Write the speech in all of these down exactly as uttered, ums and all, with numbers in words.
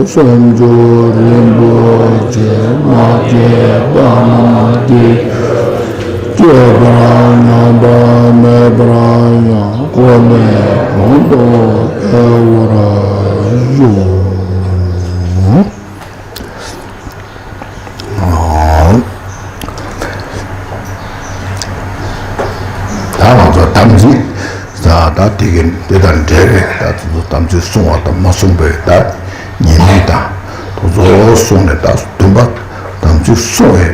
སེམས་མཆོག་རིན་པོ་ཆེ་མ་སྐྱེས་པ་རྣམས་ཀྱི། སྐྱེས་པར་སྙམ་པ་མེད་པར་ཡང་གོ་ནས་གོང་དུ་འཕེལ་བར་ཤོག། ད་ང་ཚོ་དམ་ཚིག་ད་ད་དེ་གི་དེ་དང་འབྲེལ་བའི་ད་དེ་ཚོ་དམ་ཚིག་སྲུང་བ་དང་མ་སྲུང་བའི་ད་ཉེས་དམིགས་དང་དེ་ཚོ་སྲུང་ནས་ད་བདུན་པ་དམ་ཚིག་སྲུང་བའི་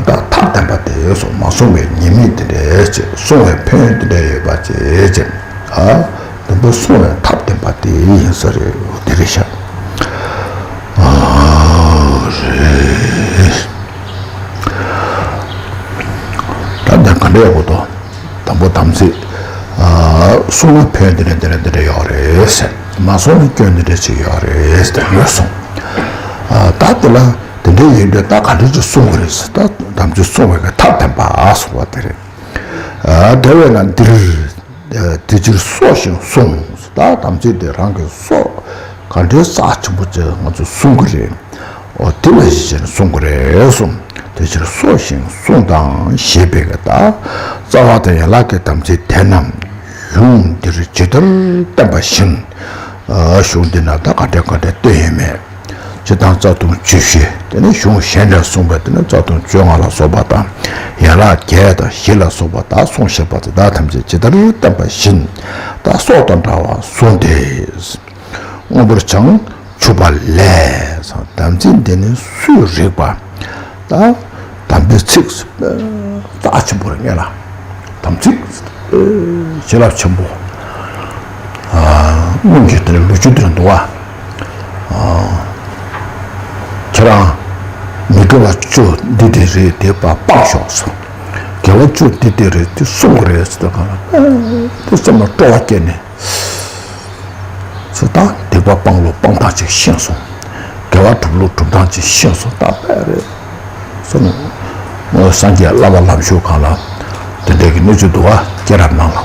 ད་ཐབས་བསྟན་པ་དེ་སོ་མ་སྲུང་བའི་ཉེས་དམིགས་དེ་འདྲ་བྱས་སྲུང་བའི་ཕན་ཡོན་དེ་འདྲ་ཡོད་པ་བྱས་བྱས་ཨ། བདུན་པ་སྲུང་བའི་ཐབས་བསྟན་པ་དེ་ཡིན་ས་རེད། འོ་དེ་རེད་ཤག་ཨ་རེད། ད་ལྟ་ག་འདྲ་ཡོད་དོ། དང་པོ་དམ་ཚིག་ཨ་སྲུང་ན་ཕན་འདི་འདྲ་འདི་འདྲ་འདི་འདྲ་ཡོད་རེད་ཟེར། མ་སྲུང་ན་སྐྱོན་འདི་འདྲ་ཅིག་ཡོད་རེད་ཟེར་ཡོད་སོང་། ཨ་ད་དེ་ལ་དེ་འདྲ་ཡིན་དུས་ད་ག་འདྲ་ཅིག་སྲུང་གི་རེད་ཟེར། ད་དམ་ཚིག་སྲུང་བའི་གི་ཐབས་བསྟན་པ་ཨ་སོགས་པ་དེ་རེད། ཨ་དེ་བས་ན་འདིར། དེ་ཕྱིར་གསོ་ཞིང་སྲུང་། ད་དམ་ཚིག་དེ་རང་གི་སྲོག་ག་འདྲའི་རྩ་ཆེན་པོ་ཅིག་ང་ཚོས་སྲུང་གི་རེད། འོ་དེ་ལ་གཞི་བྱས་ནས་སྲུང་གི་རེད་གསུངས། དེ་ཕྱིར་གསོ་ཞིང་སྲུང་དང་ཞེས་པའི་གི་ད་རྩ་བ་དང་ཡན་ལག་གི་དམ་ཚིག་དེ་རྣམས་གཞུང་འདིར་ཇི་ལྟར་བསྟན་པ་བཞིན། གཞུང་འདི་ན་ད་ག་འདྲ་ག་འདྲ་བསྟན་ཡོད་མེད། སྤྱིར་བཏང་རྩ་ལྟུང་བཅུ་བཞི། དེ་ནས་གཞུང་གཞན་ལས་གསུངས་པའི་དེ་ནས་རྩ་ལྟུང་བཅོ་ལྔ་ལ་སོགས་པ་དང་། ཡན་ལག་བརྒྱད་དང་བཞི་ལ་སོགས་པ་དག་གསུངས་བཞག་པ་དེ་དག་ཐམས་ཅད་ཇི་ལྟར་བསྟན་པ་བཞིན་དག་སྲོག་དང་འདྲ་བར་བཟུང་སྟེ། དངོས་པོར་བྱང་ཆུབ་པ་ལས། དམ་ཚིག་འདི་ནི་སུས་རིག་པ། ད་དམ་པའི་ཚིག་རྩ་ཆེན་པོ་རེད་ངེས་ལ། དམ་ཚིག་བྱིན་རླབས་ཆེན་པོ། སྔོན་གྱི་དེ་ནས་ལོ་རྒྱུས་དེར་འདུག་བ། ཁྱེད་རང་མི་དགེ་བ་བཅུ་འདི་དེ་རེད་དེ་པ་སྤངས་ཤོག་ཟེར། དགེ་བ་བཅུ་འདི་དེ་རེད་དེ་སྲུང་གི་རེད་ཟེར་དུས་གང་ལ་དེ་སེམས་ལ་སྤྲོ་བ་སྐྱེས་ནས། ཟེར་ད་སྡིག་པ་སྤང་ལུགས་སྤང་སྟངས་ཅིག་ཤེས་སོང་། དགེ་བ་སྒྲུབ་ལུགས་སྒྲུབ་སྟངས་ཅིག་ཤེས་སོང་ད་དཔེ་རེད། སོང་། སངས་རྒྱས་བསླབ་པ་ལམ་ཞུགས་གང་ལ། དེ་འདྲའི་གི་གནས་ཚུལ་འདུག་བ་སྐྱེས་རབས་ནང་ལ།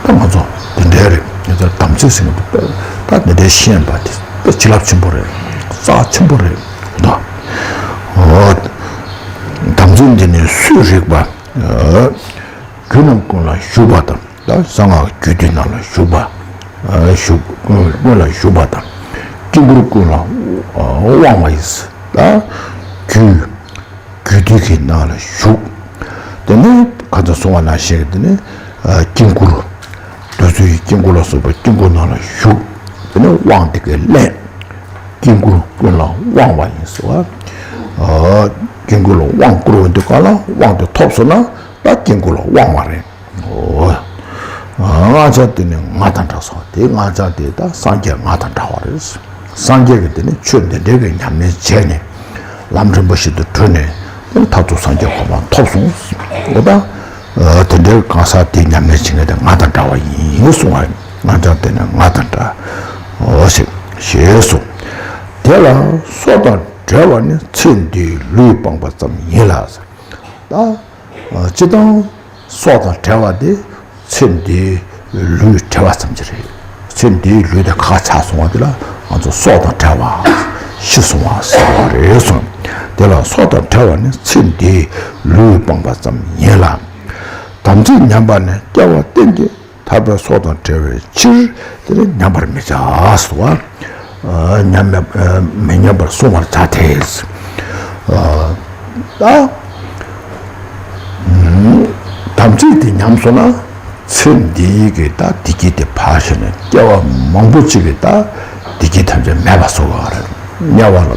ད་ང་ཚོ་དེ་འདྲའི་རེད། ང་ཚོ་དམ་ཚིག་ཟེར་གྱི་འདུག་དཔེ་ད་དེ་འདྲའི་ཤེས་པ་དེ་དཔེ་བྱིན་རླབས་ཆེན་པོ་རེད། རྩ་ཆེན་པོ་རེད། ད་འོ། དམ་ཚིག་འདི་ནི་སུས་རིག་པ། རྒྱུད་རྣམས་ཀུན་ལ་ཞུགས་པ་དང་། ད་གསང་སྔགས་རྒྱུད་སྡེ་ནང་ལ་ཞུགས་པ། ཞུགས་ཀུན་ལ་ཞུགས་པ་དང་། དཀྱིལ་འཁོར་ཀུན་ལ་དབང་བ་ཡིན། ད་རྒྱུད་རྒྱུད་སྡེ་གི་ནང་ལ་ཞུགས། དེ་ནས་ཁ་ཚ་གསུང་བ་ནང་བཞིན་དེ་ནས་དཀྱིལ་འཁོར་འདོད་རྩེའི་དཀྱིལ་འཁོར་ལ་སོགས་པ་དཀྱིལ་འཁོར་ནང་ལ་ཞུགས། དེ་ནས་དབང་དེ་གའི་ལེན། དཀྱིལ་འཁོར་ཀུན་ལ་དབང་བ་ཡིན་ཟེར་བ། དཀྱིལ་འཁོར་ལ་དབང་བསྐུར་བ་འདི་ག་ལ་དབང་དེ་ཐོབ་སོང་ན་ད་དཀྱིལ་འཁོར་ལ་དབང་བ་རེད། འོ། ང་ཅག་དེ་ནི་ང་དང་འདྲ་སོང་། དེ་ང་ཅག་དེ་ད་སངས་རྒྱས་ང་དང་འདྲ་བ་རེད། སངས་རྒྱས་ཀྱི་དེ་ནི་ཆོས་འདི་འདྲའི་གི་ཉམས་ལེན་བྱས་ནས་ལམ་རིམ་པ་ཞིག་ཏུ་གྲོལ་ནས་དེ་ནི་མཐར་ཐུག་སངས་རྒྱས་གོ་འཕང་ཐོབ་སོང་། འོ་ད་དེ་འདྲའི་གང་ཟག་དེ་ཉམས་ལེན་བྱེད་མཁན་དེ་ང་དང་འདྲ་བ་ཡིན་གསུང་བ། ང་ཅག་དེ་ནི་ང་དང་འདྲ། འོ་ཞེས་ཞེས་སོ། དེ་ལ་སྲོག་དང་བྲལ་བ་ནི་ཚེ་འདིའི་ལུས་སྤངས་པ་ཙམ་ཡིན་ལ། ད་སྤྱིར་བཏང་སྲོག་དང་བྲལ་བ་དེ་ཚེ་འདིའི་ལུས་བྲལ་བ་ཙམ་གྱི་རེད། ཚེ་འདིའི་ལུས་དེ་ཁ་ཁ་ཆག་སོང་བ་དེ་ལ་ང་ཚོ་སྲོག་དང་བྲལ་བ། ཤི་སོང་བ་ཟེར་བ་རེད་གསུངས། དེ་ལ་སྲོག་དང་བྲལ་བ་ནི་ཚེ་འདིའི་ལུས་སྤངས་པ་ཙམ་ཡིན་ལ། དམ་ཚིག་ཉམས་པ་ནི་སྐྱེ་བ་གཏན་གྱི་ཐར་པའི་སྲོག་དང་བྲལ་བའི་ཕྱིར་དེ་ནི་ཉམས་པར་མི་བྱ་ཟེར་བ། ཉམས་མི་མི་ཉམས་པར་བསྲུང་བར་བྱ་སྟེ། ད་དམ་ཚིག་དེ་ཉམས་སོང་ན་ཚེ་འདིའི་གི་ད་བདེ་སྐྱིད་དེ་ཕར་ཞོག་ནས་སྐྱེ་བ་མང་པོ་ཅིག་གི་ད་བདེ་སྐྱིད་ཐམས་ཅད་མེད་པ་བཟོ་གི་རེད། དམྱལ་བ་ལ་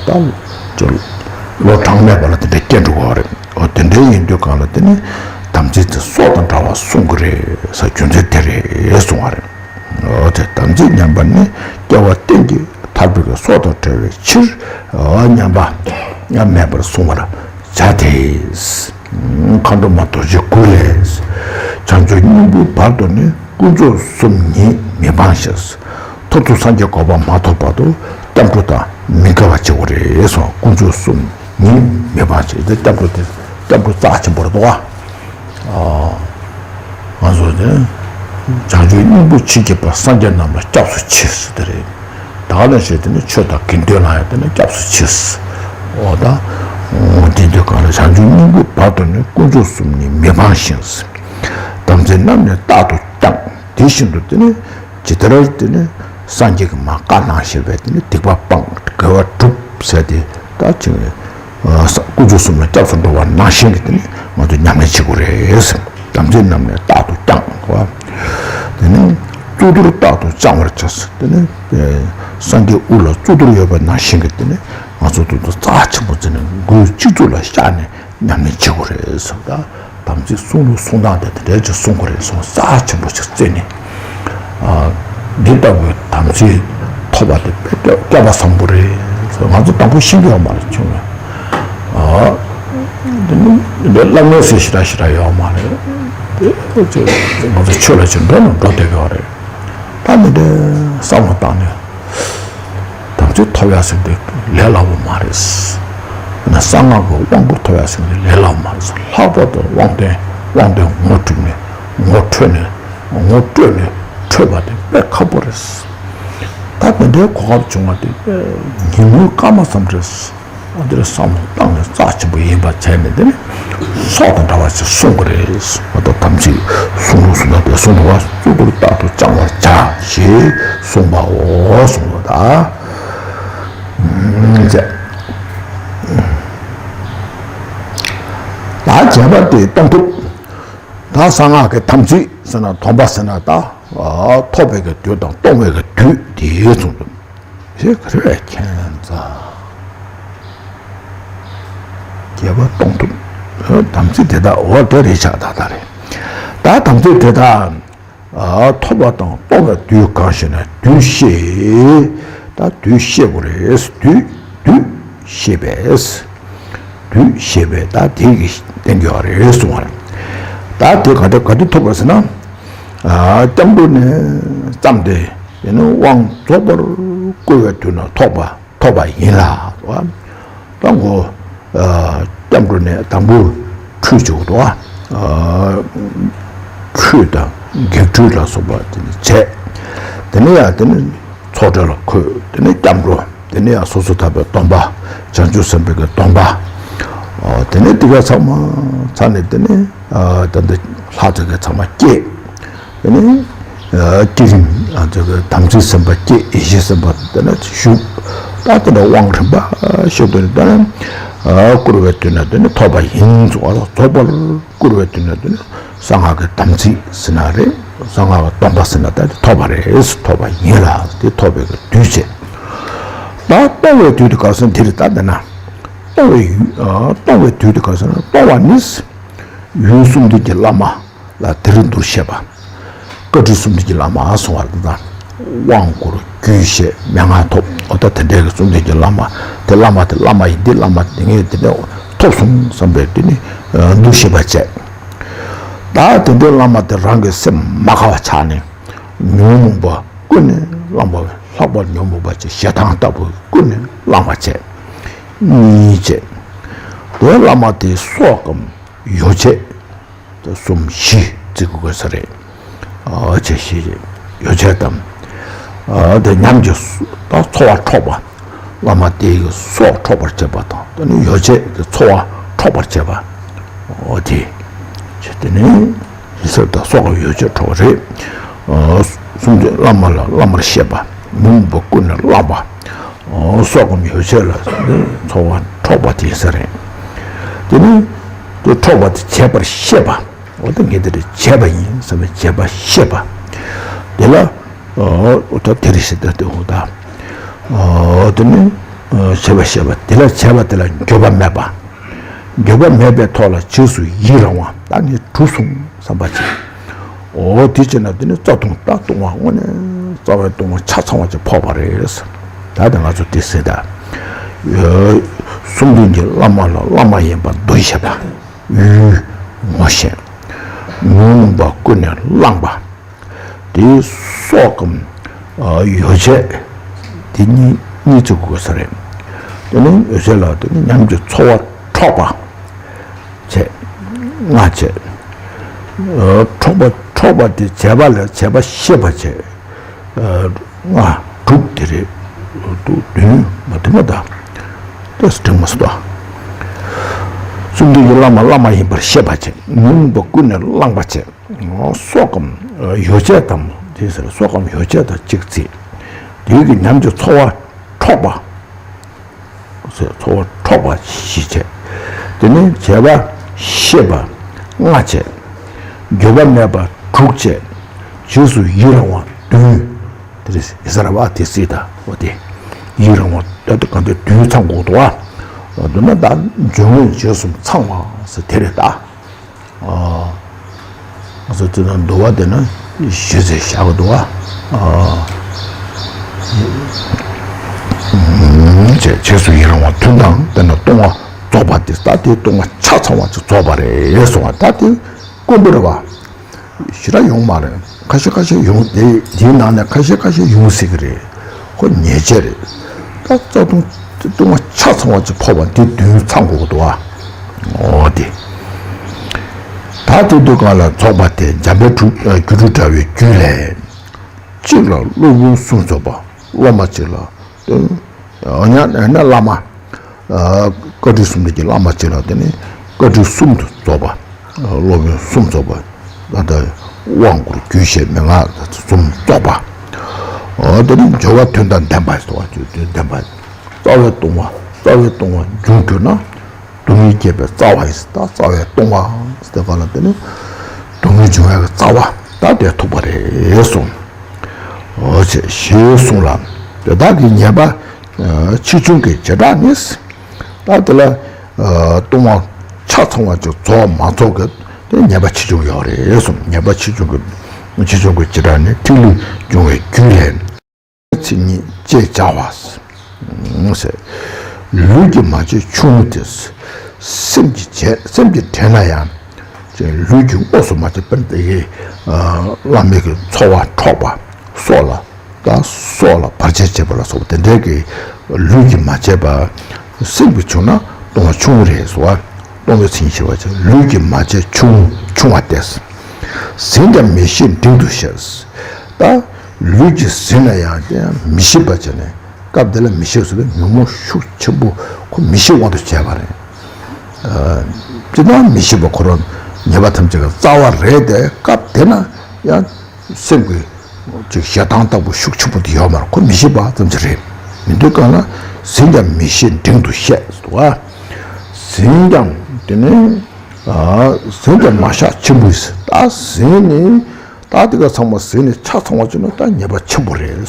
ད་ལོ་གྲངས་མེད་པ་ལ་དེ་འདྲ་སྐྱེ་འགྲོ་གི་རེད། འོ་དེ་འདྲ་ཡིན་དུས་གང་ལ་དེ་ནི་དམ་ཚིག་དེ་སྲོག་དང་འདྲ་བར་བསྲུང་གི་རེད་ཟེར་རྒྱུ་མཚན་དེ་རེད་གསུང་བ་རེད། འོ་དེ་དམ་ཚིག་ཉམས་པ་ནི་སྐྱེ་བ་གཏན་གྱི་ཐར་པའི་སྲོག་དང་བྲལ་བའི་ཕྱིར་ཉམས་པ་མེད་པར་བསྲུང་བར་བྱ་སྟེ། མཁའ་འགྲོ་མ་རྡོ་རྗེ་གུ་ལས། བྱང་ཆུབ་སྙིང་པོའི་བར་དུ་ནི་དཀོན་མཆོག་གསུམ་ཉིད་མི་སྤང་ཞིང་། མཐར་ཐུག་སངས་རྒྱས་གོ་འཕང་མ་ཐོབ་བར་དུ་སྐྱབས་འགྲོ་དང་མི་འགལ་བར་བྱེད་དགོས་རེད་གསུངས། དཀོན་མཆོག་གསུམ་ཉིད་མི་སྤང་ཞིང་། དེ་སྐྱབས་འགྲོ་དེ་སྐྱབས་འགྲོ་རྩ་ཆེན་པོ་རེད་དོ། ང་ཚོ་དེ་བྱང་ཆུབ་སྙིང་པོ་ཆེར་བསྐྱེད་པ་སངས་རྒྱས་རྣམས་ལ་སྐྱབས་སུ་མཆི་ཟེར་དེ་རེད། ད་ག་ནང་བཞིན་དེ་ནི་ཆོས་དང་དགེ་འདུན་ལ་ཡང་དེ་ནི་སྐྱབས་སུ་མཆི། འོ་ད། དེ་དུས་གང་ལ་བྱང་ཆུབ་སྙིང་པོའི་བར་དུ་ནི་དཀོན་མཆོག་གསུམ་ནི་མི་སྤང་ཞིང་། དམ་ཚིག་རྣམས་ནི་རྟག་ཏུ་བསྐྱང་། དེ་བཞིན་དུ་དེ་ནི་ཇི་ལྟར་དེ་ནི་སངས་རྒྱས་ཀྱིས་མར་བཀའ་གནང་བཞིན་པའི་དེ་ནི་སྡིག་པ་སྤང་དགེ་བ་སྒྲུབ་ཟེར་ཏེ་ད་ཅིག་དཀོན་མཆོག་གསུམ་ལ་སྐྱབས་སུ་འགྲོ་བ་ནང་བཞིན་གྱི་དེ་ནི་ང་ཚོ་ཉམས་ལེན་བྱེད་དགོས་རེད། དམ་ཚིག་རྣམས་ནི་རྟག་ཏུ་བསྐྱང་། དེ་ནི་གཙུག་ཏོར་རྟག་ཏུ་བཅང་བར་བྱ། དེ་ནི་སངས་རྒྱས་དབུ་ལ་གཙུག་ཏོར་ཡོད་པ་ནང་བཞིན་གྱི་དེ་ནི་ང་ཚོ་དུ་དུ་རྩ་ཆེན་པོ་བརྩིས་ནས་མགོའི་སྤྱི་གཙུག་ལ་བཞག་ནས་ཉམས་ལེན་བྱེད་དགོས་རེད་ཟེར། ད་དམ་ཚིག་གསུང་ལུགས་གསུང་སྟངས་དེ་དེ་འདྲའི་ཅིག་གསུང་དགོས་རེད་གསུང་རྩ་ཆེན་པོ་ཅིག་བརྩིས་ནས། འདི་ལྟ་བུའི་དམ་ཚིག་ཐོབ་པ་དེ་དཔེ་སྐལ་པ་བཟང་པོ་རེད། ང་ཚོ་དང་པོ་ཤེས་ཀྱི་ཡོད་མ་རེད་བྱུང་བས། འདི་ནི་འདི་བསླབ་གནས་ཟེར་ཞེ་དྲག་ཞེ་དྲག་ཡོད་མ་རེད། དེ་ང་ཚོ་ཆོས་ལ་ཅིག་འགྲོ་ན་འགྲོ་བསྡད་ཡོད་རེད། ད་ནི་འདི་བསམ་བློ་བཏང་ནས། དམ་ཚིག་ཐོབ་ཡག་ཟེར་དེ་ལས་སླ་པོ་མ་རེད། ཡིན་ན་གསང་སྔགས་ཀྱི་དབང་པོ་ཐོབ་ཡག་ཟེར་དེ་ལས་སླ་པོ་མ་རེད། ལྷག་པར་དུ་དབང་རྟེན་དབང་རྟེན་ངོ་སྤྲོད་ནས་ངོ་འཕྲོད་ནས་ངོ་སྤྲོད་ནས་འཕྲོད་པ་དེ་དཔེ་ཁག་པོ་རེད། ད་དེ་འདྲའི་གོ་སྐབས་བྱུང་བ་དེ་དཔེ་ཉིན་མོའི་སྐར་མ་ཙམ་རེད། ཨ་འདིར་བསམ་བློ་བཏང་ནས་རྩ་ཆེན་པོ་ཡིན་པ་བྱས་ནས་དེ་ནི་སྲོག་དང་འདྲ་བ་ཞིག་སྲུང་དགོས་རེད། ང་ཚོ་དམ་ཚིག་སྲུང་ལུགས་སྲུང་ན་དེ་སྲུང་དགོས་པ་གཙུག་ཏོར་རྟག་ཏུ་བཅང་བར་བྱ་ཞེས་གསུངས་པའོ་གསུངས་པ་ད། ད་བྱས་པ་དེ་གཏོང་ཐུབ། ད་གསང་སྔགས་ཀྱི་དམ་ཚིག་ཟེར་ན་སྡོམ་པ་ཟེར་ན་ད་ཐོབ་པའི་གི་དུས་དང་གཏོང་བའི་གི་དུས་དེ་གསུངས་འདུག་ཞེས་ག་རེ་མཁྱེན་ཙང་། བྱས་པ་གཏོང་ཐུབ། དམ་ཚིག་དེ་དག་འོ་དེ་རེད་ཆགས་ད་ད་རེད། ད་དམ་ཚིག་དེ་དག་ཐོབ་པ་དང་གཏོང་བའི་དུས་གང་ཞེ་ན་དུས་ཤེས། ད་དུས་ཤེས་དགོས་རེད། དུས་དུས་ཤེས་པས། དུས་ཤེས་པས་ད་དེ་གི་བསྟན་གྱི་ཡོད་རེད་གསུང་བ་རེད། ད་དེ་ག་དུས་ག་དུས་ཐོབ་པ་ཟེར་ན། སྐྱབས་འགྲོ་ནས་བརྩམས་ཏེ་དེ་ནི་དབང་རྫོགས་པར་བསྐུར་བའི་དུས་ན་ཐོབ་པ་ཐོབ་པ་ཡིན་ལ། ད་མགོ་སྐྱབས་འགྲོ་ནས་དང་པོ་ཁྲུས་བྱུག་འདུག་ཁྲུས་དང་བགེགས་ཁྲུས་ལ་སོགས་པ་དེ་ནི་བྱས། དེ་ནི་ཡང་དེ་ནི་ཚོགས་གྲལ་ལ་འཁོད། དེ་ནི་སྐྱབས་འགྲོ། དེ་ནས་ཡང་སོ་སོ་ཐར་པའི་སྡོམ་པ། བྱང་ཆུབ་སེམས་དཔའི་གི་སྡོམ་པ། དེ་ནས་དེ་ག་ཚང་མ་ཚར་ནས་དེ་ནས་ད་ལྟ་ལྷ་དེ་ག་ཚང་མ་བསྐྱེད། དེ་ནས་བསྐྱེད་རིམ་དེ་ག་དམ་ཚིག་སེམས་དཔའ་བསྐྱེད། ཡེ་ཤེས་སེམས་དཔའ་དེ་ནས་བཞུགས། ད་དེ་འདྲ་དབང་རིམ་པ་ཞིག་ཏུ་ནས་ད་ནས་བསྐུར་བའི་དུས་ན་དེ་ནས་ཐོབ་པ་ཡིན་གསུང་བ་ལ་རྫོགས་པར་བསྐུར་བའི་དུས་ན་དེ་ནི་གསང་སྔགས་ཀྱི་དམ་ཚིག་ཟེར་ན་རེད། གསང་སྔགས་ཀྱི་སྡོམ་པ་ཟེར་ན་ད་དེ་ཐོབ་པ་རེད། ཐོབ་པ་ཡིན་ལ་དེ་ཐོབ་པའི་གི་དུས་བྱས། ད་གཏོང་བའི་དུས་དེ་ག་ཟེར་ན་དེ་རེད། ད་དེ་ན་གཏོང་བའི་ཡུལ་ཨ་གཏོང་བའི་དུས་དེ་ག་ཟེར་ན་གཏོང་བ་ནི་ཡུལ་གསུམ་ལྡན་གྱི་བླ་མ་ལ་དེར་འདུ་ཤེས་པ། བཀའ་དྲིན་གསུམ་ལྡན་གྱི་བླ་མ་གསུང་བ་ལ་ད་དབང་བསྐུར་རྒྱུད་བཤད་མན་ངག་ཐོབ། འོ་ད་དེ་འདྲའི་གི་གསུམ་ལྡན་གྱི་བླ་མ་དེ་བླ་མ་དེ་བླ་མ་ཡིན། འདི་བླ་མ་དེ་ངས་དེ་འདྲ་ཐོབ་སོང་བསམ་པའི་དེ་ནི་འདུ་ཤེས་པ་བྱས། ད་དེ་འདྲའི་བླ་མ་དེ་རང་གི་སེམས་མ་དགའ་བ་ཆགས་ནས་ཉོན་མོངས་པ་ཀུན་ནས་བླངས་པ་ལྷག་པར་ཉོན་མོངས་པ་ཅན་ཞེ་སྡང་ལྟ་བུ་ཀུན་ནས་བླངས་པ་བྱས། གཉིས་བྱས། དེ་བླ་མ་དེ་སྲོག་གམ་ཡོ་བྱད་དེ་གསུམ་བཞི་བརྩི་དགོས་ས་རེད། ཨ་བྱས་ཞེས་ཡོ་བྱད་དམ། ཨ་དེ་ཉམས་ཀྱི་ད་འཚོ་བ་འཕྲོག་པ། བླ་མ་དེ་ཡི་སྲོག་འཕྲོག་པར་བྱེད་པ་དང་དེ་ནི་ཡོ་བྱད་ཀྱི་འཚོ་བ་འཕྲོག་པར་བྱེད་པ། འོ་དེ། བྱས་དེ་ནི་ཡིན་ཟེར་ད་སྲོག་གམ་ཡོ་བྱད་འཕྲོག་པ་རེད། གསུམ་དེ་བླ་མ་ལ་བླ་མར་བཤད་པ། ཉོན་མོངས་པ་ཀུན་ནས་བླངས་པ། སྲོག་གམ་ཡོ་བྱད་ལ་འཚོ་བ་འཕྲོག་པ་དེ་ཡིན་ས་རེད། དེ་ནི་དེ་འཕྲོག་པ་དེ་བྱས་པར་ཤེས་པ། འོ་ད་ངས་འདི་འདྲ་བྱས་པ་ཡིན་བསམ་པའི་བྱས་པ་ཤེས་པ། དེ་ལ་འོ་ད་དེ་རེད་ཞེས་ད་དེ་འོ་ད། འོ་དེ་ནི་བྱས་པ་ཤེས་པ་དེ་ལ་བྱས་པ་དེ་ལ་འགྱོད་པ་མེད་པ། འགྱོད་པ་མེད་པའི་ཐོག་ལ་རྗེས་སུ་ཡི་རང་བ། ད་ངས་གྲུབ་སོང་བསམ་པ་ཅིག་འོ་དེ་བྱས་ན་དེ་ནི་རྩ་ལྟུང་རྟག་ལྟུང་བ་དངོས་གནས་རྩ་བའི་ལྟུང་བ་ཆ་ཚང་བ་ཅིག་ཕོག་པ་རེད། ད་དེ་ང་ཚོ་དེ་ཟེར་ད། གསུམ་ལྡན་གྱི་བླ་མ་ལ་བླ་མ་ཡིན་པར་འདུ་ཤེས་པ། ཡུལ་ངོ་ཤེས། ཉོན་མོངས་པ་ཀུན་ནས་བླངས་པ། དེའི་སྲོག་གམ་ཡོ་བྱད་དེ་གཉིས་གཉིས་བརྩི་དགོས་ས་རེད། དེ་ནི་ཡོ་བྱད་ལ་དེ་ནི་ཉམས་ཀྱི་འཚོ་བ་འཕྲོག་པ་བྱས། ལྔ་བྱས། འཕྲོག་པ་འཕྲོག་པ་དེ་བྱས་པ་ལ་བྱས་པ་ཤེས་པ་བྱས། ལྔ་དྲུག་དེ་རེད། དུ་བདུན་མ་དེ་མ་ད་ཏོག་ཙམ་འགྲིག་མ་སོང་ད། གསུམ་ལྡན་གྱི་བླ་མ་བླ་མ་ཡིན་པར་ཤེས་པ་བྱས། མི་མངོན་པ་ཀུན་ནས་བསླངས་པ་བྱས། སྲོག་གམ་ཡོ་བྱད་དམ་དེ་ཟེར། སྲོག་གམ་ཡོ་བྱད་དང་གཅིག་བརྩིས། དེའི་གི་ཉམས་ཀྱི་འཚོ་བ་འཕྲོག་པ། ཚོགས་འཕྲོག་པ་ཞིག་བྱས། དེ་ནས་བྱས་པ་ཤེས་པ་ལྔ་བྱས། འགྱོད་པ་མེད་པ་དྲུག་བྱས། རྗེས་སུ་ཡི་རང་བ་བདུན། དེ་རེད་ཡི་ས་ར་བ་དེ་སྲིད་ད་འོ་དེ། ཡི་རང་བ་ད་དེ་གང་དེ་བདུན་ཚང་དགོས་འདུག་བ། འོ་དེ་ན་ད་འབྱུང་བའི་རྗེས་སུ་ཚང་བ་ཟེར་དེ་རེད་ད། ཨ། ང་ཚོ་དེ་ན་འདུལ་བ་དེ་ན་གཞི་རྩའི་བཞག་གི་འདུག་བ། ཨ། བྱས་རྗེས་སུ་ཡི་རང་བ་བདུན་དང་དེ་ན་ལྟུང་བ་རྫོགས་པ་དེ་ད་དེ་ལྟུང་བ་ཆ་ཚང་བ་ཅིག་རྫོགས་པ་རེད་གསུངས་བ། ད་དེ་དཀོན་པོ་རེད་བ། ཞེ་དྲག་ཡོང་མ་རེད། ཁ་ཤས་ཁ་ཤས་ཡོང་དེ་དེའི་ནང་ནས་ཁ་ཤས་ཁ་ཤས་ཡོང་སྲིད་ཀྱི་རེད། ཁོ་ཉེས་ཆད་རེད། ད་རྩ་ལྟུང་ལྟུང་བ་ཆ་ཚང་བ་ཅིག་ཕོག་པ་འདི་བདུན་ཚང་དགོས་ཀྱི་འདུག་ཨ། འོ་དེ། ད་དེ་དུས་གང་ལ་རྫོགས་པ་དེ་འཇམ་དཔལ་སྒྲུབ་སྒྱུ་འཕྲུལ་དྲ་བའི་རྒྱུད་ལས། གཅིག་ལ་སློབ་དཔོན་གསུམ་རྫོགས་པ། སློབ་མ་གཅིག་ལ་སྟོན། ཡང་ན་བླ་མ། བཀའ་དྲིན་གསུམ་ལྡན་གྱི་བླ་མ་གཅིག་ལ་དེ་ནི་བཀའ་དྲིན་གསུམ་དུ་རྫོགས་པ། སློབ་དཔོན་གསུམ་རྫོགས་པ། ད་ལྟ་དབང་བསྐུར་རྒྱུད་བཤད་མན་ངག་གསུམ་རྫོགས་པ། དེ་ནི་སྦྱོར་བ་དོན་དང་ལྡན་པ་ཟེར་བ་དོན་ལྡན་པ། རྩ་བའི་ལྟུང་བ་རྩ་བའི་ལྟུང་བ་འབྱུང་གྱུར་ན། སྡུག་བསྔལ་སྐྱེད་པའི་རྩ་བ་ཡིན། ད་རྩ་བའི་ལྟུང་བ་ཟེར་ག་ལ་དེ་ནི་སྡུག་བསྔལ་འབྱུང་བའི་རྩ་བ་ད་དེ་ཐུག་པ་རེད་གསུངས། འོ་ཅེས་ཞེས་གསུངས་ལ། དེ་དག་གི་ཉེས་པ་ཆེ་ཆུང་གི་བྱེ་བྲག་ནི། ད་དེ་ལ་ལྟུང་བ་ཆ་ཚང་བ་ཅིག་རྫོགས་མ་རྫོགས་ཀྱི་དེ་ཉེས་པ་ཆེ་ཆུང་ཡོད་རེད་གསུངས། ཉེས་པ་ཆེ་ཆུང་གི་ཆེ་ཆུང་གི་བྱེ་བྲག་ནི་ཐིག་ལེ་འབྱུང་བའི་རྒྱུད་ལས། མཚན་ཉིད་ཅེས་བྱ་བ། ལུས་ཀྱིས་མ་བྱས་ཆུང་ངུ་སྟེ། སེམས་ཀྱིས་བྱས་སེམས་ཀྱིས་བྱས་ན་ཡང་། ལུས་ཀྱིས་དངོས་སུ་མ་བྱས་པར་དེ་གའི་བླ་མའི་གི་འཚོ་བ་འཕྲོག་པ་སྲོག་ལ་ད་སྲོག་ལ་བར་ཆད་བྱེད་པ་ལ་སོགས་པ་དེ་འདྲའི་གི་ལུས་ཀྱིས་མ་བྱས་པ་སེམས་ཀྱིས་བྱུང་ན་ལྟུང་བ་ཆུང་ངུ་རེད་ཟེར་བ། ལྟུང་བའི་མཚན་ཉིད་ཕྱེ་བ་བྱས་ལུས་ཀྱིས་མ་བྱས་ཆུང་ཆུང་བ་སྟེ། ཟིན་ཀྱང་མི་ཤེས་འབྲིང་དུ་བཤད། ད་ལུས་ཀྱིས་ཟིན་ན་ཡང་དེ་ཡང་མི་ཤེས་པ་བྱས་ནས་སྐབས་དེ་ལ་མི་ཤེས་ཟེར་ན་ཉོན་མོངས་ཤུགས་ཆེན་པོ་ཁོ་མི་ཤེས་དབང་དུ་བྱས་པ་རེད། ཨ། ཅི་ལྟར་མི་ཤེས་པ་ཁོ་རང་ཉེས་པ་ཐམས་ཅད་ཀྱི་རྩ་བ་རེད་དེ་སྐབས་དེ་ན་ཡང་སེམས་ཀྱི་ཅིག་ཞེ་སྡང་ལྟ་བུ་ཤུགས་ཆེན་པོ་དེ་ཡོད་མ་རེད། ཁོ་མི་ཤེས་པ་ཙམ་ཅིག་རེད། མི་འདོད་གང་ན་ཟིན་ཀྱང་མི་ཤེས་འབྲིང་དུ་བཤད་ཟེར་བ། ཟིན་ཀྱང་དེ་ནི་ཟིན་ཀྱང་མ་བཤགས་ཆེན་པོ་ཡིན། ད་ཟིན་ནི་ད་དེ་ག་ཚང་མ་ཟིན་ནི་ཆ་ཚང་བ་བྱུང་ན་ད་ཉེས་པ་ཆེན་པོ་རེད།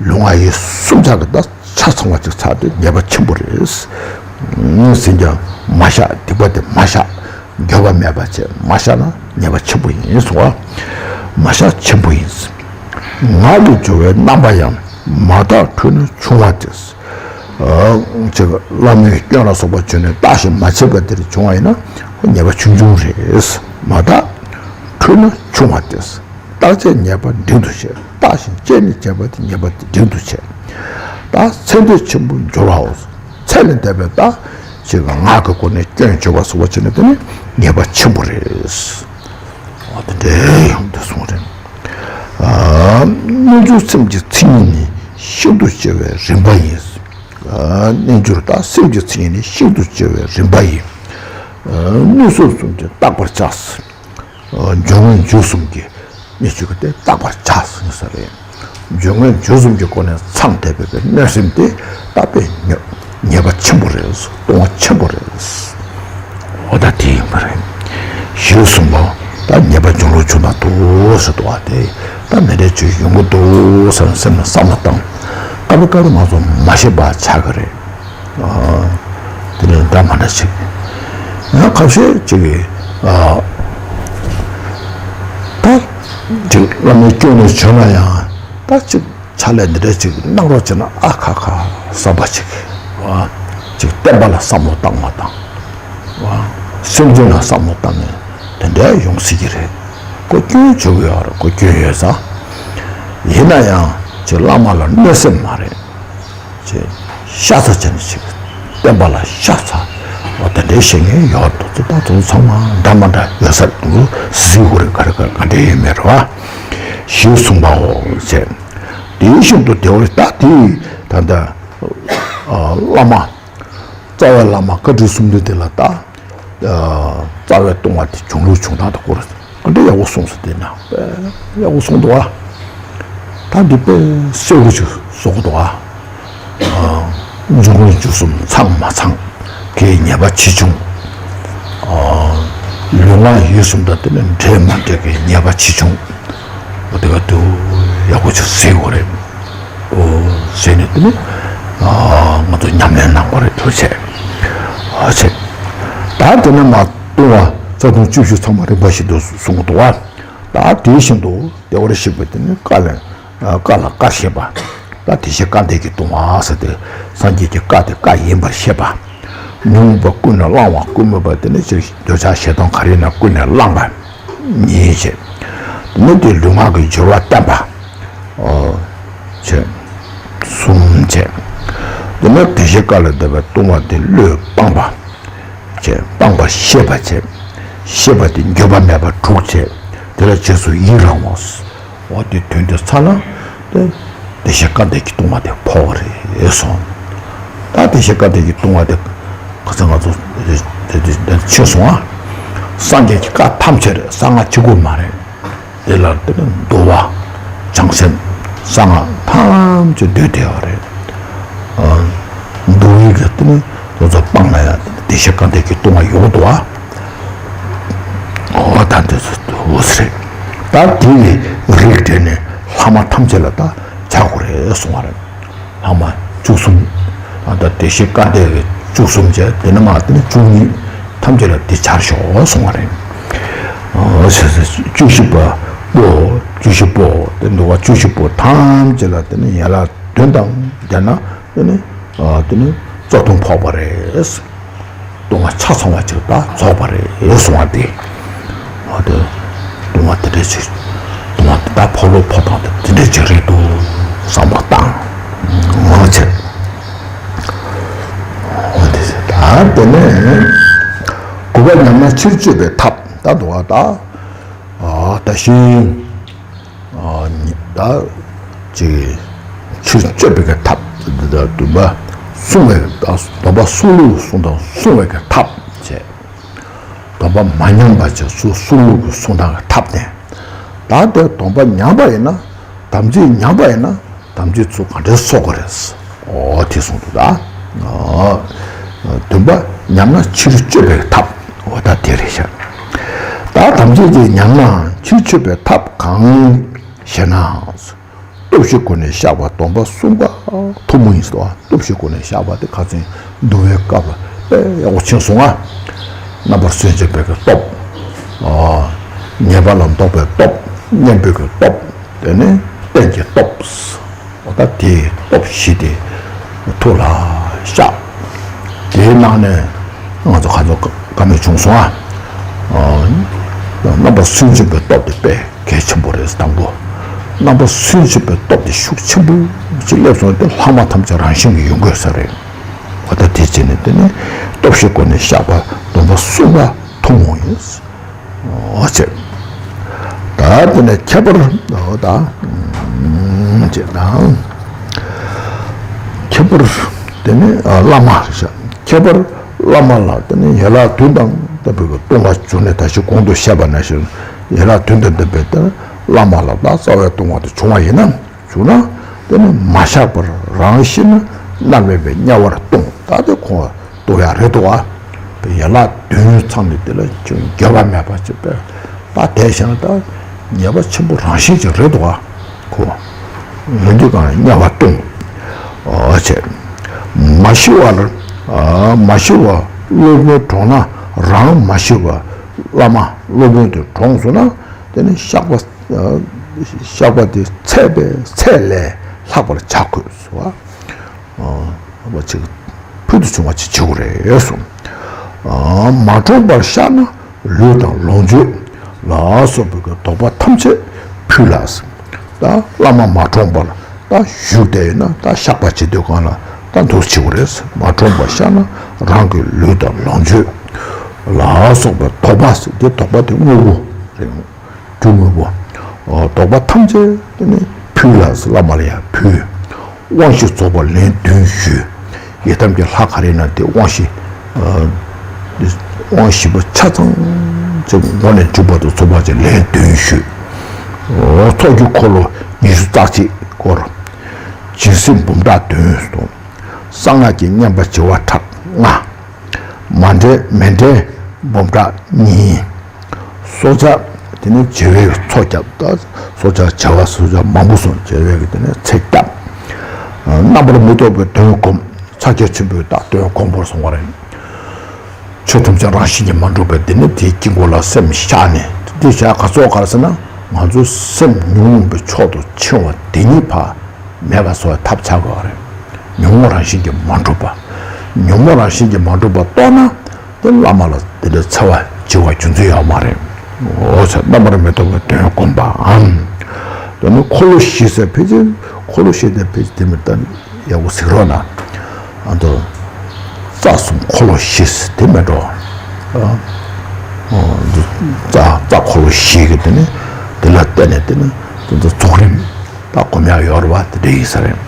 ལུས་ངག་ཡིད་གསུམ་ཆ་གི་ད་ཆ་ཚང་བ་ཅིག་ཚར་དུས་ཉེས་པ་ཆེན་པོ་རེད། ཟིན་ཀྱང་མ་བཤགས་སྡིག་པ་དེ་མ་བཤགས། འགྱོད་པ་མེད་པ་བྱས་མ་བཤགས་ན་ཉེས་པ་ཆེན་པོ་ཡིན་གསུང་བ། མ་བཤགས་ཆེན་པོ་ཡིན། ངག་གི་སྦྱོར་བའི་རྣམ་པ་ཡང་མ་དག་འཁྲུལ་ན་ཆུང་བ་སྟེ། ཅིག་བླ་མའི་སྐྱོན་ལ་སོགས་པ་བྱུང་ནས་བརྟགས་ཤིང་མ་དཔྱད་པ་དེར་བྱུང་བ་ཡིན་ན་ཉེས་པ་ཆུང་ཆུང་རེད། མ་དག་འཁྲུལ་ན་ཆུང་བ་སྟེ། བརྟག་དཔྱད་ཉེས་པ་འབྲིང་དུ་བཤད། བརྟགས་ཤིང་དཔྱད་ནས་བྱས་པ་དེ་ཉེས་པ་དེ་འབྲིང་དུ་བྱས། ད་ཚད་འདོད་ཆེན་པོ་སྦྱོར་བའོ། ཚད་ལས་འདས་པའི་ད་ཅིག་ངག་གི་སྒོ་ནས་སྐྱོན་བརྗོད་པ་སོགས་པ་བྱས་ན་དེ་ནི་ཉེས་པ་ཆེན་པོ་རེད། འོ་དེ་འདྲའི་ཡང་དེ་གསུངས་རེད། རྣལ་འབྱོར་སེམས་ཀྱི་མཚན་ཉིད་ནི་ཤིན་ཏུ་གཅེས་པའི་རིམ་པ་ཡིན། རྣལ་འབྱོར་ད་སེམས་ཀྱི་མཚན་ཉིད་ནི་ཤིན་ཏུ་གཅེས་པའི་རིམ་པ་ཡིན། མནོ་བསམ་གསུམ་གྱིས་བརྟག་པར་བྱ། སྦྱོར་དངོས་རྒྱུ་གསུམ་གྱིས་མི་ཆོས་ཀྱི་དེ་བརྟག་པར་བྱ་ཟེར་ས་རེད། སྦྱོར་དངོས་རྒྱུ་གསུམ་གྱི་སྒོ་ནས་མཚམས་འདས་པའི་གནོད་སེམས་དེ་ད་དཔེ་ཉོ་ཉེས་པ་ཆེན་པོ་རེད། ལྟུང་བ་ཆེན་པོ་རེད། འོ་ད་དེ་ཡིན་པ་རེད། ཞེས་གསུངས་པ། ད་ཉེས་པ་འབྱུང་ལོ་ཆུང་དང་འདུག་ཟེར་འདུག་བ། དེ་ད་མི་འདྲའི་ཆོས་ཡོང་གི་འདུག་ཟེར་སེམས་ལ་བསམ་བློ་བཏང་། སྐབས་རེ་སྐབས་རེ་ང་ཚོ་མ་ཤེས་པ་ཆགས་ཀྱི་རེད། དེ་ནས་འདྲ་མ་འདྲ་ཞིག་ཡང་ཁ་ཤས་ཅིག་གིས་ད་ཅིག་བླ་མའི་སྐྱོན་ནས་བྱོན་ན་ཡང་ད་ཅིག་ཕྱག་ལས་འདི་འདྲ་ཅིག་གནང་རོགས་བྱས་ན་ཨ་ཁ་ཁ་བསམ་པ་ཅིག་ཅིག་བསྟན་པ་ལ་བསམ་བློ་བཏང་མ་བཏང་། སེམས་ཅན་ལ་བསམ་བློ་བཏང་ནས་དེ་འདྲ་ཡོང་སྲིད་ཀྱི་རེད། ཁོ་སྐྱོན་བྱུང་ཡོད་རེད། ཁོ་སྐྱོན་ཡོད་ཙང་། ཡིན་ན་ཡང་ཅིག་བླ་མ་ལ་གནོད་སེམས་མ་རེད། ཅེས་ཤ་ཚ་བྱས་ནས་ཅིག་བསྟན་པ་ལ་ཤ་ཚ་བ་དེ་འདྲའི་བཤད་མཁན་ཡོད་འདུག་ཅེས་ད་དུང་ཚང་མ་འདྲ་མ་འདྲ་ཡོད་ས་འདུག་གཟིགས་དགོས་རེད། ག་རེ་ག་རེ་ག་འདྲ་ཡོད་མེད་རེད་བ། ཞེས་གསུངས་པའོ་ཅེས། དེ་བཞིན་དུ་དེ་བས་ད་དེ་ད་ལྟ་བླ་མ་རྩ་བའི་བླ་མ་བཀའ་དྲིན་གསུམ་ལྡན་དེ་ལ་ད་རྩ་བའི་ལྟུང་བ་དེ་བྱུང་ལུགས་བྱུང་སྟངས་དང་སྐོར་ག་འདྲ་ཡག་པོ་གསུངས་སོང་། དེ་ན་དཔེ་ཡག་པོ་གསུངས་འདུག་ཨ། ད་འདི་དཔེ་གསལ་པོ་ཅིག་བཟོ་གི་འདུག་ཨ། འབྱུང་ལུགས་བཅུ་གསུམ་ཚང་མ་ཚང་གི་ཉེས་པ་ཆེ་ཆུང་། ལུས་ངག་ཡིད་གསུམ་དང་དེ་ནི་འདྲེས་མ་འདྲེས་ཀྱི་ཉེས་པ་ཆེ་ཆུང་། འོ་དེ་ག་དུ་ཡག་པོ་ཅིག་གཟིགས་དགོས་རེད། འོ་ཟེར་ནས་དེ་ནི་ང་ཚོ་ཉམས་ལེན་གནང་དགོས་རེད། ཐུགས་རྗེ་ཆེ། ཨ་ཆེ། ད་དེ་ནས་མ་ལྟུང་བ་རྩ་ལྟུང་བཅུ་བཞི་ཚང་མ་རིམ་པ་བཞིན་དུ་གསུང་གི་འདུག་བ། ད་དེ་བཞིན་དུ་བདེ་བར་གཤེགས་པའི་དེ་ནི་བཀའ་ལས། བཀའ་ལ་བཀའ་བཤད་པ། ད་བདེ་གཤེགས་བཀའ་འདས་ཀྱི་ལྟུང་བ་ཟེར་ཏེ་སངས་རྒྱས་ཀྱི་བཀའ་དེ་བཀའ་ཡིན་པར་བཤད་པ། ཉོན་མོངས་པ་ཀུན་ནས་བསླང་བ། ཀུན་སྨོན་པ་དེ་ནི་ཅིག་འདོད་ཆགས་ཞེ་སྡང་ག་རེ་ཡིན་ན་ཀུན་ནས་བསླང་བ་ཉིད་བྱེད། དེ་ནི་དེ་ལུས་ངག་གི་སྦྱོར་བ་བསྟན་པ། ཨོ། བྱེད། གསུམ་བྱེད། དེ་ནི་བདེ་གཤེགས་བཀའ་ལས་འདས་པའི་ལྟུང་བ་དེ་བློས་སྤངས་པ། བྱེད། སྤངས་པ་ཤེས་པ་བྱེད། ཤེས་པ་དེ་འགྱོད་པ་མེད་པ་དྲུག་བྱེད། དེ་ལ་རྗེས་སུ་ཡི་རང་ངོ་། འོ་དེ་དོན་དེ་ཚར་ན་དེ་བདེ་གཤེགས་བཀའ་འདས་ཀྱི་ལྟུང་བ་དེ་འཕོ་བ་རེད་གསུངས། ད་བདེ་གཤེགས་བཀའ་འདས་ཀྱི་ལྟུང་བ་དེ་ག་ཚོད་ང་ཚོ་དེ་དེ་དེ་ཆོད་སོང་ཨ། སངས་རྒྱས་ཀྱི་བཀའ་ཐམས་ཅད་རེད། གསང་སྔགས་གཅིག་པུ་མ་རེད། དེ་ལ་དེ་ནི་འདུལ་བ། བྱང་སེམས། གསང་སྔགས་ཐམས་ཅད་འདུས་བསྡད་པ་རེད། འདུལ་བའི་གི་དེ་ནི་དེ་ཚོ་སྤངས་ན་ཡང་བདེ་གཤེགས་བཀའ་འདས་ཀྱི་ལྟུང་བ་ཡོང་འདུག་ཨ། འོ་ད་དེ་ཚོ་འོ་ཟེར། ད་དེ་ཡི་རིགས་དེ་ནི་ལྷག་མ་ཐམས་ཅད་ལ་ད་བྱ་དགོས་རེད་གསུང་བ་རེད། ལྷག་མ་བཅུ་གསུམ། ད་ལྟ་བདེ་གཤེགས་བཀའ་འདས་ཀྱི་བཅུ་གསུམ་བྱས་དེ་ནི་མ་དེ་ནི་བཅུ་གཉིས་ཐམས་ཅད་ལ་དེ་བྱར་ཤོག་གསུང་བ་རེད། འོ་ཟེར་ཟེར་བཅུ་བཞི་པ་པོ། བཅུ་བཞི་པོ་དེ་འདུལ་བ་བཅུ་བཞི་པོ་ཐམས་ཅད་ལ་དེ་ནི་ཡན་ལག་བདུན་དང་ལྡན་ན་དེ་ནི་དེ་ནི་རྩ་ལྟུང་འཕོག་པ་རེད། ལྟུང་བ་ཆ་ཚང་བ་ཅིག་ད་རྫོགས་པ་རེད་གསུང་བ་དེ། འོ་དེ་ལྟུང་བ་དེ་འདྲ་ཅིག་ལྟུང་བ་དེ་ད་འཕོ་ལོ་འཕོ་སྟངས་དེ་དེ་འདྲ་ཅིག་རེད་འདུག་བསམ་བློ་བཏང་། འོ་ཆེ། འོ་དེ་ད་དེ་ནས་དགུ་པ་ཉམས་ན་ཕྱིར་བཅོས་པའི་ཐབས་ད་འདུག་བ་ད། ད་ཤིང་། ད་ཅིག་ཕྱིར་བཅོས་པའི་གི་ཐབས། འདི་ལྟར་སྡོམ་པ་བསྲུང་བའི་སྡོམ་པ་བསྲུང་ལུགས་སྲུང་དང་བསྲུང་བའི་གི་ཐབས་བྱས། སྡོམ་པ་མ་ཉམས་པ་ཅིག་སྲུ་སྲུང་ལུགས་སྲུང་སྟངས་ཀྱི་ཐབས་དེ། ད་དེ་སྡོམ་པ་ཉམས་པ་ཡིན་ན་དམ་ཚིག་ཉམས་པ་ཡིན་ན་དམ་ཚིག་ཚུར་ག་འདྲས་གསོ་དགོས་རེད། འོ་དེ་གསུངས་འདུག་ད། སྡོམ་པ་ཉམས་ན་ཕྱིར་བཅོས་པའི་ཐབས། འོ་ད་དེ་རེད་ཤག་ད་དམ་ཚིག་དེ་ཉམས་ན་ཕྱིར་བཅོས་པའི་ཐབས་གང་ཞེ་ན། སྟོབས་བཞིའི་སྒོ་ནས་བཤགས་པ་སྡོམ་པ་བསྲུང་བ་ཐུན་མོང་ཡིན་ཟེར་བ། སྟོབས་བཞིའི་སྒོ་ནས་བཤགས་པ་དེ་ཁ་སང་འདུལ་བའི་སྐབས་ལ་དཔེ་ཡག་པོ་ཕྱིན་སོང་ང་། རྣམ་པར་སུན་འབྱིན་པའི་གི་སྟོབས། ཉེས་པ་ལ་འདོགས་པའི་སྟོབས། གཉེན་པོའི་གི་སྟོབས། དེ་ནས་རྟེན་གྱི་སྟོབས། འོ་ད་དེའི་སྟོབས་བཞི་དེ་ཐུགས་ལ་བཞག་དེའི་ནང་ནས་ང་ཚོ་ཁ་ཚོ་བཀའ་མོལ་བྱུང་སོང་ང་། རྣམ་པར་སུན་འབྱིན་པའི་སྟོབས་དེ་དཔེ་གལ་ཆེན་པོ་རེད། དང་པོ། རྣམ་པར་སུན་འབྱིན་པའི་སྟོབས་དེ་ཤུགས་ཆེན་པོ་ཅིག་སླེབས་སོང་སྟེ་ལྷག་མ་ཐམས་ཅད་རང་བཞིན་གྱིས་ཡོང་དགོས་ས་རེད། འོ་ད་དེ་བྱས་ནས་དེ་ནས་སྟོབས་བཞིའི་སྒོ་ནས་བཤགས་པ་སྡོམ་པ་བསྲུང་བ་ཐུན་མོང་ཡིན། འོ་བྱས། ད་དེ་ནས་ཁྱད་པར་འོ་ད་བྱས་ན། ཁྱད་པར་དེ་ནས་བླ་མ་རེད་ཤག་ཁྱད་པར་བླ་མ་ལ་དེ་ནས་ཡན་ལག་བདུན་དང་ལྡན་པའི་ལྟུང་བ་བྱུང་ནས་ད་ཅི་གོང་དུ་བཤད་པ་ནང་བཞིན་ཡན་ལག་བདུན་དང་ལྡན་པའི་དེ་བླ་མ་ལ་ད་རྩ་བའི་ལྟུང་བ་དེ་བྱུང་བ་ཡིན་ན། བྱུང་ན་དེ་ནི་མ་བཤགས་པར་རང་ཤི་ན་མནར་མེད་པའི་དམྱལ་བར་ལྟུང་། ད་དེ་ཁོ་ལྟུང་ཡག་རེད་འདུག་ཨ། ཡན་ལག་བདུན་ཚང་ནས་དེ་ལ་ཅུང་འགྱོད་པ་མེད་པ་ཅིག་པས་ད་དེ་བཞག་ན་ད་ཉེས་པ་ཆེན་པོ་རང་བཞིན་ཅིག་རེད་འདུག་ཨ། ཁོ་ལུས་འདི་གང་དམྱལ་བར་ལྟུང་། འོ་བྱས། མ་ཤི་བར་མ་ཤི་བར་སློབ་དཔོན་གྲོངས་ན་རང་མ་ཤི་བར་བླ་མ་སློབ་དཔོན་དེ་གྲོངས་སོང་ན་དེ་ནི་བཤགས་པ། བཤགས་པ་དེ་ཚད་པས་ཚད་ལས་ལྷག་པར་བྱ་དགོས་སོ། བ་ཅིག་ཕུལ་དུ་བྱུང་བ་ཅིག་བྱེད་དགོས་རེད་གསུངས། མ་གྲོངས་པར་བཤགས་ན་ལུས་དང་ལོངས་སྤྱོད་ལ་སོགས་པའི་དོགས་པ་ཐམས་ཅད་ཕུལ་ལ། ད་བླ་མ་མ་གྲོངས་པར་ད་བཞུགས་བསྡད་ཡོད་ན་ད་བཤགས་པ་བྱེད་དུས་གང་ལ་ད་འདུག་བྱེད་དགོས་རེད། མ་གྲོངས་པར་བཤགས་ན་རང་གི་ལུས་དང་ལོངས་སྤྱོད་ལ་སོགས་པའི་དོགས་པ་ཟེར་དེ་དོགས་པ་དེ་དངོས་པོ་རེད། རྒྱུ་དངོས་པོ། དོགས་པ་ཐམས་ཅད་དེ་ནི་ ཕུལ་ལ་བླ་མ་ལ་ཡང་ཕུལ། དབང་བཞི་རྫོགས་པ་ལན་བདུན་ཞུས། ཡི་དམ་གྱི་ལྷ་ག་རེ་ན་དེ་དབང་བཞི། དབང་བཞི་པོ་ཆ་ཚང་ཅིག་མགོ་ནས་མཇུག་བར་དུ་ཚོགས་པ་ཅིག་ལན་བདུན་ཞུས། ཚོགས་ཀྱི་འཁོར་ལོ་ཉི་ཤུ་རྩ་གཅིག་བསྐོར། སྦྱིན་སྲེག་འབུམ་ཕྲག་བདུན་གཏོང་། གསང་སྔགས་ཀྱི་བསྙེན་པ་བྱེ་བ་ཕྲག་ལྔ། མཎྜལ་མཎྜལ་འབུམ་ཕྲག་གཉིས། སྲོག་ཆགས་དེ་ནི་བྱེ་བའི་ཚོགས་བརྒྱབ་ད། སྲོག་ཆགས་བྱེ་བ་སྲོག་ཆགས་མང་པོ་སོང་བྱེ་བའི་གི་དེ་ནི་ཚེ་བརྒྱབ། རྣམ་པར་མི་རྟོག་པའི་དོན་བསྒོམ། ཕྱག་རྒྱ་ཆེན་པོའི་བདག་དོན་བསྒོམ་པར་སོང་བ་རེད། ཆོས་ཐམས་ཅད་རང་བཞིན་གྱིས་མ་གྲུབ་པའི་དེ་ནི་དེའི་དཀྱིལ་འཁོར་ལ་སེམས་བཞག་ནས་དེ་བྱ་ག་ཚོགས་ག་རེ་ཟེར་ན་ང་ཚོའི་སེམས་ཉོན་མོངས་པའི་ཕྱོགས་སུ་འཆིང་བ་དེ་ཉིད་ཕར་མེད་པ་བཟོ་བའི་ཐབས་བྱ་དགོས་པ་རེད། ཉོན་མོངས་རང་བཞིན་གྱིས་མ་གྲུབ་པ། ཉོན་མོངས་རང་བཞིན་གྱིས་མ་གྲུབ་པ་རྟོགས་ན་དེ་བླ་མ་ལ་དེ་འདྲ་འཚེ་བ་བྱེད་པ་རྒྱུ་མཚན་ཡོད་མ་རེད། འོ་ཚེ་རྣམ་པར་མི་རྟོག་པའི་དོན་བསྒོམ་པའམ། དེ་ནི་འཁོར་ལོ་བཞི་ཟེར་ཕལ་ཆེར་འཁོར་ལོ་བཞི་དེ་ཕལ་ཆེར་དེ་མི་ལྟ་ཡག་པོ་གཟིགས་རོགས་གནང་། ཨ་ནི་རྩ་གསུམ་འཁོར་ལོ་བཞི་ཟེར་དེ་མེད་འགྲོ། རྩ་རྩ་འཁོར་ལོ་བཞི་གི་དེ་ནི་དེ་ལ་བརྟེན་ནས་དེ་ནི་དེ་ཚོ་རྫོགས་རིམ། ད་སྒོམ་ཡག་ཡོད་རེད་བ། དེ་འདྲ་ཡིན་ས་རེད།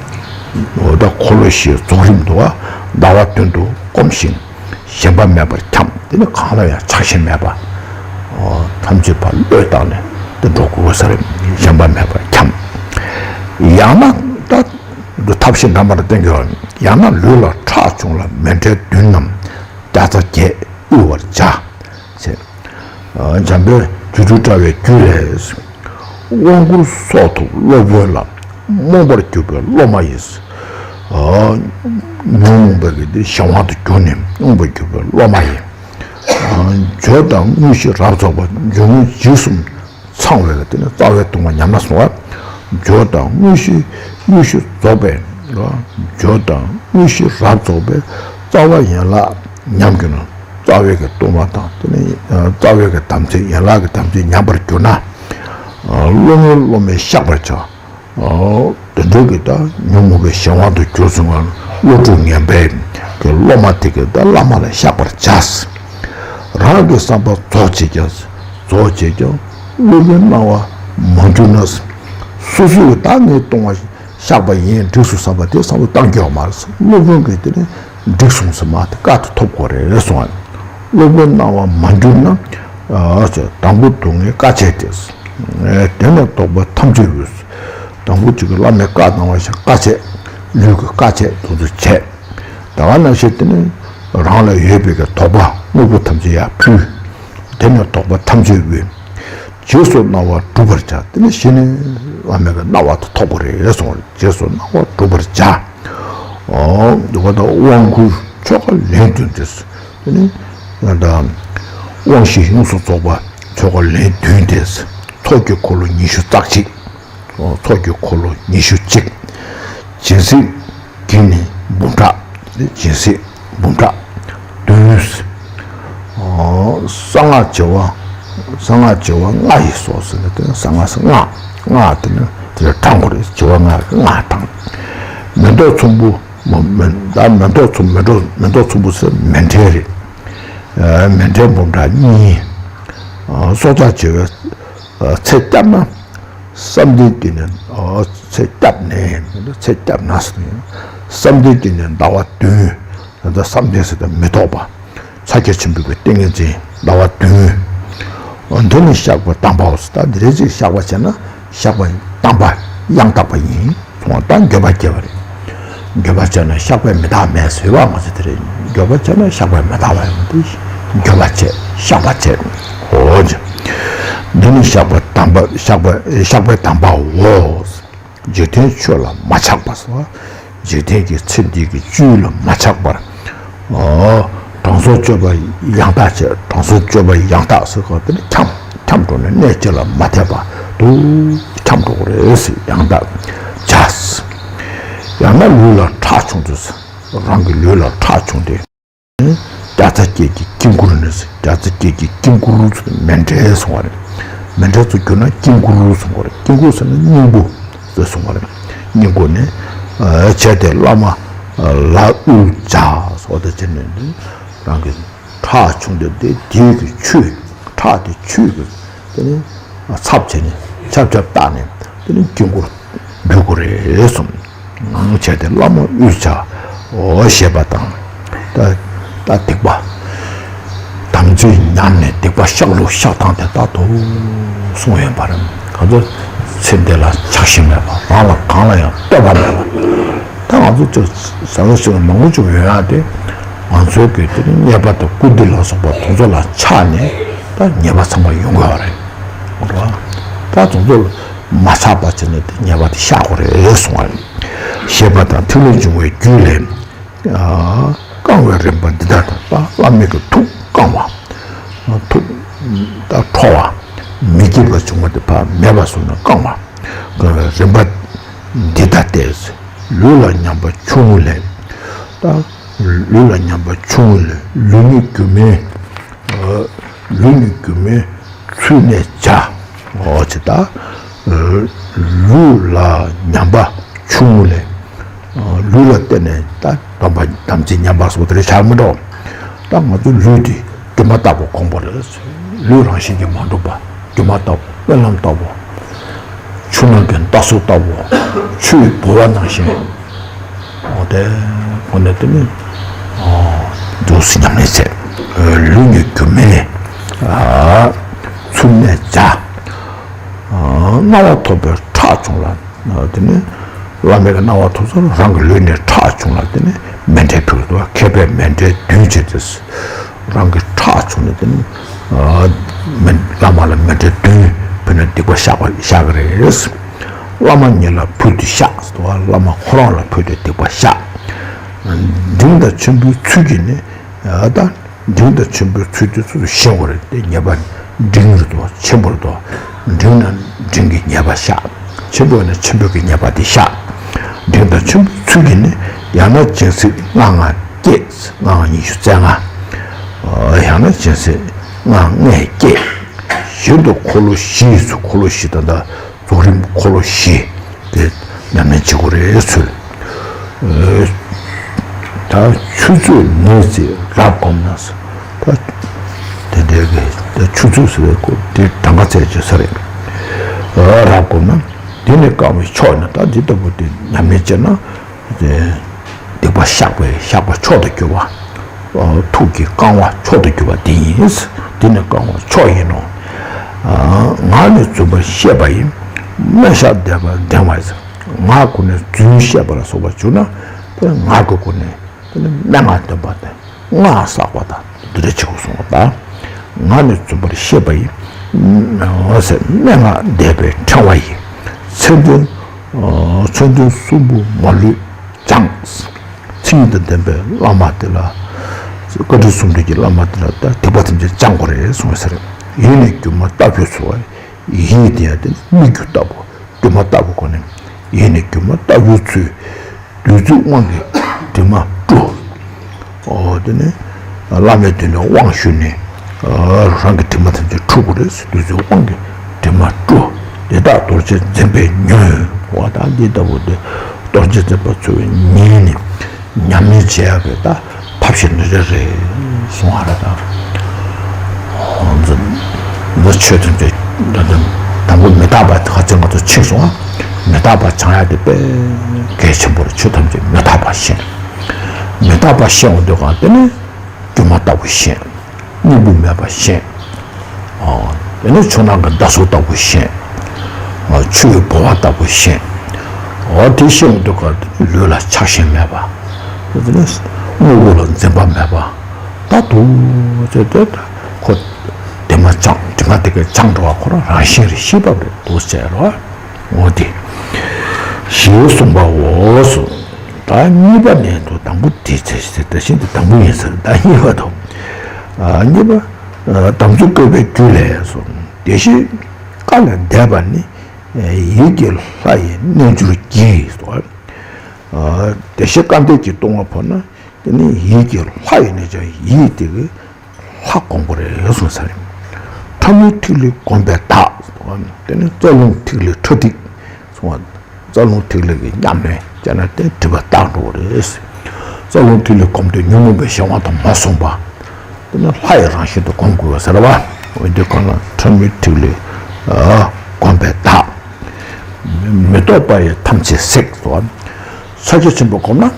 འོ་ད་འཁོར་ལོ་བཞིའི་རྫོགས་རིམ་དུ་བ་ཟླ་བ་བདུན་དུ་སྒོམ་ཞིང་ཞེན་པ་མེད་པར་འཁྱམས། དེ་ནི་གང་ལ་ཡང་ཆགས་ཞེན་མེད་པ། ཐམས་ཅད་ཕར་བློས་བཏང་ནས་དེ་འགྲོ་དགོས་ས་རེད། ཞེན་པ་མེད་པར་འཁྱམས། ཡང་ན་ད་ཐབས་ཤེས་འདྲ་མར་བསྟན་གྱི་ཡོད། ཡང་ན་ལུས་ལ་ཁྲག་བྱུང་ལ་མཎྜལ་བདུན་རྣམས་བརྒྱ་རྩ་བརྒྱད་དབུལ་བར་བྱ། ཞེས། འཇམ་དཔལ་སྒྱུ་འཕྲུལ་དྲ་བའི་རྒྱུད་ལས། དབང་བསྐུར་སོགས་ཐོབ་སློབ་དཔོན་ལ། རྨོངས་པར་གྱུར་པའི་སློབ་མ་ཡིས། ཉོན་མོངས་པའི་གི་དེ་གཞན་དབང་དུ་གྱུར་ནས་རྨོངས་པར་གྱུར་པའི་སློབ་མ་ཡིས། སྦྱོར་དང་དངོས་གཞི་རབ་རྫོགས་པ། སྦྱོར་དངོས་རྗེས་གསུམ་ཚང་བའི་གི་དེ་ནི་རྩ་བའི་ལྟུང་བ་ཉམས་ལ་སོང་བ། སྦྱོར་དང་དངོས་གཞི་དངོས་གཞི་རྫོགས་པའི། སྦྱོར་དང་དངོས་གཞི་རབ་རྫོགས་པའི་རྩ་བ་ཡན་ལག་ཉམས་གྱུར་ན། རྩ་བའི་གི་ལྟུང་བ་དང་དེ་ནི་རྩ་བའི་གི་དམ་ཚིག་ཡན་ལག་གི་དམ་ཚིག་ཉམས་པར་གྱུར་ན། སློབ་དཔོན་སློབ་མས་བཤགས་པར་བྱ། དེ་འདྲའི་གི་ད་ཉོན་མོངས་པའི་གཞན་དབང་དུ་གྱུར་སོང་བ་བློ་གྲོས་ངན་པས་གི་སློབ་མ་དེ་གིས་ད་བླ་མ་ལ་བཤགས་པར་བྱ། རང་གི་བསམ་པ་རྫོགས་བྱེད་ཀྱང་རྫོགས་བྱེད་ཀྱང་སློབ་དཔོན་གནང་བ་མ་གྱུར་ན། སོ་སོའི་གི་ད་ངས་ལྟུང་བ་བཤགས་པ་ཡིན་འགྲིགས་སོང་བསམ་པ་དེ་བསམ་བློ་བཏང་རྒྱུ་ཡོད་མ་རེད། སློབ་དཔོན་གྱིས་དེ་ནི་འགྲིགས་སོང་ཟེར་མ་དེ་བཀའ་དེ་ཐོབ་དགོས་རེད་གསུངས། སློབ་དཔོན་གནང་བ་མ་གྱུར་ན། ཨ་ཅེ་དང་པོ་སྡུག་བསྔལ་དཀའ་སྤྱད་དེ། དེ་ནས་བཟློག་པ་ཐམས་ཅད་འོས། དང་པོ་གཅིག་གི་བླ་མས་བཀའ་གནང་བ་ཞིག་དཀའ་སྤྱད། ལུས་ཀྱི་དཀའ་སྤྱད་དེ་ཚོ་བྱས། ད་ག་ནང་བཞིན་དེ་ནི་རང་ལ་ཡོད་པའི་གི་དོགས་པ་དངོས་པོ་ཐམས་ཅད་ཡར་ཕུལ། དེ་ནས་བཟློག་པ་ཐམས་ཅད་འོས། རྗེས་སུ་གནང་བ་བསྒྲུབ་པར་བྱ། དེ་ནི་གཞི་ནས་བླ་མའི་གི་གནང་བ་དེ་ཐོབ་དགོས་རེད་གསུངས། རྗེས་སུ་གནང་བ་བསྒྲུབ་པར་བྱ། འོ་འདུག་པ་དང་དབང་བསྐུར་ཆོ་ག་ལན་བདུན་ཏེ། དེ་ནི་ད་དབང་བཞི་ཡོངས་སུ་རྫོགས་པ་ཆོ་ག་ལན་བདུན་ཏེ། ཚོགས་ཀྱི་འཁོར་ལོ་ཉི་ཤུ་རྩ་གཅིག། ཚོགས་ཀྱི་འཁོར་ལོ་ཉི་ཤུ་གཅིག། སྦྱིན་སྲེག་གི་ནི་འབུམ་ཕྲག། སྦྱིན་སྲེག་འབུམ་ཕྲག་བདུན། གསང་སྔགས་བྱེ་བ། གསང་སྔགས་བྱེ་བ་ལྔ་ཡིས་སོ་ཟེར་ནས་དེ་གསང་སྔགས་ཟེར་ལྔ། ལྔ་དེ་ནི་དེ་ལ་གྲངས་དགོས་རེད། བྱེ་བ་ལྔ་ལྔ་དང་། མེ་ཏོག་ཚོམ་བུ། མེ་ཏོག་ཚོམ་མེ་ཏོག་ཚོམ་བུ་ཟེར་མཎྜལ་རེད། མཎྜལ་འབུམ་ཕྲག་གཉིས། སྲོག་ཆགས་བྱེ་བའི་ཚེ་བསྐྱབས་ན། བསམ་གཏན་དེ་ནས་ཚེ་བསྐྱབས་ནས་ཚེ་བསྐྱབས་ན་ཟེར་ན། བསམ་གཏན་དེ་ནས་ཟླ་བ་བདུན། ད་ལྟ་བསམ་གཏན་ཟེར་ད་མི་རྟོག་པ། ཕྱག་རྒྱ་ཆེན་པོའི་གི་ཏིང་ངེ་འཛིན་ཟླ་བ་བདུན། འདི་ནི་བཤགས་པ་དམ་པའོ། ད་འདི་རེ་ཅིག་བཤགས་པ་བྱས་ན་བཤགས་པ་དམ་པ་ཡང་དག་པ་ཡིན། སོང་བ་ད་འགྱོད་པ་སྐྱེ་བ་རེད། འགྱོད་པ་བྱས་ན་བཤགས་པས་མི་དག་མེད་ཟེར་བ་མ་ཟེར་དེ་རེད། འགྱོད་པ་བྱས་ན་བཤགས་པས་མི་དག་པ་ཡིན་ཏེ། འགྱོད་པ་བྱས་བཤགས་པ་བྱས། འོ་ཅེ། འདི་ནི་བཤགས་པ་དམ་པ་བཤགས་པ་བཤགས་པའི་དམ་པའོ། འཇིག་རྟེན་ཆོས་ལ་མ་ཆགས་པ་ཟེར་བ། འཇིག་རྟེན་གྱི་ཚེ་འདི་གི་བཅུད་ལ་མ་ཆགས་པར། ཨོ། དྲང་སྲོང་སྤྱོད་པ་ཡང་དག་བྱེད། དྲང་སྲོང་སྤྱོད་པ་ཡང་དག་ཟེར་བ་དེ་ནི་འཁྱམས་འཁྱམས་འགྲོ་ནས་གནས་གཅིག་ལ་མ་ཐེབས་པ་དུ་འཁྱམས་འགྲོ་གི་རེད་ཟེར། ཡང་དག་བྱ། ཡང་ན་ལུས་ལ་ཁྲག་བྱུང་དུས། རང་གི་ལུས་ལ་ཁྲག་བྱུང་སྟེ། བརྒྱ་རྩ་བརྒྱད་ཀྱི་དཀྱིལ་འཁོར་ནས། བརྒྱ་རྩ་བརྒྱད་ཀྱི་དཀྱིལ་འཁོར་ཚོ་མཎྜལ་གསུང་བ་རེད། མཎྜལ་ཚོ་གྱུར་ན་དཀྱིལ་འཁོར་གསུང་བ་རེད། དཀྱིལ་འཁོར་ཟེར་ན་སྙིང་པོ་ཟེར་གསུང་བ་རེད། སྙིང་པོ་ནས་བྱས་ཏེ་བླ་མ་ལ་དབུལ་བྱ་སོགས་དང་བྱས་ནས་རང་གི་ཁྲག་ཕྱུང་སྟེ་དེ་དེའི་གི་ཆུས། ཁྲག་དེ་ཆུས་གི་དེ་ནས་ཚབ་བྱས་ནས་ཆབ་ཆབ་བཏགས་ནས་དེ་ནས་དཀྱིལ་འཁོར། འབུལ་དགོས་རེད་གསུངས། བྱས་ཏེ་བླ་མ་དབུས་ཕྱག་འོ་ཞེས་པ་དང་། ད་ད་སྡིག་པ་དམ་ཚིག་ཉམས་ནས་སྡིག་པ་བཤགས་ལུགས་བཤགས་སྟངས་དེ་ལྟར་དུ་གསུངས་ཡོད་པ་རེད། གང་ཚོ་ཚེ་འདི་ལ་ཆགས་ཞེན་མེད་པ། རང་ལ་གང་ལ་ཡང་ལྟོས་པ་མེད་པ། ད་ང་ཚོ་ཅིག་ཟ་ཟ་ཞིག་མང་པོ་ཅིག་ཡོད་ཡ་དེ། ང་ཚོའི་གི་དེ་ནི་ཉེས་པ་དང་ཀུན་འདུས་ལ་སོགས་པ་དེ་ཚོ་ལ་ཆགས་ནས་ད་ཉེས་པ་ཚང་མ་ཡོང་གི་ཡོད་རེད། རེད་བ། ད་དེ་ཚོ་ལ་མ་ཆགས་པ་བྱས་ནས་དེ་ཉེས་པ་དེ་བཤགས་དགོས་རེད་གསུངས་པ་རེད། ཞེས་པ་དང་ཐིག་ལེ་འབྱུང་བའི་རྒྱུད་ལས། བསྐང་བའི་རིམ་པ་འདི་ལྟར་དང་། ད་བླ་མའི་གི་ཐུགས་བསྐང་བ། ཐུགས་ད་ཁྲོ་བ། མི་སྐྱིད་པ་བྱུང་བ་དེ་ཕར་མེད་པ་བཟོ་ནས་བསྐང་བ། བསྐང་བའི་རིམ་པ་འདི་ལྟ་སྟེ། ལུས་ལ་ཉམས་པ་ཆུང་ངུ་ལས། ད་ལུས་ལ་ཉམས་པ་ཆུང་ངུ་ལས། ལུས་ནི་སྒྱུ་མའི། ལུས་ནི་སྒྱུ་མའི་ཚུལ་གནས་བྱ། འོ་ཅི་ད། ལུས་ལ་ཉམས་པ་ཆུང་ངུ་ལས། ལུས་ལ་བརྟེན་ནས་ད་སྡོམ་པ་དམ་ཚིག་ཉམས་པ་སོགས་དེ་འདྲ་ཆགས་མི་འགྲོ། ད་ང་ཚོའི་ལུས་འདི་སྒྱུ་མ་ལྟ་བུ་གོང་པོ་རེད། ལུས་རང་བཞིན་གྱིས་མ་གྲུབ་པ། སྒྱུ་མ་ལྟ་བུ། རྨི་ལམ་ལྟ་བུ། ཆུ་ནང་གི་རྟ་སོ་ལྟ་བུ། ཆུ་ཡི་ལྦུ་བ་ནང་བཞིན། འོ་དེ་ཁོ་ནས་དེ་ནི་འདུག་སེ་ཉམས་ལེན་བྱས། ལུས་ནི་སྒྱུ་མའི་ཚུལ་གནས་བྱ། སྣང་བ་ཐོབ་པའི་ཁྲག་ཕྱུང་ལ། དེ་ནི་བླ་མའི་སྣང་བ་ཐོབ་ཚར། རང་གི་ལུས་ནས་ཁྲག་ཕྱུང་ལ། དེ་ནི་མཎྜལ་ཕུལ་དུ་མཁས་པས་མཎྜལ་བདུན་བྱས་ཏེ། རང་གི་ཁྲག་ཕྱུང་ནས་དེ་ནི་མི་བླ་མ་ལ་མཎྜལ་བདུན་ཕུལ་ནས་སྡིག་པ་བཤགས་པ་བཤགས་ཀྱི་རེད། བླ་མ་ཉིད་ལ་ཕུལ་ཏེ་བཤགས། བླ་མ་ཁོ་རང་ལ་ཕུལ་ཏེ་སྡིག་པ་བཤགས། འབྲིང་དང་ཆེན་པོའི་ཚུལ་གྱིས་ནི། ད་འབྲིང་དང་ཆེན་པོའི་ཚུལ་དེ་ཚོ་ཤེས་དགོས་རེད། དེ་ཉེས་པ་འབྲིང་རེད་དོ། ཆེན་པོ་རེད་དོ། འབྲིང་ན་འབྲིང་གི་ཉེས་པ་བཤགས། ཆེན་པོ་ན་ཆེན་པོ་གི་ཉེས་པ་དེ་བཤགས། འབྲིང་དང་ཆེན་པོའི་ཚུལ་གྱིས་ནི། ཡང་ན་སྦྱིན་སྲེག་ལྔ་ལྔ་བསྐྱེད། ལྔ་ལྔ་ཉི་ཤུ་རྩ་ལྔ། ཡང་ན་སྦྱིན་སྲེག་ལྔ་ལྔས་བསྐྱེད། བཞིན་དུ་འཁོར་ལོ་བཞི་ཡི་ཚུལ། འཁོར་ལོ་བཞི་ད་ལྟ་རྫོགས་རིམ་འཁོར་ལོ་བཞི་དེ་ཉམས་ལེན་བྱེད་དགོས་རེད་ཚུལ། ད་ཆུ་ཚོད་ནས་ཚེ་རབ་བསྒོམས་ན། ད་དེ་འདྲའི་གི་ད་ཆུ་ཚོད་ཟེར་བའི་སྐོར་དེ་གྲངས་ཀ་བཙལ་བྱེད་ས་རེད། རབ་བསྒོམས་ན་དེ་ནས་བསྐང་བའི་མཆོག་ནི། ད་འདི་ལྟ་བུ་དེ་ཉམས་ལེན་བྱས་ན། སྡིག་པ་བཤགས་པའི་བཤགས་པ་མཆོག་ཏུ་གྱུར་པ། ཐུགས་ཀྱི་བསྐང་བ་མཆོག་ཏུ་གྱུར་པ་འདི་ཡིན། འདི་ནི་བསྐང་བ་མཆོག་ཡིན་ནོ། ངག་ནི་རྫུན་པར་བཤད་པ་ཡིས། སྨྲས་ཤག་བདེན་པར་བདེན་པ་ཡིན། ངག་ཁོ་ནས་རྫུན་བཤད་པ་ལ་སོགས་པ་བྱུང་ན། དེ་ངག་གི་སྒོ་ནས་དེ་ནི་སྨྲེ་སྔགས་འདོན་པ་དང་། སྔགས་བསགས་པ་དང་འདི་འདྲ་བྱེད་དགོས་གསུངས་པ་དང་། ངག་ནི་རྫུན་པར་བཤད་པ་ཡིས། སྨྲེ་སྔགས་བཟླས་པའི་ཕྲེང་བ་ཡིས། མཚན་དོན་མཚན་དོན་གསུམ་པོ་མ་ལུས་སྦྱངས། མཚན་ཉིད་དང་ལྡན་པའི་བླ་མ་དེ་ལ། བཀའ་དྲིན་གསུམ་ལྡན་གྱི་བླ་མ་དེ་ལ་ད་སྡིག་པ་ཐམས་ཅད་སྦྱང་དགོས་རེད་གསུངས་ཟེར། ཡིད་ནི་སྒྱུ་མ་ལྟ་བུའི་ཚུལ། ཡིད་དེ་ཡང་དེ་ནི་སྨིག་རྒྱུ་ལྟ་བུ། སྒྱུ་མ་ལྟ་བུ་ཁོ་ནས། ཡིད་ནི་སྒྱུ་མ་ལྟ་བུའི་ཚུལ། བདུད་རྩིའི་དབང་གིས་དྲི་མ་བཀྲུ། འོ་དེ་ནི་བླ་མའི་མདུན་ནས་དབང་ཞུས་ནས། རང་གི་དྲི་མ་ཐམས་ཅད་འཁྲུ་དགོས་རེད། བདུད་རྩིའི་དབང་གིས་དྲི་མ་བཀྲུ། དེ་དག་རྡོ་རྗེ་འཛིན་པས་ཉོན། འོ་ད་འདི་ལྟ་བུ་དེ་རྡོ་རྗེ་འཛིན་པ་ཚོས་ཉན་ནས་ཉམས་ལེན་བྱེད་ཡག་གི་ད་ཐབས་ཤེས་འདི་འདྲ་རེད་གསུང་བ་རེད་ད། འདི་ཆོས་ཐམས་ཅད་འདི་དང་པོ་མི་རྟག་པ་ཁ་ཚིག་ང་ཚོ་ཕྱིན་སོང་ང་། མི་རྟག་པ་སྦྱང་ཡག་དེ་དཔེ་གལ་ཆེན་པོ་རེད། ཆོས་ཐམས་ཅད་མི་རྟག་པ་ཤེས། མི་རྟག་པ་ཤེས་འོང་དུས་གང་དེ་ནི་སྒྱུ་མ་ལྟ་བུ་ཤེས། གཉིས་པོ་མེད་པ་ཤེས། དེ་ནི་ཆུ་ནང་གི་མདའ་སོ་ལྟ་བུ་ཤེས། ཆུ་ཡི་ལྦུ་བ་ལྟ་བུ་ཤེས། འོ་དེ་ཤེས་འོང་དུས་གང་དེ་ནི་ལུས་ལ་ཆགས་ཞེན་མེད་པ། དེ་ནི་དངོས་པོ་ལ་འཛིན་པ་མེད་པ། ད་དུ་ཅེ་དེ་ཁོ་དེ་མ་སྦྱངས་དྲི་མ་དེ་ག་སྦྱངས་འགྲོ་བ་ཁོ་རང་རང་བཞིན་རེད། ཤེས་པ་རེད་འདུག་ཟེར་རོ། འོ་དེ་ཞེས་གསུངས་པའོ། ད་གཉིས་པ་ནས་དུ་དང་པོ་དེ་ཚེ་ཞེས་ད་བཞིན་དུ་དང་པོ་ཡིན་ཟེར། ད་གཉིས་པ་དུ་གཉིས་པ་དམ་ཚིག་བཀོད་པའི་རྒྱུ་ལས་སོ། བདེ་གཤེགས་བཀའ་ལས་འདས་པ་ནི། ཡིད་ཀྱི་ལྷ་ཡི་རྣལ་འབྱོར་གྱིས་སོ། བདེ་གཤེགས་བཀའ་འདས་ཀྱི་ལྟུང་བ་ཕོག་ན། དེ་ནི་ཡིད་ཀྱི་ལྷ་ཡི་རྣལ་འབྱོར། ཡིད་དེ་གི་ལྷ་གོང་པོ་རེད་གསུངས་ས་རེད། ཕྲ་མོའི་ཐིག་ལེ་བསྒོམས་པས་དག། དེ་ནི་རྩ་རླུང་ཐིག་ལེ་ཕྲ་ཐིག་གསུངས་པ། རྩ་རླུང་ཐིག་ལེ་གི་ཉམས་ལེན་བྱས་ན་དེ་སྒྲིབ་པ་དག་འགྲོ་གི་རེད། རྩ་རླུང་ཐིག་ལེ་བསྒོམས་ཏེ་ཉོན་མོངས་པའི་གཞན་དབང་དུ་མ་སོང་བ། དེ་ནི་ལྷ་ཡི་རང་བཞིན་དུ་བསྒོམ་དགོས་པ་ཟེར་བ། འོན་ཏེ་གང་ལ་ཕྲ་མོའི་ཐིག་ལེ་བསྒོམས་པས་དག། མི་རྟོག་པ་ཡིས་ཐམས་ཅད་བསྲེགས་སོ། ཕྱག་རྒྱ་ཆེན་པོ་བསྒོམས་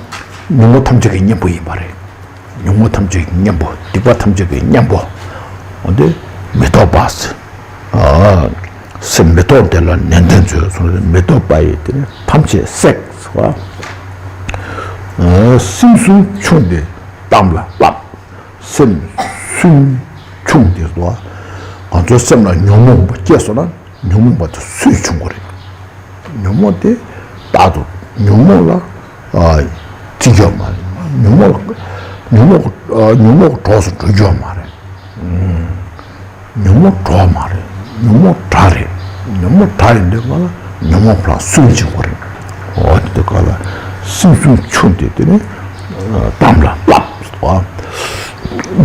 ན་ཉོན་མོངས་ཐམས་ཅད་ཀྱི་གཉེན་པོ་ཡིན་པ་རེད། ཉོན་མོངས་ཐམས་ཅད་ཀྱི་གཉེན་པོ། སྡིག་པ་ཐམས་ཅད་ཀྱི་གཉེན་པོ། འོ་དེ་མི་རྟོག་པ། སེམས་མི་རྟོག་དེ་ལ་ནན་ཏན་བྱོས་སོ། མི་རྟོག་པ་ཡིས་དེ་ནི་ཐམས་ཅད་བསྲེགས་སོ། སེམས་སུན་ཕྱུང་སྟེ་གཏམ་ལ་བསླབ། སེམས་སུན་ཕྱུང་སྟེ་སོ། ང་ཚོའི་སེམས་ལ་ཉོན་མོངས་པ་སྐྱེས་སོང་ན་ཉོན་མོངས་པ་དེ་སུན་ཕྱུང་དགོས་རེད། ཉོན་མོངས་དེ་རྟག་ཏུ་ཉོན་མོངས་ལ་ཨ་བརྩི་རྒྱུ་མ་རེད། ཉོན་མོངས་ལ་ཉོན་མོངས་ཨ་ཉོན་མོངས་གྲོགས་སུ་འགྲོ་རྒྱུ་མ་རེད། ཉོན་མོངས་གྲོགས་མ་རེད། ཉོན་མོངས་དགྲ་རེད། ཉོན་མོངས་དགྲ་ཡིན་དུས་ག་ལ་ཉོན་མོངས་ལ་སུན་འབྱིན་དགོས་རེད། འོ་དེ་དུས་ག་ལ་སེམས་སུན་ཕྱུང་སྟེ་དེ་ནི་གཏམ་ལ་བསླབ།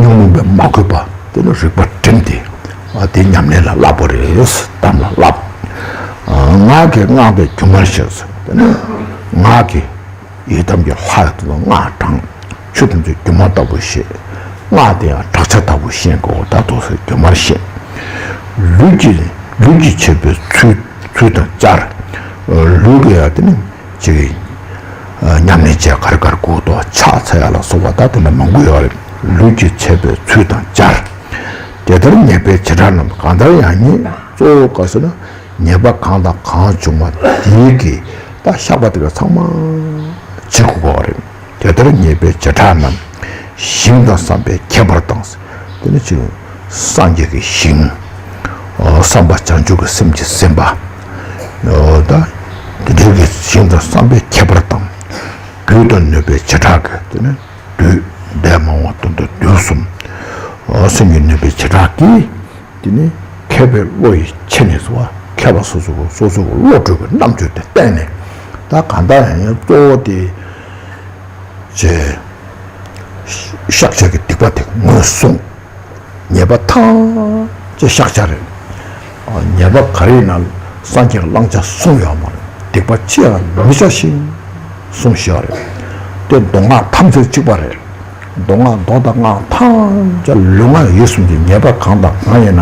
ཉོན་མོངས་པས་མ་གོས་པ་དེ་ནི་རིག་པ་བསྒྲིམས་ཏེ་དེ་ཉམས་ལེན་ལ་བསླབ་པ་རེད། གཏམ་ལ་བསླབ། ངག་གིས་བསྔགས་པས་སྒྱུ་མར་བཤད། དེ་ནི་ངག་གིས་ཡི་དམ་གྱི་ལྷ་དེ་ལ་སྔགས་བགྲང་། ཆོས་ཐམས་ཅད་སྒྱུ་མ་ལྟ་བུ་ཤེས། སྔགས་དེ་ཡང་བྲག་ཆ་ལྟ་བུ་ཤེས་དགོས། ད་དུང་སྒྱུ་མར་ཤེས། ལུས་ཀྱི་ལུས་ཀྱི་བྱེད་པའི་ཚུལ་ཚུལ་དང་སྦྱར། ལུས་ཀྱི་ཡང་དེ་ནི་ཅིག་ཉམས་ལེན་བྱས་གར་གར་གོ་ཏོ་ཕྱག་འཚལ་ཡ་ལ་སོགས་པ་ད་དེ་འདྲ་མང་པོ་ཡོད་རེད། ལུས་ཀྱི་བྱེད་པའི་ཚུལ་དང་སྦྱར། དེ་ལྟར་ཉེས་པའི་བྱེ་བྲག་རྣམས། གང་ལྟར་ཡང་ཉེས་གཙོ་བོ་ག་ཟེར་ན། ཉེས་པ་གང་དང་གང་བྱུང་བ་དེའི་གི་ད་བཤགས་པ་དེ་ག་ཚང་མ་བྱེད་དགོས་པ་རེད། དེ་ལྟར་ཉེས་པའི་བྱེ་བྲག་རྣམས། ཞིང་དང་བསམ་པས་ཁྱད་པར་དང་། དེ་ནི་ཅིག་སངས་རྒྱས་ཀྱི་ཞིང་། བསམ་པ་བྱང་ཆུབ་ཀྱི་སེམས་ཀྱིས་ཟིན་པ། ད་དེ་འདྲའི་གི་ཞིང་དང་བསམ་པས་ཁྱད་པར་དང་། རྒྱུ་དང་ནུས་པའི་བྱེ་བྲག་གིས་དེ་ནི་བདུད་འདས་མ་འོངས་སྟོན་ཟླ་བདུད་གསུམ། སེམས་ཀྱི་ནུས་པའི་བྱེ་བྲག་གིས། དེ་ནི་མཁས་པའི་བློ་ཡི་ཆེ་ནས་སོ། མཁས་པ་སོ་སོ་སོ་སོ་བློ་གྲོས་ཀྱི་རྣམ་དཔྱོད་དེ་བསྟན་ནས། ད་གང་ལྟར་ཡང་ཡང་གཙོ་བོ་དེ་བྱས། བཤགས་བྱ་གི་སྡིག་པ་དེ་ངོས་བཟུང་། ཉེས་པ་ཐམས་ཅད་བཤགས་བྱ་རེད། ཉེས་པ་ག་རེ་ཡིན་ན་སངས་རྒྱས་ཀྱི་བླང་བྱ་གསུངས་ཡོད་མ་རེད། སྡིག་པ་ཅི་ཡང་མི་བྱ་ཞིང་གསུངས་བཞག་རེད། དེ་མདོ་སྔགས་ཐམས་ཅད་གཅིག་པ་རེད། མདོ་སྔགས་མདོ་དང་སྔགས་ཐམས་ཅད་ལུས་ངག་ཡིད་གསུམ་གྱི་ཉེས་པ་གང་དང་གང་ཡིན་ན་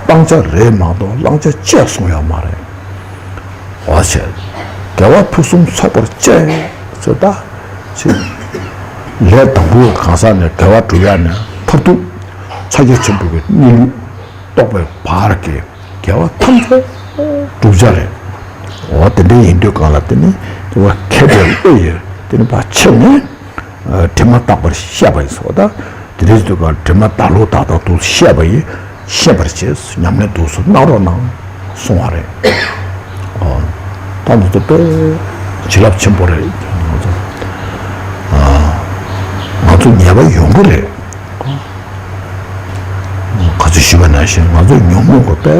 སྤང་བྱ་རེད་མ་གཏོགས་བླང་བྱ་ཅི་ཡང་གསུངས་ཡོད་མ་རེད། འོ་བྱས། དགེ་བ་ཕུན་སུམ་ཚོགས་པར་སྤྱད་ཟེར་ད། ཅེས། ལས་དང་པོའི་གང་ཟག་ནས་དགེ་བ་སྒྲུབ་ཡ་ནས་མཐར་ཐུག་ཕྱག་རྒྱ་ཆེན་པོ་གི་གནས་ལུགས་རྟོགས་པའི་བར་གྱི་དགེ་བ་ཐམས་ཅད་བསྒྲུབ་བྱ་རེད། འོ་དེ་འདྲ་ཡིན་དུས་གང་ལ་དེ་ནི་དེ་བ་མཁས་པའི་བློ་ཡིས་དེ་ནི་ཕར་ཕྱེ་ནས། དྲི་མ་དག་པར་བཤད་པ་ཡིན་སོ། ད་དེ་རིང་དུས་ཀ་དྲི་མ་དག་ལུགས་དག་དག་ཏུ་བཤད་པ་ཡིན། ཤེས་པར་བྱས་ཉམས་ལེན་དུ་སུ་གནང་རོགས་གནང་གསུང་བ་རེད། ཨོ། ད་འདི་ཚོ་དཔེ་བྱིན་རླབས་ཆེན་པོ་རེད། ང་ཚོ་ཨ། ང་ཚོ་ཉེས་པ་ཡོང་གི་རེད། ག་ཚོད་ཞུས་པ་ནང་བཞིན་ང་ཚོ་ཉོན་མོངས་ཀྱི་དཔེ་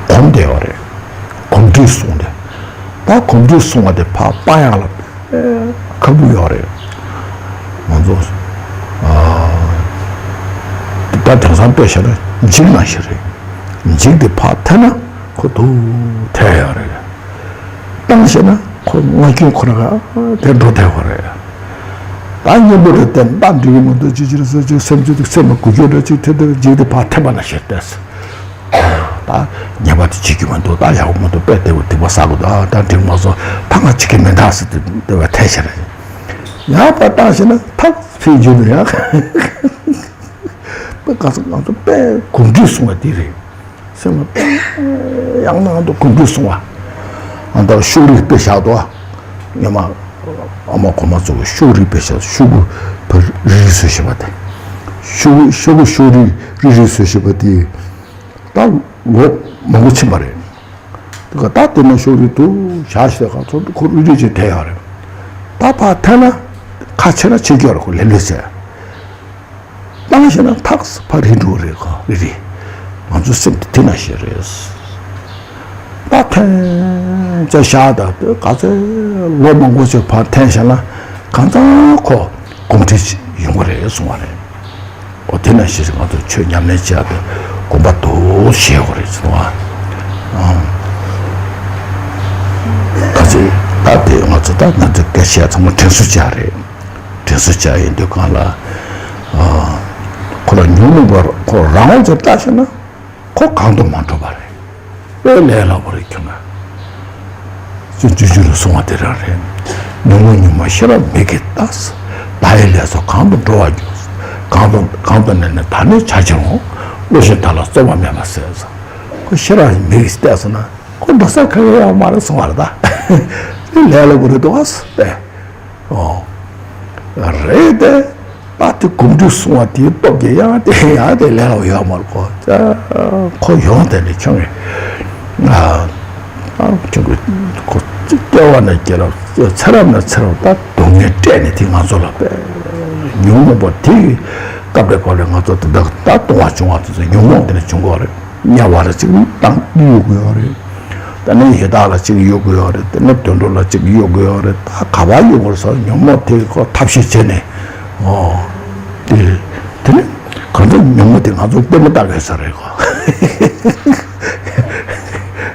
གོམས་བསྡད་ཡོད་རེད། གོམས་འདྲིས་སོང་སྟེ། ད་གོམས་འདྲིས་སོང་བ་དེ་ཕར་སྤང་ཡག་ལ། ཁག་པོ་ཡོད་རེད། ང་ཚོ་ཨ། ད་དེང་སང་དཔེ་བཞག་ན་འཇིགས་ན་ཞིག་རེད། འཇིགས་དེ་ཕར་ཐལ་ན་ཁོ་ཐུག་ཐལ་ཡོད་རེད། བཏང་ཞེ་ན་ཁོ་ང་སྐྱོན་ཁོ་ར་ག་དེ་འགྲོ་ཐལ་བ་རེད། ད་གཉེན་པོ་རེད་དེ་ད་འགྲིག་གི་མི་འདུག་ཅི་ཅི་རེད་ཟེར་ཅིག་སེམས་ཅི་འདུག་སེམས་མ་འགུལ་སྐྱོད་འདྲ་ཅིག་ཐེ་ཐེ་འཇིགས་དེ་ཕར་ཐལ་བ་ན་ཞིག་བལྟས། ད་ཉེས་པ་དེ་བྱེད་རྒྱུ་མི་འདུག་ད་ཡག་པོ་མི་འདུག་དཔེ་བདེ་བོ་སྡིག་པ་བསགས་དགོས་འདུག་ད་འགྲིག་མ་སོང་ད་ང་བྱེད་ཀྱི་མི་འདུག་ཟེར་ཏེ་བདེ་བ་ཐལ་ཤ་རེད། ཡང་ཕར་བཏང་ཞེ་ན་ཐག་ཕྱིས་འཇུག་ནས་ཡང་དཔེ་ག་ཚོད་ང་ཚོ་དཔེ་གོམས་འདྲིས་སོང་བ་དེ་རེད། སེམས་ལ་དཔེ་ཡང་ན་ང་ཚོ་གོམས་འདྲིས་སོང་བ། ཨ་ད་ཤོག་རིལ་དཔེ་བཞག་འདུག་ཨ། ཉི་མ་ཨ་མ་གོང་མ་ཚོ་གི་ཤོག་རིལ་དཔེ་བཞག་ཤོག་གུ་བ་རིལ་རིལ་བཟོས་བཞག་པ་དེ། ཤོག་གུ་ཤོག་གུ་ཤོག་རིལ་རིལ་རིལ་བཟོས་བཞག་པ་དེ། ད་ལོ་མང་པོ་ཕྱིན་པ་རེད། དེ་ག་ད་དེ་ནས་ཤོག་རིལ་དུ་བཞག་ཤེས་ག་ཚོད་ཁོ་རིལ་རིལ་ཅིག་དེ་ཡོད་རེད། ད་ཕར་འཐེན་ན་ཁ་ཕྱེ་ན་ཕྱེ་རྒྱུ་རེད་ཁོ་ལེ་ལོས་བྱས། བཏང་ཤེས་ན་ཐག་ཕར་རིལ་འགྲོ་རེད་ཁོ་རིལ་རིལ། ང་ཚོ་སེམས་དེ་དེ་ན་ཤེས་རེད། ད་འཐེན་བྱས་བཞག་ད་དེ་ག་ཚོད་ལོ་མང་པོ་ཅིག་ཕར་འཐེན་བཞག་ན་གང་ཚང་ཁོ་གོམས་འདྲིས་ཡོང་གི་རེད་གསུང་བ་རེད། འོ་དེ་ནང་བཞིན་ང་ཚོ་ཆོས་ཉམས་ལེན་བྱེད་ཡག་དེ་དགོངས་པ་རྡོག་བཞེས་དགོས་རེད་ཟེར་བ། ཨང་། ད་ཚེ་ད་དེ་ང་ཚོ་ད་ང་ཚོ་སྐད་ཆ་ཚང་མ་དྲན་གསོ་བྱ་རེད། དྲན་གསོ་བྱ་ཡིན་དུས་གང་ལ། ཨ། ཁོ་ལ་ཉོན་མོངས་པ་ཁོ་རང་དབང་ཅིག་ལྟ་ཤེས་ན་ཁོ་གང་དུ་མ་འགྲོ་བ་རེད། དཔེ་ལས་སླ་པོ་རེད་ཁྱོད་ན། ཅུང་ཅུང་ལ་གསུང་བ་དེ་རང་རེད། ཉོན་མོངས་ཉོན་མོངས་ཤེས་རབ་མིག་གིས་ལྟ། བདག་ཡི་ལས་སུ་གང་དུ་འགྲོ་བར་འགྱུར། གང་དུ་གང་དུ་གནས་ནས་བདག་ནི་བྱ་ཕྱིར་འོང་། བློ་ཞན་བདག་ལ་རྩོལ་བ་མེད་པར་ཟད། ཁོ་ཤེས་རབ་མིག་གིས་བལྟས་སོང་ན་ཁོ་འགྲོ་ས་ག་གེ་ཡོད་མ་རེད་གསུང་བ་རེད་ད། དེ་ལས་སླ་པོ་རེད་འདུག་ཨ་ཟེར་ཏེ། ཨོ། རེད་དེ། ད་དེ་གོམས་འདྲིས་སོང་བ་དེའི་སྟོབས་ཀྱིས་ཡང་དེ་ཡང་དེ་ལས་སླ་པོ་ཡོད་མ་རེད་ཁོ། ཁོ་ཡོང་དེ་ནས་ཁྱོད་ཀྱི། ཨ། ཨ་ཁྱོད་ཀྱི་ཁོ་སྐྱེ་བ་ནས་སྐྱེ་རབས་ཚེ་རབས་ནས་ཚེ་རབས་ད་སྡུག་བསྔལ་སྤྲད་ནས་དེ་ང་ཚོ་ལ་དཔེ་ཉོན་མོངས་པ་དེ་སྐབས་རེ་སྐབས་རེ་ང་ཚོ་དེ་འདྲ་ད་ལྟུང་བ་བྱུང་བ་དེ་ཚོ་ཉོན་མོངས་དེ་ནས་བྱུང་གི་ཡོད་རེད། དམྱལ་བ་ལ་གཅིག་བཏང་གཡུག་གི་ཡོད་རེད། དེ་ནས་ཡི་དྭགས་ལ་གཅིག་གཡུག་གི་ཡོད་རེད། དེ་ནས་དུད་འགྲོ་ལ་གཅིག་གཡུག་གི་ཡོད་རེད། ད་ག་པར་གཡུག་དགོས་སོགས་ཉོན་མོངས་དེ་ཁོ་ཐབས་ཤེས་བྱས་ནས། ཨོ། དེ་དེ་ནས་གང་ལྟར་ཉོན་མོངས་དེ་ང་ཚོ་ལྟད་མོ་ལྟ་དགོས་ས་རེད་ཁོ།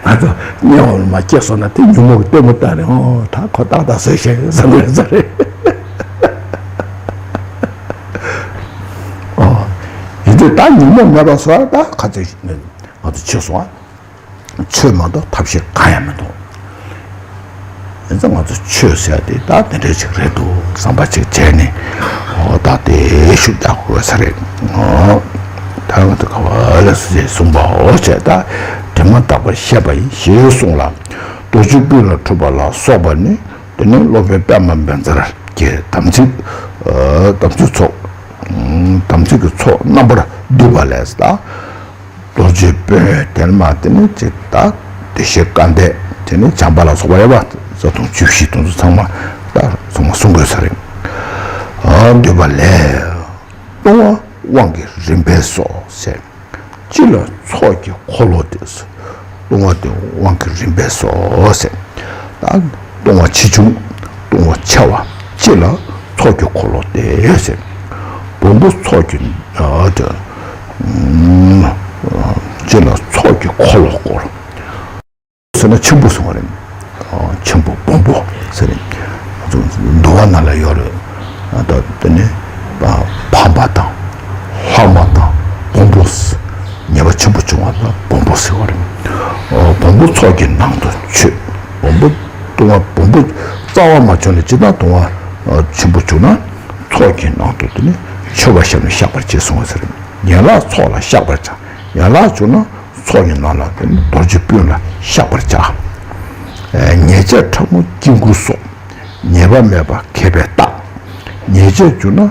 ང་ཚོ་དམྱལ་བ་ལ་མ་སྐྱེས་སོང་ན་དེ་ཉོན་མོངས་ཀྱི་ལྟད་མོ་ལྟ་ནས་ཨོ་ད་ཁོ་ཏག་ཏག་བཟོས་བཞག་ཟེར་དགོས་ས་རེད། ཨོ། ཡིན་དུས་ད་ཉོན་མོངས་མེད་པ་བཟོ་ད་ག་ཚོད་ང་ཚོ་ཆོས་སོང་ཨ། ཆོས་མ་གཏོགས་ཐབས་ཤེས་གང་ཡང་མི་འདུག་ཡིན་ཙང་ང་ཚོ་ཆོས་ཟེར་ཡ་དེ་ད་དེ་འདྲ་ཅིག་རེད་འདུག་བསམ་པ་ཅིག་བྱས་ནས་འོ་ད་དེ་ཤུགས་རྒྱག་དགོས་ས་རེད། འོ་ད་ང་ཚོ་ག་བ་ལ་སུ་ཞིག་གསུངས་པའོ་བྱས་ད་དྲི་མ་དག་པར་བཤད་པ་ཡིན་ཞེས་གསུངས་ལ། རྡོ་རྗེ་སྤུན་ལ་འཁྲུལ་པ་ལ་སོགས་པ་ནི་དེ་ནི་སློབ་དཔོན་པདྨ་བཛྲ་གི་དམ་ཚིག་དམ་ཚིག་ཚོགས་དམ་ཚིག་གི་ཚོགས་རྣམ་པར་བསྡུས་པ་ལས་ད། རྡོ་རྗེ་སྤུན་དེ་ནི་མ་དེ་ནི་ཅིག་ད་བདེ་གཤེགས་སྐལ་ལྡན་དེ་ནི་བྱམས་པ་ལ་སོགས་པ་ཡོད་པ་རྩ་ལྟུང་བཅུ་བཞི་དེ་ཚོ་ཚང་མ་ད་ཚང་མ་གསུང་དགོས་ས་རེད། ཨ་འདུས་པ་ལས། ལྟུང་བ་དབང་གི་རིམ་པས་སོ་ཟེར། སྤྱི་ལ་ཚོགས་ཀྱི་འཁོར་ལོ་སྟེ། ལྟུང་བ་དེ་དབང་གི་རིམ་པས་སོ་ཟེར། ད་ལྟུང་བ་ཆེ་ཆུང་། ལྟུང་བ་ཆེ་བ་སྤྱི་ལ་ཚོགས་ཀྱི་འཁོར་ལོ་སྟེ་ཟེར། སྦོམ་པོ་ཚོགས་ཀྱི་ཨ་དེ། སྤྱི་ལ་ཚོགས་ཀྱི་འཁོར་ལོ་བསྐོར། ཟེར་ན་ཆེན་པོ་གསུང་བ་རེད། ཆེན་པོ་སྦོམ་པོ་ཟེར་ནས། འདུལ་བ་ནང་ལ་ཡོད་རེད། ད་དེ་ནི་ཕམ་པ་དང་། ལྷག་མ་དང་སྦོམ་པོ། ཉེས་པ་ཆེན་པོ་བྱུང་བ་ལ་སྦོམ་པོ་ཟེར་བ་རེད། སྦོམ་པོ་ཚོགས་ཀྱི་ནང་དུ་ཆུད། སྦོམ་པོ་ལྟུང་བ་སྦོམ་པོ་རྩ་བ་མ་བྱུང་ནས་ཇི་ལྟར་ལྟུང་བ་ཆེན་པོ་བྱུང་ན་ཚོགས་ཀྱི་ནང་དུ་དེ་ནི་ཆོད་པ་བཤམས་ནས་བཤགས་པར་བྱེད་གསུང་བ་ཟེར། ཡན་ལག་ཚོགས་ལ་བཤགས་པར་བྱ། ཡན་ལག་བྱུང་ན། ཚོགས་ཀྱི་ནང་ལ་དེ་ནི་རྡོ་རྗེ་སྤུན་ལ་བཤགས་པར་བྱ། ཉེས་བྱས་ཕྲ་མོ་དཀྱིལ་འཁོར་སོགས། ཉེས་པ་མེད་པ་མཁས་པས་བརྟག་ཉེས་བྱས་བྱུང་ན།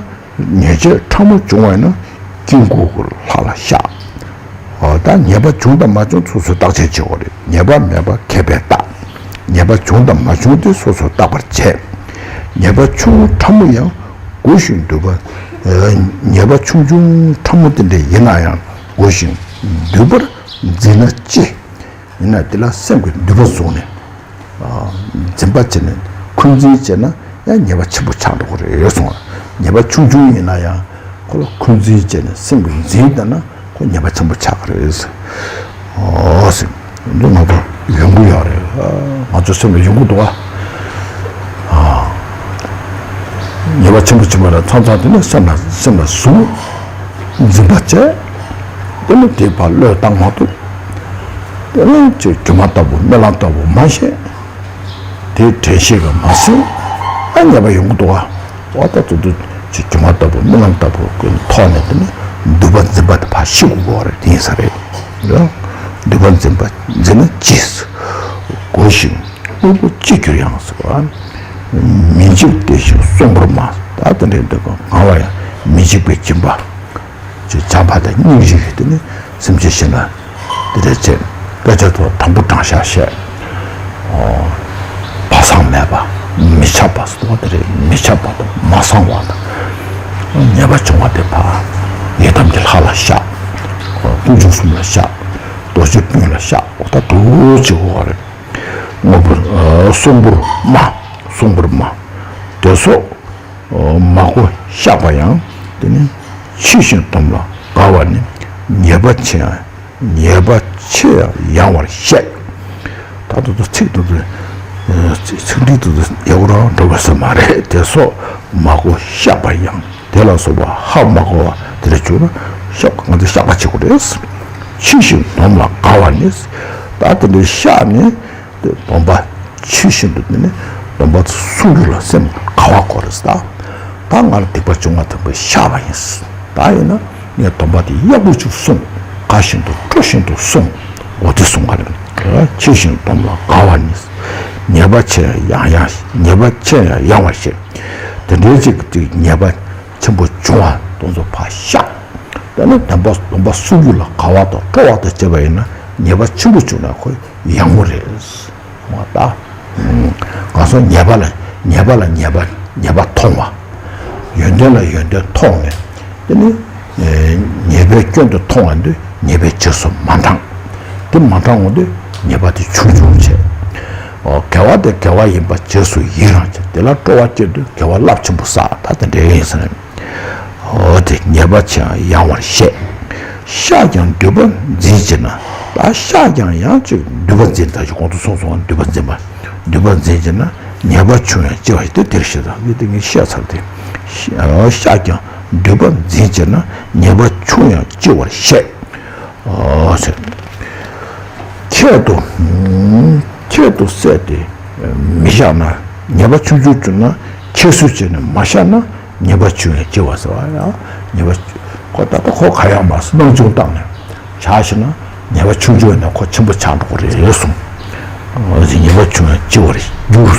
ཉེས་བྱས་ཕྲ་མོ་བྱུང་བ་ཡིན་ན་དཀྱིལ་འཁོར་གྱི་ལྷ་ལ་བཤགས། འོ་ད་ཉེས་པ་བྱུང་དང་མ་བྱུང་སོ་སོས་བརྟག་དཔྱད་བྱེད་དགོས་རེད། ཉེས་པ་མེད་པ་མཁས་པས་བརྟག་ཉེས་པ་བྱུང་དང་མ་བྱུང་དེ་སོ་སོས་བརྟག་པར་བྱས། ཉེས་པ་ཆུང་ཕྲ་མོ་ཡང་། བསྒོ་ཞིང་འདུད་པ། ཉེས་པ་ཆུང་ཆུང་ཕྲ་མོ་དེ་འདྲ་ཡིན་ན་ཡང་བསྒོ་ཞིང་འདུད་པར་འཛིན་ན་ཅི། ཡིན་ན་དེ་ལ་སེམས་ཀྱི་འདུན་པ་བཟུང་ནས། འཛིན་པ་བྱས་ནས་འཁོན་འཛིན་བྱས་ན་ཡང་ཉེས་པ་ཆེན་པོ་ཆགས་འགྲོ་གི་རེད་གསུངས། ཉེས་པ་ཆུང་ཆུང་ཡིན་ན་ཡང་ཁོ་ལ་འཁོན་འཛིན་བྱས་ནས་སེམས་ཀྱི་འཛིན་བསྡད་ན་ཁོ་ཉེས་པ་ཆེན་པོ་ཆགས་ཀྱི་རེད། འོ་ཟེར། འདི་ང་ཚོ་ཡོང་གི་ཡོད་རེད། ང་ཚོ་སེམས་ལ་ཡོང་གི་འདུག་ག་ཉེས་པ་ཆེན་པོ་ཆེན་པོ་ལ་མཚམས་མཚམས་དེ་ནི་སེམས་ལ་སེམས་ལ་ཟུག་འཛིན་པ་བྱས། དེ་ནི་དེ་ཕར་བློས་བཏང་མ་ཐུབ། དེ་ནི་ཅིག་སྒྱུ་མ་ལྟ་བུ་རྨི་ལམ་ལྟ་བུ་མ་ཤེས། དེ་དྲན་ཤེས་ཀྱིས་མ་ཟིན། ཨ་ཉེས་པ་ཡོང་གི་འདུག་ག་འོ་ད་ཚོད་དུ་ཅིག་སྒྱུ་མ་ལྟ་བུ་རྨི་ལམ་ལྟ་བུ་གི་ཐོག་ནས་དེ་ནི་འདུན་པ་འཛིན་པ་དེ་ཕར་ཞིག་དགོས་རེད། དེ་ཡིན་ས་རེད། འདུན་པ་འཛིན་པ་འཛིན་ན་ཅི། བསྒོ་ཞིང་དངོས་པོ་ཅི་གྱུར་ཡང་ཟེར་བ། མི་འཇིགས་བདེ་ཞིང་གསོང་པོར་སྨྲ། ད་དེ་འདྲའི་འདོད་པ་ང་བ་ཡང་མི་འཇིགས་པའི་སྦྱིན་པ། ཅེས་བྱམས་པ་དང་སྙིང་རྗེ་ཡིས་དེ་ནི་སེམས་ཅན་གཞན་ལ་དེ་འདྲའི་ཅེས་དཔེ་ཆ་ཐོག་དང་པོ་དྲང་བཞག་བཤད། སྦ་གསང་མེད་པ། མི་ཆགས་པ་ཟེར་བ་དེ་རེད། མི་ཆགས་པ་དང་མ་གསང་བ་དང་། ཉེས་པ་བྱུང་བ་དེ་ཕར་ཡི་དམ་གྱི་ལྷ་ལ་བཤགས། དཀོན་མཆོག་གསུམ་ལ་བཤགས། རྡོ་རྗེ་སྤུན་ལ་བཤགས། འོ་ད་དུ་ཅིག་འོ་རེད། དངོས་པོ་གསོང་པོར་སྨྲ། གསོང་པོར་སྨྲ། དེ་སོགས་མ་གོ་བཤགས་པ་ཡང་། དེ་ནི་ཕྱི་ཞིང་སྡོམ་ལ་དགའ་བ་ནི། ཉེས་པ་ཆེ་ཡང་ཉེས་པ་ཆེ་ཡང་ཡང་བར་བཤད། ད་དུ་དུ་ཚིག་དུ་དུ་ཚིག་འགྲིག་དུ་དུ་ཡག་རང་འགྲོ་བ་ས་མ་རེད། དེ་སོགས་མ་གོ་བཤགས་པ་ཡང་། དེ་ལ་སོགས་པ་ཧ་མ་གོ་བ་དེ་ལ་གྱུར་ན་བཤགས་པ་ང་ཚོས་བཤགས་པ་བྱེད་དགོས་རེད། ཕྱི་ཞིང་སྡོམ་ལ་དགའ་བ་ནི། ད་དེ་འདྲའི་བཤགས་ནས་སྡོམ་པ་ ཆོས་བཞིན་དུ་དེ་ནི་སྡོམ་པ་སྲུང་རྒྱུ་ལ་སེམས་དགའ་བ་དགོས་རེད་ད། ད་ང་ལ་སྡིག་པ་བཅོ་ལྔ་དང་པོ་བཤགས་པ་ཡིན། ད་ཡིན་ན་ངས་སྡོམ་པ་དེ་ཡག་པོ་ཅིག་སྲུང་། དགའ་བཞིན་དུ་སྤྲོ་བཞིན་དུ་སྲུང་། འོ་དེ་གསུངས་པ་རེད། ཆོས་བཞིན་སྡོམ་ལ་དགའ་བ་ནི། ཉེས་པ་ཆེ་ཡང་ཡང་ཉེས་པ་ཆེ་ཡང་ཡང་བར་བཤད། དེ་འདྲའི་ཅིག་ཅིག་ཉེས་པ་ཆེན་པོ་བྱུང་བ་དེ་ཚོ་ཕར་བཤགས། དེ་ནི་སྡོམ་པ་སྡོམ་པ་སྲུང་རྒྱུ་ལ་དགའ་བ་དང་སྤྲོ་བ་དང་བཅས་པ་ཡིན་ན་ཉེས་པ་ཆེན་པོ་བྱུང་ན་ཁོ་ཡང་མོ་རེད། མ་ད། ང་ཚོ་ཉེས་པ་ལ་ཉེས་པ་ལ་ཉེས་པ་ཉེས་པ་མཐོང་བ། ཡོན་ཏན་ལ་ཡོན་ཏན་མཐོང་ནས། དེ་ནི་ཉེས་པའི་སྐྱོན་དུ་མཐོང་བ་འདི་ཉེས་པའི་རྗེས་སུ་མ་འབྲང་། དེ་མ་འབྲང་འོང་དུས་ཉེས་པ་དེ་ཆུང་ཆུང་བྱས། འོ་དགེ་བ་དེ་དགེ་བ་ཡིན་པ་རྗེས་སུ་ཡི་རང་བྱས། དེ་ལ་སྤྲོ་བ་སྐྱེ་དུས་དགེ་བ་རླབས་ཆེན་པོ་བསགས། ད་དེ་འདྲའི་ཡིན་ཟེར། འོ་དེ་ཉེས་པ་ཆེ་ཡང་ཡང་བར་བཤད། བཤགས་ཀྱང་འདུན་པ་འཛིན་བྱེད་ན། ད་བཤགས་ཀྱང་ཡང་ཅིག་འདུན་པ་འཛིན། ད་ཅིག་གོང་དུ་གསུངས་སོང་བ། འདུན་པ་འཛིན་པ། འདུན་པ་འཛིན་བྱེད་ན་ཉེས་པ་ཆུང་ཡང་ལྕི་བར་བཤད། དེ་དེར་བཤད་ད་ཡིན་དེ་ངས་བཤད་ཚར་ཏེ། བཤགས་ཀྱང་འདུན་པ་འཛིན་བྱེད་ན་ཉེས་པ་ཆུང་ཡང་ལྕི་བར་བཤད། འོ་ཟེར། ཁྱད་དུ་ཁྱད་དུ་བསད་དེ་མི་བཤགས་ན། ཉེས་པ་ཆུང་ཆུང་བྱུང་ན་ཁྱད་གསོད་བྱས་ནས་མ་བཤགས་ན་ཉེས་པ་ཆུང་ཡང་ལྕི་བ་ཟེར་བ་ཡང་ཉེས་པ་ཁོ་ད་ལྟ་ཁོ་ག་ཡང་མ་སྣང་ཆུང་བཏང་ནས་བྱ་ཞིག་ན་ཉེས་པ་ཆུང་ཆུང་ཡིན་ན་ཁོ་ཆེན་པོ་ཆགས་འགྲོ་གི་རེད་གསུངས། འོ་ཟེར་ཉེས་པ་ཆུང་ཡང་ལྕི་བར་འགྱུར།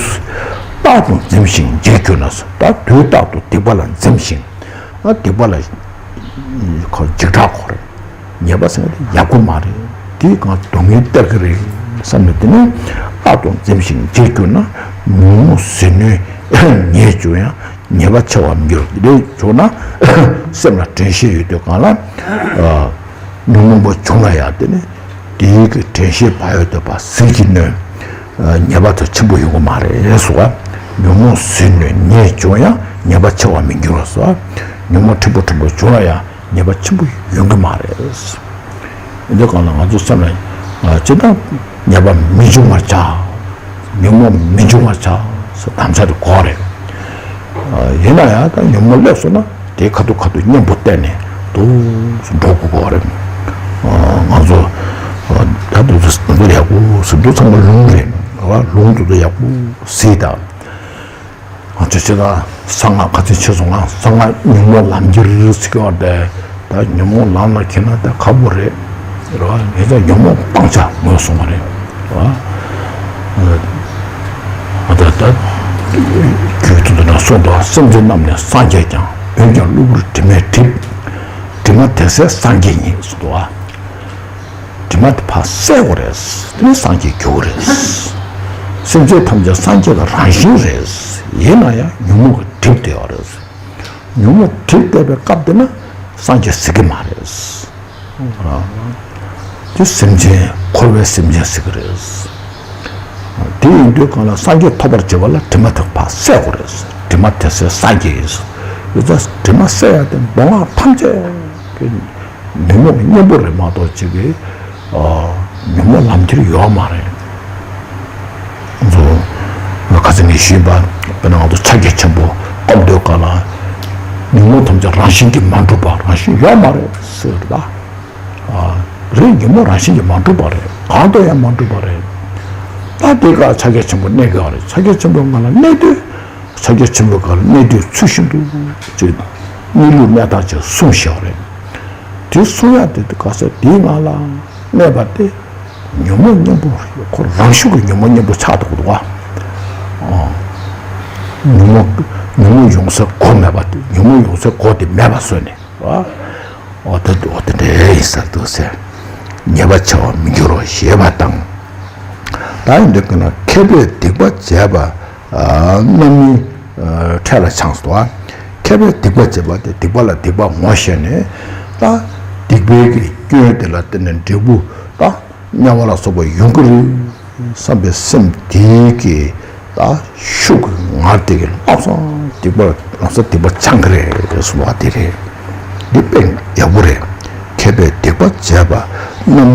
རྟག་ཏུ་འཛེམ་ཞིང་འཇིགས་གྱུར་ན་ཟེར། ད་དུས་རྟག་ཏུ་སྡིག་པ་ལ་འཛེམ་ཞིང་། ཨ་སྡིག་པ་ལ་ཁོ་འཇིགས་སྐྲག་གོ་རེད། ཉེས་པ་ཟེར་ན་དེ་ཡག་པོ་མ་རེད། དེས་གང་སྡུག་བསྔལ་སྟེར་གི་རེད་བསམ་ནས། དེ་ནས་རྟག་ཏུ་འཛེམ་ཞིང་འཇིགས་གྱུར་ན། ཉོན་མོངས་ཟིལ་གནོན་ཉེས་བྱུང་ཡང་། ཉེས་པ་ཆེ་བར་མི་འགྱུར། དེ་བྱུང་ན་སེམས་ལ་དྲན་ཤེས་ཡོད་དུས་གང་ལ་ཉོན་མོངས་པ་བྱུང་ན་ཡང་དེ་ནས་དེའི་གི་དྲན་ཤེས་བག་ཡོད་དུ་བ་ཟིལ་གྱིས་གནོན། ཉེས་པ་དེ་ཆེན་པོ་ཡོང་གི་མ་རེད་ཟེར་བ། ཉོན་མོངས་ཟིལ་གནོན་ཉེས་བྱུང་ཡང་། ཉེས་པ་ཆེ་བར་མི་འགྱུར་ཟེར་བ། ཉོན་མོངས་ཕྲན་བུ་ཕྲན་བུ་བྱུང་ན་ཡང་ཉེས་པ་ཆེན་པོ་ཡོང་གི་མ་རེད། འདི་གང་ལ་ང་ཚོ་སེམས་ལ་ཅི་ལྟར་ཉེས་པ་མི་འབྱུང་བར་བྱ། ཉོན་མོངས་མི་འབྱུང་བར་བྱ་ཟེར་དམ་བཅའ་དེ་དགོས་རེད། ཡིན་ན་ཡང་ད་ཉོན་མོངས་སླེབས་སོང་ན་དེའི་ཁ་ཐུག་ཁ་ཐུག་གཉེན་པོ་བསྟེན་ནས་འདུག་སེ་འགྲོ་དགོས་ཀྱི་རེད། ང་ཚོ་ད་འདུག་སེ་འདུག་ཡག་པོ་ཟེར་འདུག་ཚང་མ་ལུང་རེད། ལུང་དེ་ཚོ་ཡག་པོ་གཟིགས་དང་། ང་ཚོ་ཕྱི་ལ་གསང་སྔགས་ག་ཚོད་ཆེ་སོང་ང་། གསང་སྔགས་ཉོན་མོངས་ལམ་ཁྱེར་ཟེར་གྱི་བ་དེ། ད་ཉོན་མོངས་ལམ་ལ་ཁྱེར་ན་ད་ཁག་པོ་རེད། རེད་བ། ངས་ད་ཉོན་མོངས་སྤང་བྱ་ངོས་བཟུང་བ་རེད། རེད་བ། ད་ད་རྒྱུད་དུ་འདུག་ན་གསུངས་འདུག་སེམས་ཅན་རྣམས་ནི་སངས་རྒྱས་ཀྱང་། འོན་ཀྱང་གློ་བུར་དྲི་མས་བསྒྲིབས། དྲི་མ་དེ་བསལ་སངས་རྒྱས་ཉིད་གསུངས་འདུག་བ། དྲི་མ་དེ་ཕར་བསལ་དགོས་རེད། དེ་ནས་སངས་རྒྱས་འགྱུར་དགོས་རེད། སེམས་ཅན་ཐམས་ཅད་སངས་རྒྱས་ཀྱི་རང་བཞིན་རེད། ཡིན་ན་ཡང་ཉོན་མོངས་ཀྱིས་བསྒྲིབས་བསྡད་ཡོད་རེད། ཉོན་མོངས་བསྒྲིབས་བསྡད་པའི་སྐབས་དེ་ན་སངས་རྒྱས་གཟིགས་ཀྱི་མ་རེད། དེ་སེམས་ཅན་འཁོར་བའི་སེམས་ཅན་གཟིགས་ཀྱི་རེད། དེ་ཡིན་དུས་གང་ལ་སངས་རྒྱས་ཐོབ་པར་བྱེད་པ་ལ་དྲི་མ་དེ་ཕར་བསལ་དགོས་རེད། དྲི་མ་དེ་བསལ་སངས་རྒྱས་ཡིན། ཡོད་ཙང་དྲི་མ་བསལ་ཡ་དེ་མདོ་སྔགས་ཐམས་ཅད་ཀྱི་ཉོན་མོངས་ཀྱི་གཉེན་པོ་རེད་མ་གཏོགས་ཅིག་གི་ཨ་ཉོན་མོངས་ལམ་ཁྱེར་ཡོད་མ་རེད། ང་ཚོ་ཁ་སང་ངས་ཞུས་པ་དཔེར་ན་ང་ཚོ་ཕྱག་རྒྱ་ཆེན་པོ་སྐོམ་འདོད་ག་ལ་ཉོན་མོངས་ཐམས་ཅད་རང་བཞིན་གྱིས་མ་གྲུབ་པ་རང་བཞིན་ཡོད་མ་རེད་ཟེར་ད། ཨ་རེད། ཉོན་མོངས་རང་བཞིན་གྱིས་མ་གྲུབ་པ་རེད། གང་དུ་ཡང་མ་གྲུབ་པ་རེད། ད་དེ་ག་ཕྱག་རྒྱ་ཆེན་པོ་གནས་དགོས་པ་རེད། ཕྱག་རྒྱ་ཆེན་པོ་ང་ལ་གནས་དུས། ཕྱག་རྒྱ་ཆེན་པོའི་སྒང་ལ་གནས་དུས་ཚུལ་བཞིན་དུ་ཅིག་གནས་ལུགས་གནས་སྟངས་ཅིག་གསུངས་བཞག་པ་རེད། དེ་གསུང་ཡག་དེ་ག་ས་དེའི་ངང་ལ་གནས་པ་དེ་ཉོན་མོངས་གཉེན་པོ་ཁོ་རང་ཤུགས་ཀྱིས་ཉོན་མོངས་གཉེན་པོ་ཆགས་འདུག་གི་འདུག་ག་ཨོ། ཉོན་མོངས་ཉོན་མོངས་ཡོང་སའི་སྒོ་མེད་པ་དེ། ཉོན་མོངས་ཡོང་སའི་སྒོ་དེ་མེད་པ་བཟོས་ནས་ག་ཨོ་དེ་འདུག་དེ་འདྲ་ཡིན་ས་འདུག་ཟེར། ཉེས་པ་ཆེ་བར་མི་འགྱུར་རོ་ཞེས་པ་དང་། ད་ཡིན་དུས་ཀྱི་ན་མཁས་པས་སྡིག་པ་བྱས་པ། རྣམ་སྨིན་འཕྲལ་ལ་བྱང་ཟེར་བ། མཁས་པས་སྡིག་པ་བྱས་པ་དེ་སྡིག་པ་ལ་སྡིག་པ་ངོ་ཤེས་ནས་ད་སྡིག་པའི་གི་སྐྱོན་དེ་ལ་བརྟེན་ནས་འབྲས་བུ་ད་དམྱལ་བ་ལ་སོགས་པ་ཡོང་གི་རེད་བསམ་པའི་སེམས་དེའི་གི་ད་ཤུགས་ཀྱིས་ངར་དེ་གི་ལམ་སང་སྡིག་པ་ལམ་སང་སྡིག་པ་བྱང་གི་རེད་གསུང་བ་དེ་རེད། འདི་དཔེ་ཡག་པོ་རེད། མཁས་པས་སྡིག་པ་བྱས་པ་རྣམ་སྨིན་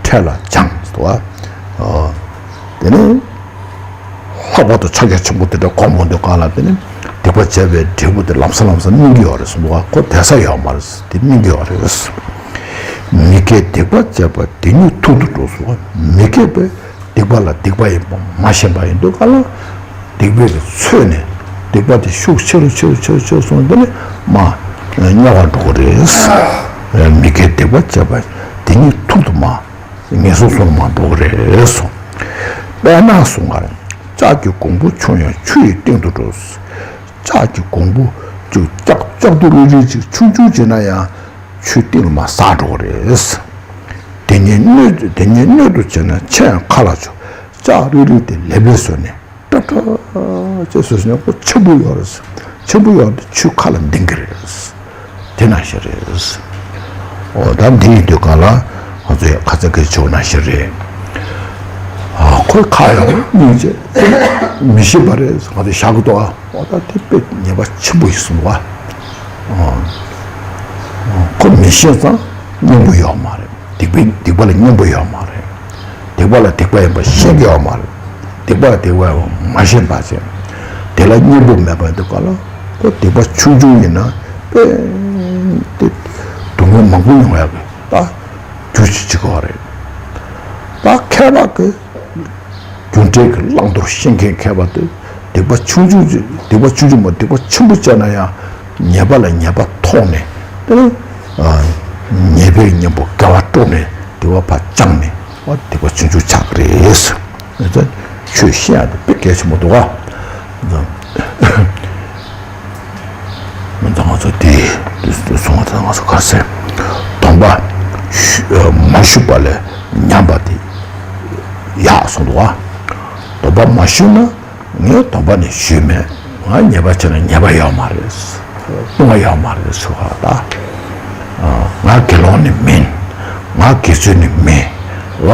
འཕྲལ་ལ་བྱང་ཟེར་བ། དེ་ནས། ལྷག་པར་དུ་ཕྱག་རྒྱ་ཆེན་པོ་དེ་འདྲ་སྒོམ་འོང་དུས་གང་ལ་དེ་ནི་སྡིག་པ་བྱས་པའི་འབྲས་བུ་དེ་ལམ་སང་ལམ་སང་སྨིན་གྱི་ཡོད་རེད་གསུངས་འདུག་ག་ཁོ་བསྡད་ས་ཡོད་མ་རེད། དེ་སྨིན་གྱི་ཡོད་རེད། མི་མཁས་སྡིག་པ་བྱས་པ་དེ་ཉིད་ཐུར་དུ་འགྲོ་གསུངས་པ། མི་མཁས་པས་སྡིག་ སྡིག་པ་ལ་སྡིག་པ་ཡིན་པ་མ་ཤེས་པ་ཡིན་དུས་ག་ལ། སྡིག་པའི་གི་ཚོད་ནས་སྡིག་པ་དེ་ཤུགས་ཆེ་རུ་ཆེ་རུ་ཆེ་རུ་ཆེ་རུ་སོང་། དེ་ནས་མར་རྙོག་པ་འགྲོ་གི་རེད། མི་དགེ་སྡིག་པ་བཅས་པ་དེ་ཉིད་ཐུར་དུ་མར་ངན་སོང་གསུམ་ལ་མར་འགྲོ་གི་རེད་གསུངས། དཔེར་ན་གསུངས་པ། ལྕགས་ཀྱི་གོང་བུ་ཆུང་ཡང་ཆུ་ཡི་གཏིང་དུ་འགྲོ། ལྕགས་ཀྱི་གོང་བུ་ཅིག་ལྕགས་ལྕགས་རྡོ་རིལ་རིལ་ཅིག་ཆུང་ཆུང་བྱས་ན་ཡང་ཆུའི་གཏིང་ལ་མར་ཟག་འགྲོ་གི་རེད། དེ་ཉིད་སྣོད་དེ་ཉིད་སྣོད་དུ་བྱས་ན་ཆུ་ཡང་ཁ་ལ་ཆུ། ལྕགས་རིལ་རིལ་དེ་ལེབ་ལེབ་བཟོས་ནས་ཏྲ་ཏྲ་ཅེས་བཟོས་ནས་ཁོ་ཆེན་པོ་ཡོད་རེད། ཆེན་པོ་ཡོད་དེ་ཆུ་ཁ་ལ་ལྡིང་གི་རེད། དེ་ནང་བཞིན་རེད། འོ་ད་འདི་ཡིན་དུས་ག་ལ་ང་ཚོས་ཁ་ཚ་སྐད་ཆོག་ནང་བཞིན་རེད། ཨ་ཁོའི་ཁ་ཡང་སྙིང་རྗེ་མི་ཤེས་པ་རེད། ང་ཚོས་བཞག་གི་འདུག་ཨ། འོ་ད་དེ་དཔེ་ཉེས་པ་ཆེན་པོ་ཡིན་གསུངས་པ། ཁོ་མི་ཤེས་ཙང་སྙིང་པོ་ཡོད་མ་རེད། སྡིག་པའི་སྡིག་པ་ལ་སྙིང་པོ་ཡོད་མ་རེད། སྡིག་པ་ལ་སྡིག་པ་ཡིན་པ་ཤེས་ཀྱི་ཡོད་མ་རེད། སྡིག་པ་ལ་སྡིག་པ་ཡིན་པ་མ་ཤེས་པ་བྱས། དེ་ལ་སྙིང་པོ་མེད་པ་འདུག་ག་ལ། ཁོ་སྡིག་པ་ཆུང་ཆུང་ཡིན་ན་དཔེ་དེ་སྡུག་བསྔལ་མང་པོ་མྱོང་ཡག་གི་ད་རྒྱུ་ཅིག་ཅིག་གོ་རེད། ད་མཁས་པ་གི་རྒྱུ་འབྲས་ཀྱི་བླང་དོར་ཤེས་མཁན་མཁས་པ་དེ་སྡིག་པ་ཆུང་ཆུང་ཅིག་སྡིག་པ་ཆུང་ཆུང་མ་སྡིག་པ་ཆེན་པོ་བྱས་ན་ཡང་ཉེས་པ་ལ་ཉེས་པ་ཐོགས་ནས་དེ་ནས་ཉེས་པའི་གཉེན་པོ་དགེ་བ་དཀྲོགས་ནས་སྡིག་པ་ཕར་བཅངས་ནས་སྡིག་པ་ཆུང་ཆུང་ཆགས་ཀྱི་རེད། ཆོས་ཤེས་ཡག་དེ་དཔེ་གལ་ཆེན་པོ་འདུག་ག་ང་ཚོ་དེ་དུས་སུ་སོང་བ་དང་ང་ཚོ་ག་ཚད་སྡོམ་པ་མ་ཞུས་པ་ལས་ཉམས་པ་དེ་ཡག་སོང་འདུག་ག་སྡོམ་པ་མ་ཞུས་ན་ངས་སྡོམ་པ་ནི་ཞུས་མེད། ང་ཉེས་པ་བྱས་ན་ཉེས་པ་ཡོད་མ་རེད། ལྟུང་བ་ཡོད་མ་རེད་ཟེར་བ་ད། ང་དགེ་སློང་ནི་མིན། ང་དགེ་ཚུལ་ནི་མིན། བ།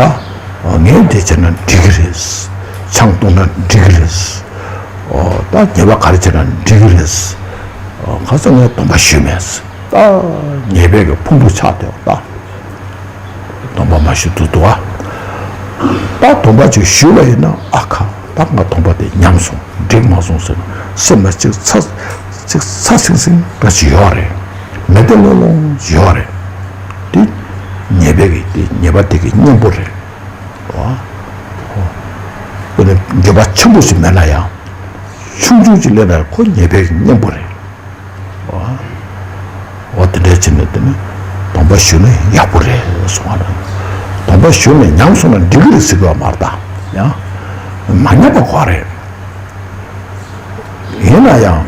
ངས་དེ་བྱས་ན་འགྲིག་གི་རེད། ཆང་བཏུང་ན་འགྲིག་གི་རེད། ད་ཉེས་པ་ག་རེ་བྱས་ན་འགྲིག་གི་རེད། ཁ་སང་ངས་སྡོམ་པ་ཞུས་མེད། ད་ཉེས་པའི་གི་ཕུང་པོ་ཆགས་བསྡད་པ་ད། སྡོམ་པ་མ་ཞུ་ཐུབ་འདུག་ཨ། ད་སྡོམ་པ་ཅིག་ཞུས་པ་ཡིན་ན་ཨ་ཁ་ད་ང་སྡོམ་པ་དེ་ཉམས་སོང་འགྲིག་མ་སོང་ཟེར་ན་སེམས་ལ་ཅིག་ཚ་ཅིག་ཚ་སིང་སིང་འདྲ་ཅིག་ཡོད་རེད། མེ་དེ་ལོང་ལོང་ཅིག་ཡོད་རེད། དེ་ཉེས་པའི་གི་དེ་ཉེས་པ་དེ་གི་གཉེན་པོ་རེད། ཨ། འོ་ན་འགྱོད་པ་ཆེན་པོ་ཞིག་མེད་ན་ཡང་ཆུང་ཆུང་ཅིག་སླེབས་ན་ཁོ་ཉེས་པའི་གི་གཉེན་པོ་རེད། འོ་དེ་འདྲ་བྱས་ནས་དེ་ནི་སྡོམ་པ་ཞུས་ན་ཡག་པོ་རེད་གསུང་བ་རེད། སྡོམ་པ་ཞུས་ནས་ཉམས་སོང་ན་འགྲིག་གི་རེད་ཟེར་གི་ཡོད་མ་རེད་ད། ཡང་མ་ཉམས་པ་དགོས་རེད། ཡིན་ན་ཡང་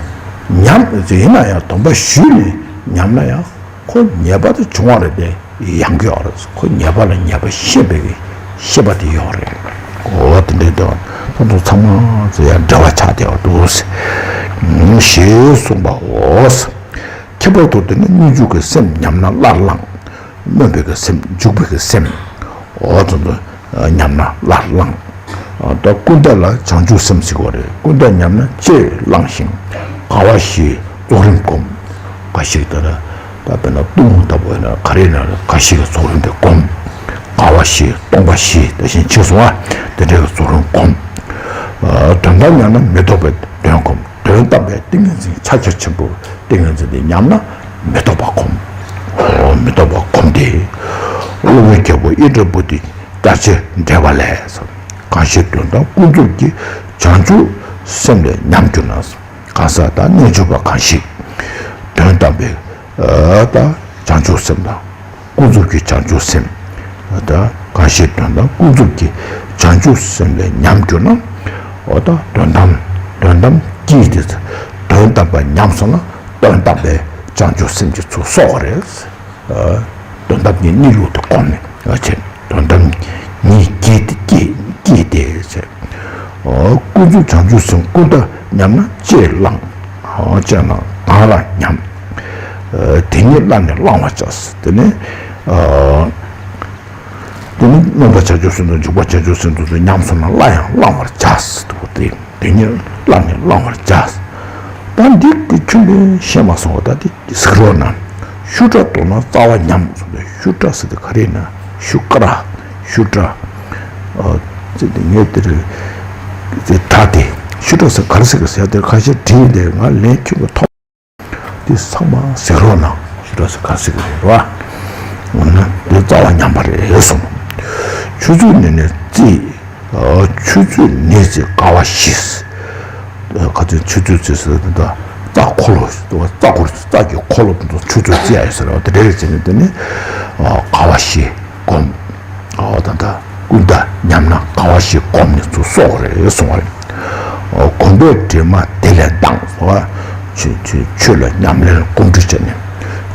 ཉམས་ཡིན་ན་ཡང་སྡོམ་པ་ཞུས་ནས་ཉམས་ན་ཡང་ཁོ་ཉེས་པ་དེ་བྱུང་བ་རེད་དེ། ཡང་གི་ཡོད་རེད། ཁོ་ཉེས་པ་ལ་ཉེས་པ་ཤེས་པའི་གི་ཤེས་པ་དེ་ཡོད་རེད། འོ་དེ་འདྲའི་འདྲ་བ་ད་དུང་ཚང་མ་ཚོ་ཡང་འབྲེལ་བ་ཆགས་བསྡད་པ་འདུག་ཞེས་གསུངས་པའོ། ཁྱད་པར་དུ་དེ་ནི་སྙོམས་འཇུག་གི་སེམས་ཉམས་ན་སླར་བླང་། སྨོན་པའི་གི་སེམས་འཇུག་པའི་གི་སེམས། འོ་དེ་ཚོ་ཉམས་ན་སླར་བླང་། ད་ཀུན་བརྟགས་ལ་བྱང་ཆུབ་སེམས་ཟེར་གྱི་ཡོད་རེད། ཀུན་བརྟགས་ཉམས་ན་ལྕེས་བླངས་ཤིང་དགའ་བ་བཞིའི་རྫོགས་རིམ་བསྒོམ། འགའ་ཞིག་ད་ནི་ད་དཔེར་ན་གཏུམ་མོ་ལྟ་བུ་ཡིན་ན་ག་རེ་ཡིན་ན་འགའ་ཞིག་གི་རྫོགས་རིམ་དེ་བསྒོམ། དགའ་བ་བཞི་སྟོང་པ་བཞི་དེ་བཞིན་ཕྱིར་སོང་བ་དེ་འདྲའི་རྫོགས་རིམ་བསྒོམ། དོན་དམ་ཉམས་ན་མི་ལྡོག་པའི་དོན་བསྒོམ། དོན་དམ་པའི་ཏིང་ངེ་འཛིན་ཕྱག་རྒྱ་ཆེན་པོ་ཏིང་ངེ་འཛིན་དེ་ཉམས་ན་མི་ལྡོག་པ་བསྒོམ། འོ་མི་ལྡོག་པ་བསྒོམ་སྟེ། སློབ་དཔོན་རྒྱལ་པོ་ཨིནྡྲ་བྷུ་ཏི་རྒྱ་ཆེར་འགྲེལ་པ་ལས། གང་ཞིག་དོན་དམ་ཀུན་རྫོབ་ཀྱི་བྱང་ཆུབ་སེམས་ལས་ཉམས་གྱུར་ན། གང་ཟག་དང་རྣལ་འབྱོར་པ་གང་ཞིག་དོན་དམ་པའི་ད་བྱང་ཆུབ་སེམས་དང་ཀུན་རྫོབ་ཀྱི་བྱང་ཆུབ་སེམས། ད་གང་ཞིག་དོན་དམ་ཀུན་རྫོབ་ཀྱི་བྱང་ཆུབ་སེམས་ལས་ཉམས་གྱུར་ན། འོ་ད་དོན་དམ་དོན་དམ་གྱིས་དེ་དོན་དམ་པ་ཉམས་སོང་ན་དོན་དམ་པའི་བྱང་ཆུབ་སེམས་ཀྱི་ཚུལ་སོགས་རེད། དོན་དམ་གྱི་གནས་ལུགས་དེ་གོམས་ནས་བྱས། དོན་དམ་ཉིད་ཀྱིས་ཏེ་ཀྱིས་ཀྱིས་ཏེ་བྱས། ཀུན་རྫོབ་བྱང་ཆུབ་སེམས་ཀུན་བརྟགས་ཉམས་ན་ལྕེས་བླངས། ལྕེ་ན་གང་ལ་ཉམས། དེ་ཉིད་སླར་ནི་བླང་བར་བྱ། དེ་ནི་དེ་ནི་སྨོན་པ་བྱང་ཆུབ་སེམས་དང་འཇུག་པ་བྱང་ཆུབ་སེམས་དེ་ཚོ་ཉམས་སོང་ན་སླར་ཡང་བླང་བར་བྱ་ཟེར་དུས་དེ། དེ་ཉིད་སླར་ནི་བླང་བར་བྱ། ད་འདི་གི་ཁྱོད་ཀྱིས་ཤེས་མ་སོང་བ་ད་འདི་གཟིགས་རོགས་གནང་། ཤུ་ཏྲ་མདོར་ན་རྩ་བ་ཉམས་གསུངས་པས། ཤུ་ཏྲ་ཟེར་དེ་ག་རེ་ཡིན་ན་ཤུ་ཀ་ར་ཤུ་ཏྲ། ཨ་ཙི་དེ་ངས་དེར་དེ་ད་དེ་ཤུ་ཏྲ་ཟེར་ག་རེ་ཟེར་གི་ཟེར་དེར་ཁ་ཤས་བྲིས་འདུག་ང་ལན་ཁྱོད་ཀྱིས་ཐོབ། དེ་ཚང་མ་གཟིགས་རོགས་གནང་། ཤུ་ཏྲ་ཟེར་ག་རེ་ཟེར་གི་རེད་བ། འོ་ན་དེ་རྩ་བ་ཉམས་པ་རེད་གསུངས། ཆུ་ཚོད་ནས་ནས་རྩིས། ཆུ་ཚོད་ནས་ཚེ་དགའ་བ་བཞི། ཁ་ཚོན་ཆུ་ཚོད་ཚེ་ཟེར་ད་རྩ་འཁོར་ལོ། རྩ་འཁོར་རྩ་གི་འཁོར་ལོ་དེ་ཚོ་ཆུ་ཚོད་ཚེ་ཡ་ཟེར་བ་དེ་འདྲ་རེད་ཟེར་ནས་དེ་ནི་དགའ་བ་བཞི་སྒོམ། ཨོ་ད་ད་ཀུན་ད་ཉམས་ན་དགའ་བ་ཞིག་སྒོམ་ནས་ཚུར་གསོག་རེད་གསུང་བ་རེད། ཨོ་སྒོམ་པས་དྲི་མ་དེ་ལས་ལྡང་། ཆོས་ཆོས་ཆོས་ལ་ཉམས་ལེན་ལ་གོམས་འདྲིས་བྱས་ནས།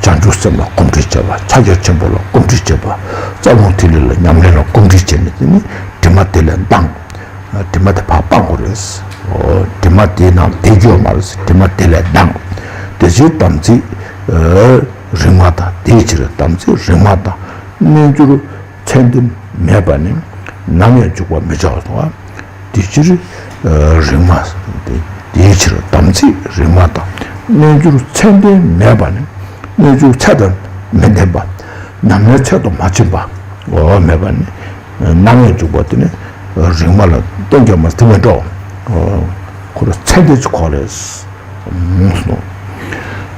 བྱང་ཆུབ་སེམས་ལ་གོམས་འདྲིས་བྱས་པ། ཕྱག་རྒྱ་ཆེན་པོ་ལ་གོམས་འདྲིས་བྱས་པ། རྩ་རླུང་ཐིག་ལེ་ལ་ཉམས་ལེན་ལ་གོམས་འདྲིས་བྱས་ནས་དེ་ནི་དྲི་མ་དེ་ལས་ལྡང་། དྲི་མ་དེ་ཕར་སྤང་དགོས་རེད། ཨོ་དྲི་མ་དེའི་ནང་བསྡད་རྒྱུ་ཡོད་མ་རེད། དྲི་མ་དེ་ལས་ལྡང་། དེ་ཕྱིར་དམ་ཚིག་རིག་མ་དང་། དེའི་ཕྱིར་དམ་ཚིག་རིག་མ་དང་། རྣལ་འབྱོར་ཚད་ལྡན་མེད་པ་ནི། ནམ་ཡང་འཇུག་པར་མི་བྱའོ་གསུངས་པ། དེ་ཕྱིར་རིག་མ། དེའི་ཕྱིར་དམ་ཚིག་རིག་མ་དང་། རྣལ་འབྱོར་ཚད་ལྡན་མེད་པ་ནི། རྣལ་འབྱོར་ཚད་དང་མི་ལྡན་པ། ཉམས་ལེན་ཚད་དུ་མ་ཕྱིན་པ། འོ་མེད་པ་ནི། ནམ་ཡང་འཇུག་པ་དེ་ནི་རིག་མ་ལ་བསྟན་རྒྱུ་མ་དེ་མི་འགྲོ། ཁོ་ལ་ཚད་ལྡན་གྱི་ཁོ་རེད།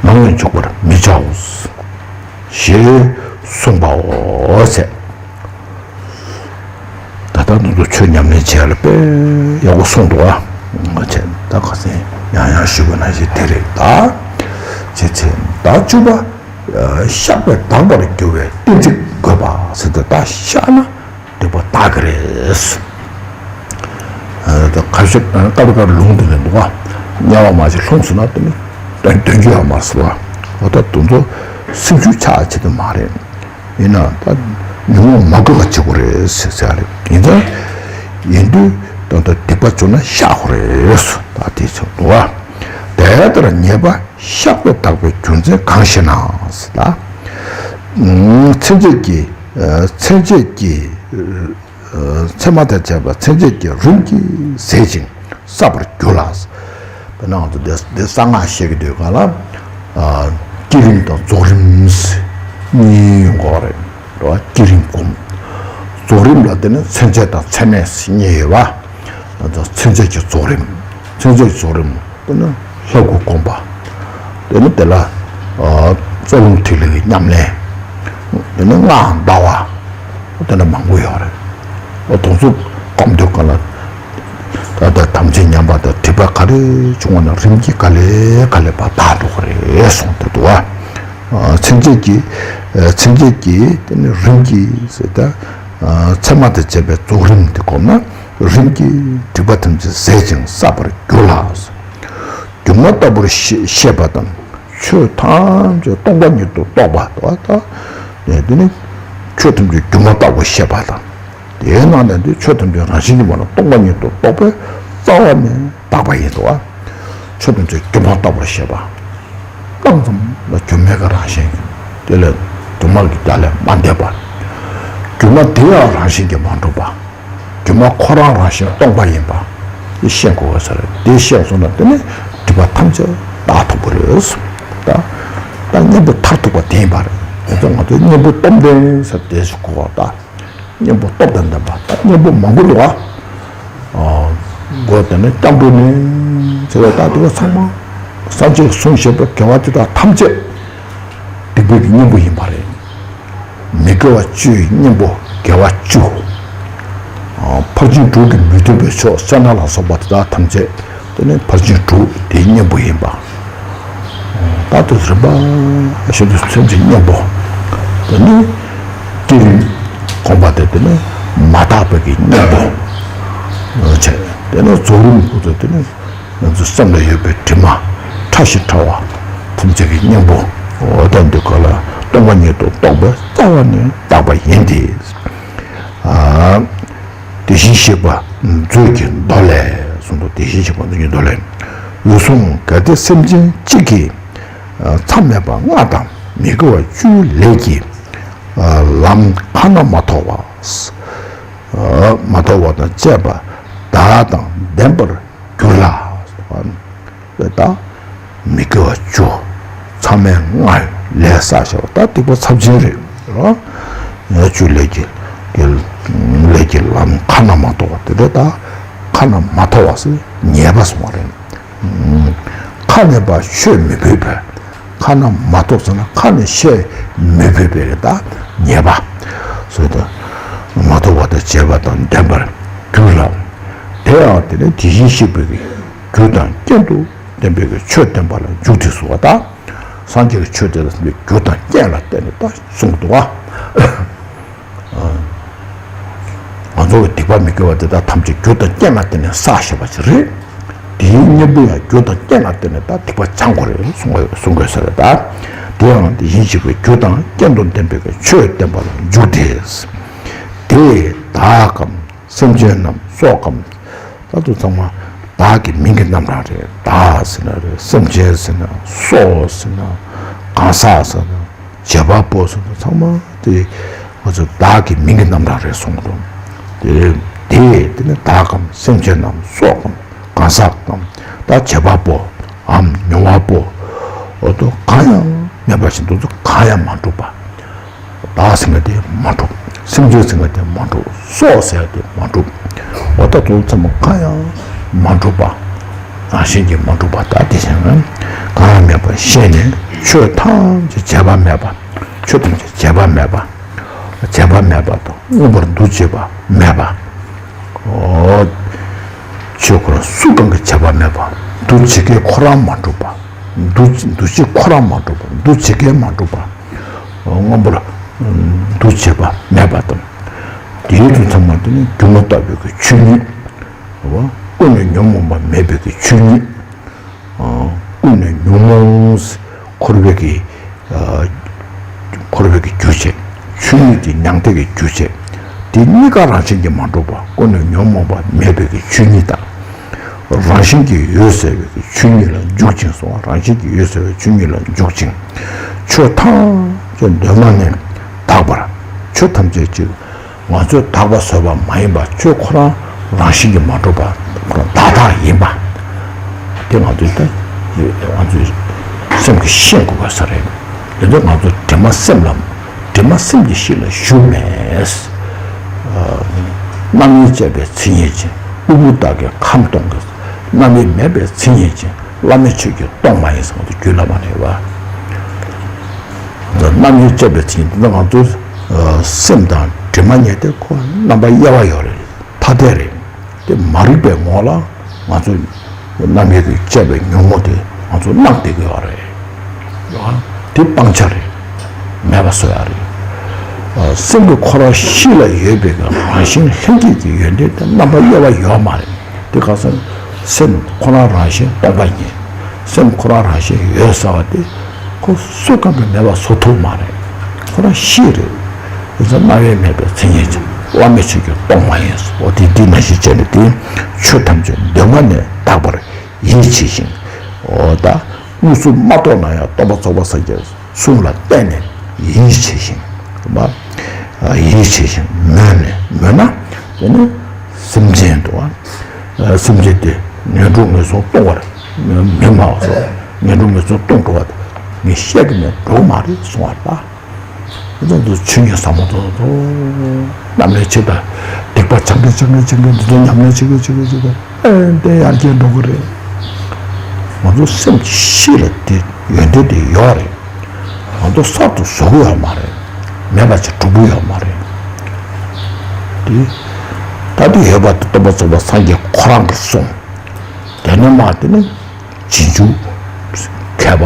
ནམ་ཡང་འཇུག་པར་མི་བྱའོ། ཞེས་གསུངས་པའོ་ཟེར། ད་ལྟ་ང་ཚོ་ཆོས་ཉམས་ལེན་བྱེད་ཡ་ལ་དཔེ་ཡག་པོ་གསུངས་འདུག་ཨ། ང་བྱས་ད་ཁ་སང་ཡང་ཡང་ཞུ་དགོས་ན་ཞིག་དེ་རེད་ད། བྱས་ཚེ་ད་བཅུ་པ། བཤགས་པས་དག་པར་འགྱུར་བའི་གཏན་ཚིགས་དགོས་པ་ཟེར་ཏེ་ད་བཤགས་ན་སྡིག་པ་དག་གི་རེད། ད་ཁ་ཤས་ཀ་རུ་ཀ་རུ་ལུང་དེ་ལས་འདུག་ག་དམྱལ་བ་མ་ཞིག་ལྷུང་སོང་ན་དེ་ནི་དོན་དོན་རྒྱུ་ཡང་མ་སོང་བ། འོ་ད་དུང་ཚོ་སེམས་ཤུགས་ཆག་ཆེད་དུ་མ་རེད། ཡིན་ན་ད་ཉོན་མོངས་མ་གོས་པ་བྱེད་དགོས་རེད་ཟེར་ཟེར་རེད། ཡིན་ཙང་ཡིན་དུས་ད་ལྟ་སྡིག་པ་བྱུང་ན་བཤགས་དགོས་རེད། ད་དེ་ཚོ་འདུག་ག་དེ་ལྟར་ཉེས་པ་བཤགས་པས་དག་པའི་རྒྱུ་མཚན་གང་ཞེ་ན་ཟེར་ད། མཚན་བཅས་ཀྱི་མཚན་བཅས་ཀྱི་མཚན་མ་དང་བཅས་པ་མཚན་བཅས་ཀྱིས་རིམ་གྱིས་ཟད་ཅིང་བསྲབ་པར་འགྱུར་ལ། དཔེར་ན་ང་ཚོ་འདི་འདི་གསང་སྔགས་བཤད་ཀྱི་དུས་ག་ལ། བསྐྱེད་རིམ་དང་རྫོགས་རིམ་གཉིས་ཡོང་གི་རེད། རེད་བ། བསྐྱེད་རིམ་སྒོམ། རྫོགས་རིམ་ལ་དེ་ནི་མཚན་བཅས་དང་མཚན་མེད་གཉིས་ཡོད་པ། མཚན་བཅས་ཀྱི་རྫོགས་རིམ། མཚན་བཅས་ཀྱི་རྫོགས་རིམ། དེ་ནི་ལྷ་སྐུ་བསྒོམ་པ། དེ་ནི་དེ་ལ་རྩ་རླུང་ཐིག་ལེ་གི་ཉམས་ལེན། དེ་ནི་སྔགས་བཟླ་བ། དེ་འདྲ་མང་པོ་ཡོད་རེད། དེ་ཚོ་སྒོམ་དུས་ག་ལ། ད་ལྟ་དམ་ཚིག་ཉམས་པ་དང་སྒྲིབ་པ་ག་རེ་བྱུང་བ་ན་རིམ་གྱིས་ག་ལེ་ག་ལེ་བ་དག་འགྲོ་གི་རེད་གསུངས་ཏེ་འདུག་བ། མཚན་བཅས་ཀྱི་མཚན་བཅས་ཀྱི་དེ་ནི་རིམ་གྱིས་ཟེར་ད། མཚན་མ་དང་བཅས་པའི་རྫོགས་རིམ་དེ་བསྒོམས་ན་རིམ་གྱིས་སྒྲིབ་པ་ཐམས་ཅད་ཟད་ཅིང་བསྲབ་པར་འགྱུར་ལ། སྒྱུ་མ་ལྟ་བུར་ཤེས་ཤེས་པ་དང་། ཆོས་ཐམས་ཅད་སྟོང་པ་ཉིད་དུ་རྟོགས་པ་དང་། དེ་ནི་ཆོས་ཐམས་ཅད་སྒྱུ་མ་ལྟ་བུར་ཤེས་པ་དང་། དེའི་ནང་ནས་འདི་ཆོས་ཐམས་ཅད་རང་བཞིན་གྱིས་མ་ནོར་སྟོང་པ་ཉིད་དུ་རྟོགས་པས་རྩ་བ་ནས་དག་པ་ཡིན་ཏོ། ཆོས་ཐམས་ཅད་སྒྱུ་མ་ལྟ་བུར་ཤེས་པ། སྣང་ཙམ་ལ་སྒྱུ་མའི་གི་རང་བཞིན། དེ་ལས་སྒྱུ་མ་གི་རྒྱ་ལས་མ་འདས་པ། སྒྱུ་མ་དེ་ཡང་རང་བཞིན་གྱིས་མ་གྲུབ་པ། སྒྱུ་མ་ཁོ་རང་རང་བཞིན་སྟོང་པ་ཡིན་པ། དེ་ཤེས་དགོས་པ་ཟེར། དེ་ཤེས་སོང་ན་དེ་ནི་སྒྲིབ་པ་ཐམས་ཅད་དག་ཐུབ་པ་རེད། ད་ད་གཉེན་པོ་མཐར་ཐུག་པ་དེ་ཡིན་པ་རེད། དེ་ཚོ་ང་ཚོ་གཉེན་པོ་སྟོབས་ལྡན་ཟེར་དེ་ཞིག་གོ་བ་ད། གཉེན་པོ་སྟོབས་དང་ལྡན་པ་ད་གཉེན་པོ་མང་པོ་འདུག་ཨ། སྒོ་དེ་ནི་སྐྱབས་འགྲོ་ནི་ཟེར་བ་ད་དེ་བ་ཚང་མ་སངས་རྒྱས་གསུངས་བཞག་པའི་དགེ་བ་དེ་དག་ཐམས་ཅད་སྡིག་པའི་གི་གཉེན་པོ་ཡིན་པ་རེད། མི་དགེ་བ་བཅུའི་གཉེན་པོ་དགེ་བ་བཅུ། ཕར་ཕྱིན་དྲུག་གི་མི་མཐུན་པའི་ཕྱོགས་སེར་སྣ་ལ་སོགས་པ་དེ་དག་ཐམས་ཅད་དེ་ནི་ཕར་ཕྱིན་དྲུག་དེའི་གཉེན་པོ་ཡིན་པ། ད་དུ་རིམ་པ་བཞིན་དུ་སེམས་ཀྱི་གཉེན་པོ། དེ་ནི་བསྐྱེད་རིམ་སྒོམ་པ་དེ་དེ་ནི་མ་དག་པའི་གི་གཉེན་པོ། བྱས། དེ་ནི་རྫོགས་རིམ་ཁོ་ཚོ་དེ་ནི་ང་ཚོ་སེམས་ལ་ཡོད་པའི་དྲི་མ་ཕྲ་ཞིང་ཕྲ་བ་ཐམས་ཅད་ཀྱི་གཉེན་པོ། འོ་ད་འདི་ག་ལ་སྟོང་པ་ཉིད་དུ་རྟོགས་པས་རྩ་བ་ནས་དག་པ་ཡིན་ཏེ། དེ་བཞིན་གཤེགས་པ་མཛོད་ཀྱི་མདོ་ལས་གསུངས་འདུག་དེ་བཞིན་གཤེགས་པ་མཛོད་ཀྱི་མདོ་ལས། འོད་སྲུང་གལ་ཏེ་སེམས་ཅན་གཅིག་གིས། མཚམས་མེད་པ་ལྔ་དང་མི་དགེ་བ་བཅུའི་ལས་ཀྱི། ལམ་ཁ་ན་མ་ཐོ་བ། མ་ཐོ་བ་དང་བཅས་པ་དག་དང་ལྡན་པར་འགྱུར་ལ། ད་མི་དགེ་བ་བཅུ། མཚམས་མེད་ལྔ་ལས་བསགས་བྱ་བ་ད་སྡིག་པ་ཚབས་ཆེན་རེད་རོ། ཡ་བཅུ་ལས་ཀྱི་ལས་ཀྱི་ལམ་ཁ་ན་མ་ཐོ་བ་དེ་འདྲ་ད་ཁ་ན་མ་ཐོ་བ་ཟེར་ཉེས་པ་སོང་བ་རེད། ཁ་ནས་པ་ཤོད་མི་ཕོད་པས། ཁ་ན་མ་ཐོ་ཟེར་ན་ཁ་ནས་བཤད་མི་ཕོད་པའི་ད་ཉེས་པ། སོ་ད་མ་ཐོ་བ་དང་བཅས་པ་དང་ལྡན་པར། རྒྱུ་ལ། དེ་ཡང་དེ་ནི་དེ་བཞིན་གཤེགས་པའི་རྒྱུ་དང་རྐྱེན་དུ་ལྡན་པའི་ཆོས་བསྟན་པ་ལ་འཇུག་སྟེ་གསུངས་པ་དང་། སངས་རྒྱས་ཀྱི་ཆོས་དེ་ལ་རྒྱུ་དང་རྐྱེན་ལ་བརྟེན་ནས་ད་གསུངས་འདུག་བ། ང་ཚོ་གི་སྡིག་པ་མི་དགེ་བ་དེ་དག་ཐམས་ཅད་རྒྱུ་དང་རྐྱེན་ལ་བརྟེན་ནས་བསགས་བཞག་པ་ཅིག་རེད། དེའི་གཉེན་པོ་ཡང་རྒྱུ་དང་རྐྱེན་ལ་བརྟེན་ནས་ད་སྡིག་པ་སྦྱང་དགོས་རེད་གསུང་དགོས་གསུང་དགོས་ཟེར་རེད་ད། དེ་ཡང་དེ་བཞིན་གཤེགས་པའི་རྒྱུ་དང་རྐྱེན་དུ་ལྡན་པའི་ཆོས་བསྟན་པ་ལ་འཇུག་སྟེ། དེ་བདག་གམ་སེམས་ཅན་ནམ་སྲོག་གམ། ད་དུ་ཚང་མ་བདག་གི་མིང་གི་རྣམ་གྲངས་རེད། བདག་ཟེར་ན་རེད། སེམས་ཅན་ཟེར་ན། སྲོག་ཟེར་ན། གང་ཟག་ཟེར་ན། བྱེད་པ་པོ་ཟེར་ན་ཚང་མ་དེ་ང་ཚོ་བདག་གི་མིང་གི་རྣམ་གྲངས་རེད་གསུངས་འདུག་དེ་དེ་དེ་ནི་བདག་གམ་སེམས་ཅན་ནམ་སྲོག་གམ་གང་ཟག་གམ་ད་བྱེད་པ་པོ་འམ་མྱོང་བ་པོ་འོ་དོ་གང་ཡང་མེད་པ་བཞིན་དུ་གང་ཡང་མ་གྲུབ་པ། བདག་ཟེར་མཁན་དེ་མ་གྲུབ། སེམས་ཅན་ཟེར་མཁན་དེ་མ་གྲུབ། སྲོག་ཟེར་ཡ་དེ་མ་གྲུབ། འོ་ད་དོན་ཚང་མ་གང་ཡང་མ་གྲུབ་པ། རང་བཞིན་གྱིས་མ་གྲུབ་པ་ད་དེ་བཞིན་གང་ཡང་མེད་པར་ཤེས་ནས་ཆོས་ཐམས་ཅད་བྱས་པ་མེད་པ། ཆོས་ཐམས་ཅད་བྱས་པ་མེད་པ། བྱས་པ་མེད་པ་དང་མངོན་པར་འདུ་བྱེད་པ་མེད་པ། འོ། ཆོས་ཁོ་རང་སུ་གང་གིས་བྱས་པ་མེད་པ། འདུ་བྱེད་མཁན་ཁོ་རང་མ་གྲུབ་པ། འདུ་འདུ་བྱེད་ཁོ་རང་མ་གྲུབ་པ། འདུ་བྱེད་མཁན་མ་གྲུབ་པ། མངོན་པར་འདུ་བྱེད་པ་མེད་པ་དང་། དེའི་དོན་ཚང་མ་དེ་ནི་སྒྱུ་མ་ལྟ་བུའི་གི་ཆོས་ཉིད། ཀུན་ནས་ཉོན་མོངས་པ་མེད་པའི་གི་ཆོས་ཉིད། ཀུན་ནས་ཉོན་མོངས་འཁོར་བའི་གི་འཁོར་བའི་གི་རྒྱུ་བྱེད། ཆོས་ཉིད་དེ་མྱང་འདས་ཀྱི་རྒྱུ་བྱེད། དེ་གཉིས་ཀ་རང་བཞིན་གྱིས་མ་གྲུབ་པ་ཀུན་ནས་ཉོན་མོངས་པ་མེད་པའི་གི་ཆོས་ཉིད་དང་། རང་བཞིན་གྱིས་འོད་གསལ་བའི་གི་ཆོས་ཉིད་ལ་འཇུག་ཅིང་གསུངས་པ། རང་བཞིན་གྱིས་འོད་གསལ་བའི་ཆོས་ཉིད་ལ་འཇུག་ཅིང་། ཆོས་ཐམས་ཅད་གདོད་མ་ནས་དག་པར། ཆོས་ཐམས་ཅད་ཅིག་ང་ཚོས་དག་པ་བཟོས་པ་མ་ཡིན་པ་ཆོས་ཁོ་རང་རང་བཞིན་གྱིས་མ་གྲུབ་པ་ཁོ་རང་བདག་བདག་ཡིན་པ། དེ་ང་ཚོས་ད་ང་ཚོས་སེམས་ཀྱིས་ཤེས་དགོས་པ་ས་རེད། དེ་ཚོ་ང་ཚོ་དྲི་མ་སེམས་ལ་དྲི་མ་སེམས་ཀྱི་གཤིས་ལ་ཞུགས་མེད། རྣམ་དབྱེ་བཅད་པའི་མཚན་ཉིད་ཅན། དབུལ་པོ་བདག་གིས་ཁམས་སྟོང་གི། རྣམ་དབྱེ་མེད་པའི་མཚན་ཉིད་ཅན། བླ་མེད་ཆོས་ཀྱིས་སྟོང་མ་ཡིན་ཟེར་བ་དེ་རྒྱུད་བླ་མ་རེད་བ། རྣམ་དབྱེ་བཅད་པའི་མཚན་ཉིད་འདི་ང་ཚོ་སེམས་དང་དྲི་མ་ཉེ་དེ་ཁོ་རྣམ་པ་དབྱེ་བ་ཡོད་རེད། ཐ་དད་རེད། དེ་མ་རིག་པའི་ངོ་ལ་ང་ཚོ་རྣམ་དབྱེ་གི་བཅད་པའི་ཉོན་མོངས་དེ་ང་ཚོ་སྣང་བསྡད་ཀྱི་ཡོད་རེད། དེ་སྤང་བྱ་རེད། མེད་པ་བཟོ་ཡ་རེད། སེམས་ཀྱི་ཁོ་རང་གཤིས་ལ་ཡོད་པའི་གི་རང་བཞིན་ལྷན་སྐྱེས་ཀྱི་ཡོན་ཏན་དེ་རྣམ་པ་དབྱེ་བ་ཡོད་མ་རེད། དེ་ག་ས་སེམས་ཁོ་རང་རང་བཞིན་སྟོང་པ་ཉིད། སེམས་ཁོ་རང་རང་བཞིན་ཡོད་ཟེར་བ་དེ་ཁོ་སུ་གང་གིས་མེད་པ་བཟོ་ཐུབ་མ་རེད། ཁོ་རང་གཤིས་རེད། དེ་ཚོ་རྣམ་དབྱེ་མེད་པའི་མཚན་ཉིད་ཅན། བླ་མེད་ཆོས་ཀྱིས་སྟོང་མ་ཡིན། འོ་དེ་འདི་ནང་བཞིན་བྱས་ནས་དེ་ཆོས་ཐམས་ཅད་གདོད་མ་ནས་དག་པར་ཡིད་ཆེས་ཤིང་། འོ་ད་དངོས་སུ་མ་རྟོགས་ན་ཡང་སྟོན་པ་རྫོགས་པ་སངས་རྒྱས་གསུང་ལ་བརྟེན་ནས་ཡིད་ཆེས་ཤིང་། ཡིད་ཆེས་ཤིང་མོས་ནས་མོས་ན་དེ་ནི་སེམས་ཅན་དུ་བ། སེམས་ཅན་དེ་ངན་འགྲོ་ངན་སོང་སྟོང་པར་མི་སྨྲ་བ་སོགས་ངན་འགྲོ་ངན་སོང་སྟོང་འགྲོ་བ་དེ་ངས་བཤད་ཀྱི་མེད་འགྲོ་མ་རེད་གསུང་བ་ལ། དེ་ཚོ་ཆོས་ཉིད་ཟབ་མོ་དོན་དུ་རྣམ་སྨིན་ཆེ་དང་སྡིག་པ་བྱང་གིན་བྱང་གིན་བྱང་གིན་འདི་ཚོ་ཉམས་ལེན་བྱེད་ཀྱིན་བྱེད་ཀྱིན་བྱེད་ཀྱིན་ཏན་ཏན་ཡར་རྒྱས་འགྲོ་གི་རེད། ང་ཚོ་སེམས་ཀྱི་གཤིས་ལ་དེ་ཡོན་ཏན་དེ་ཡོད་རེད། ང་ཚོ་གསར་དུ་བཟོ་གི་ཡོད་མ་རེད། མེད་པ་ཅིག་སྒྲུབ་གི་ཡོད་མ་རེད། དེ་ད་དེ་ཡོད་པ་དེ་སྟོན་པ་རྫོགས་པ་སངས་རྒྱས་ཁོ་རང་གིས་གསུངས། དེ་ནས་མ་དེ་ནི་རྗེས་འཇུག་མཁས་པ་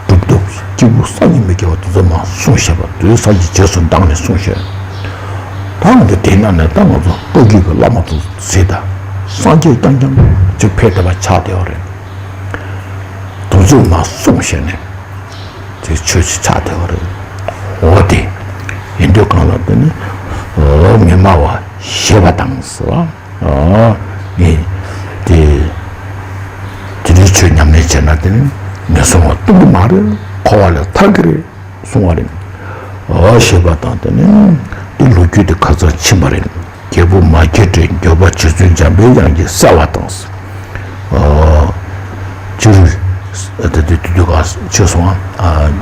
གྲུབ་ཐོབ་སྐྱེས་བུ་སངས་རྒྱས་མི་སྐྱེ་བ་དེ་ཚོ་མ་གསུངས་བཞག་པ་དེ་སངས་རྒྱས་རྗེས་སུ་འབྲངས་ནས་གསུངས་བཞག་ད་ང་ཚོ་དེ་ནང་ནས་ད་ང་ཚོ་བཀའ་བརྒྱུད་ཀྱི་བླ་མ་ཚོ་ཟེར་ད་སངས་རྒྱས་རྐྱང་རྐྱང་ཅིག་ཕེབས་བསྡད་པ་ཆགས་བསྡད་པ་རེད། དེ་ཚོས་མ་གསུངས་བཞག་ནས། དེ་ཆོས་ཅིག་ཆགས་བསྡད་པ་རེད། འོ་དེ་ཡིན་དུས་གང་ལ་དེ་ནི་འོ་མི་སྨྲ་བ་ཞེས་པ་དང་ཟེར་བ། འོ་ངས་དེ་དེ་འདྲའི་ཆོས་ཉམས་ལེན་བྱས་ན་དེ་ནི་ངན་སོང་ལ་ལྟུང་གི་མ་རེད། འཁོར་བ་ལས་ཐར་གི་རེད་གསུང་བ་རེད། འོ་ཞེས་པ་དང་དེ་ནི་དེ་ལོ་རྒྱུས་དེ་ཁ་སང་ཕྱིན་པ་རེད། རྒྱལ་པོ་མ་སྐྱེས་དགྲའི་འགྱོད་པ་རྗེ་བཙུན་འཇམ་པའི་དབྱངས་ཀྱིས་བསལ་བ་དང་། ཨ། སྤྱིར། དེ་དུས་དུས་དུས་ག་ཆེ་སོང་ཨ།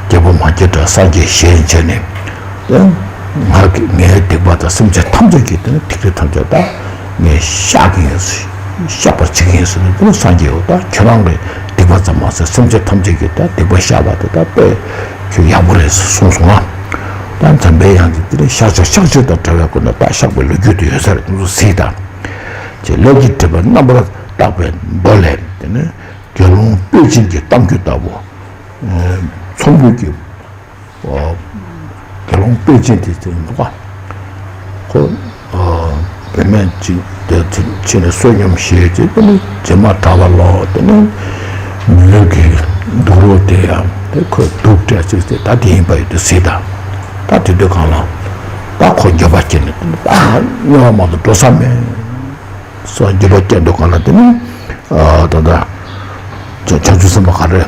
རྒྱལ་པོ་མ་སྐྱེས་དགྲ་སངས་རྒྱས་ཞལ་མཇལ་ནས། དེ་ང་གི་ངའི་སྡིག་པ་དང་སེམས་ཅན་ཐམས་ཅད་ཀྱི་དེ་ནི་སྡིག་སྒྲིབ་ཐམས་ཅད་ད་ངས་བཤགས་ཀྱི་ཡིན། བཤགས་པར་བྱེད་ཀྱི་ཡིན་ཟེར་ནས་དེ་ནི་སངས་རྒྱས་འོ་ད་ཁྱོད་རང་གི་སྡིག་པ་ཙམ་མ་ཟད་སེམས་ཅན་ཐམས་ཅད་ཀྱི་ད་སྡིག་པ་བཤགས་པ་དེ་ད་དཔེ་ཁྱོད་ཡག་པོ་རེད་གསུངས་སོང་ཨ། ད་འཇམ་པའི་དབྱངས་ཀྱིས་དེ་ནས་ཤར་ཕྱོགས་ཤར་ཕྱོགས་དང་བྲལ་བའི་སྒོ་ནས་ད་བཤགས་པའི་ལོ་རྒྱུས་དེ་ཡོད་ས་རེད། དེ་ཚོ་གཟིགས་དང་། ཅེས་ལས་ཀྱི་སྒྲིབ་པ་རྣམ་པར་དག་པའི་མདོ་ལས། དེ་ནས་དགེ་སློང་དཔལ་ཆེན་གྱི་གཏམ་རྒྱུད་ལྟ་བུ། ཚོམ་བུ་གི། དགེ་སློང་དཔལ་ཆེན་དེ་ཚོ་འདུག་ག་ཁོ། བུད་མེད་ཅིག་དེ་ཕྱིན་ནས་བསོད་སྙོམས་བཞེས་ཏེ། དེ་ནས་རྗེས་མ་གྲྭ་པ་ལོག་དེ་ནས་མི་ལུས་ཀྱི་འདུག་རོགས་དེ་ཡང་དེ་ཁོས་སྡུག་སྤྲད་ཅིག་དེ་ད་དེ་ཡིན་པ་ཡོད་དུ་སྲིད་ད། ད་དེ་དུས་གང་ལ་ད་ཁོ་འགྱོད་པ་སྐྱེས་ནས། ད་ང་དམྱལ་བ་མ་གཏོགས་འགྲོ་ས་མེད། སོགས་འགྱོད་པ་སྐྱེ་འདུག་ག་ལ། དེ་ནི་ད་ལྟ་བྱང་ཆུབ་སེམས་དཔའ་ག་རེ།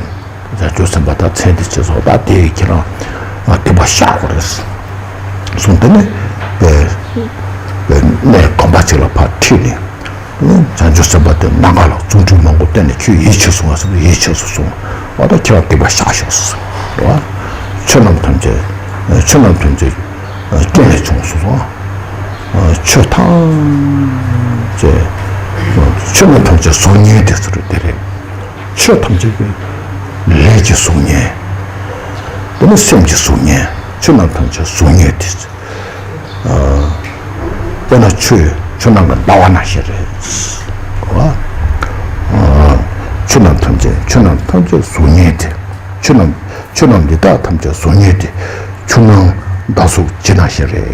བྱང་ཆུབ་སེམས་དཔའ་ད་མཚན་དེ་ཅི་སོགས་ད་དེ་ཡི་ཁྱེད་རང་སྡིག་པ་བཤགས་དགོས་རེད་གསུངས། དེ་ནས་པའི་པའི་གནས་དགོན་པ་ཅིག་ལ་ཕར་ཁྲིད་ནས། བྱང་ཆུབ་སེམས་དཔའ་དེ་ནམ་མཁའ་ལ་རྫུ་འཕྲུལ་མང་པོ་བསྟན་ནས། ཁྱོད་ཡིད་ཆེས་སོང་བ་ཟེར་བ། ཡིད་ཆེས་སོང་། འོ་ད་ཁྱེད་རང་སྡིག་པ་བཤགས་ཤོག་ཟེར་བ། ཆོས་རྣམས་ཐམས་ཅད་ཆོས་རྣམས་ཐམས་ཅད་རྐྱེན་ལས་བྱུང་སོང་། ཆོས་ཐམས་ཅད། ཆོས་རྣམས་ཐམས་ཅད་གཟུགས་བརྙན་དེ་ཚོ་རེད། དེ་རེད། ཆོས་ཐམས་ཅད་ཀྱི་ལས་ཀྱི་གཟུགས་བརྙན། དེ་ནི་སེམས་ཀྱི་གཟུགས་བརྙན། ཆོས་རྣམས་ཐམས་ཅད་གཟུགས་བརྙན་དེ། དཔེར་ན་ཆོས་ཆོས་རྣམས་ཀྱི་ཟླ་བ་ནང་བཞིན་རེད། ཆོས་རྣམས་ཐམས་ཅད་ཆོས་རྣམས་ཐམས་ཅད་གཟུགས་བརྙན་དེ། ཆོས་རྣམས་ཆོས་རྣམས་འདི་དག་ཐམས་ཅད་གཟུགས་བརྙན་དེ། ཆུ་ནང་ཟླ་གཟུགས་ཇི་ནང་བཞིན་རེད།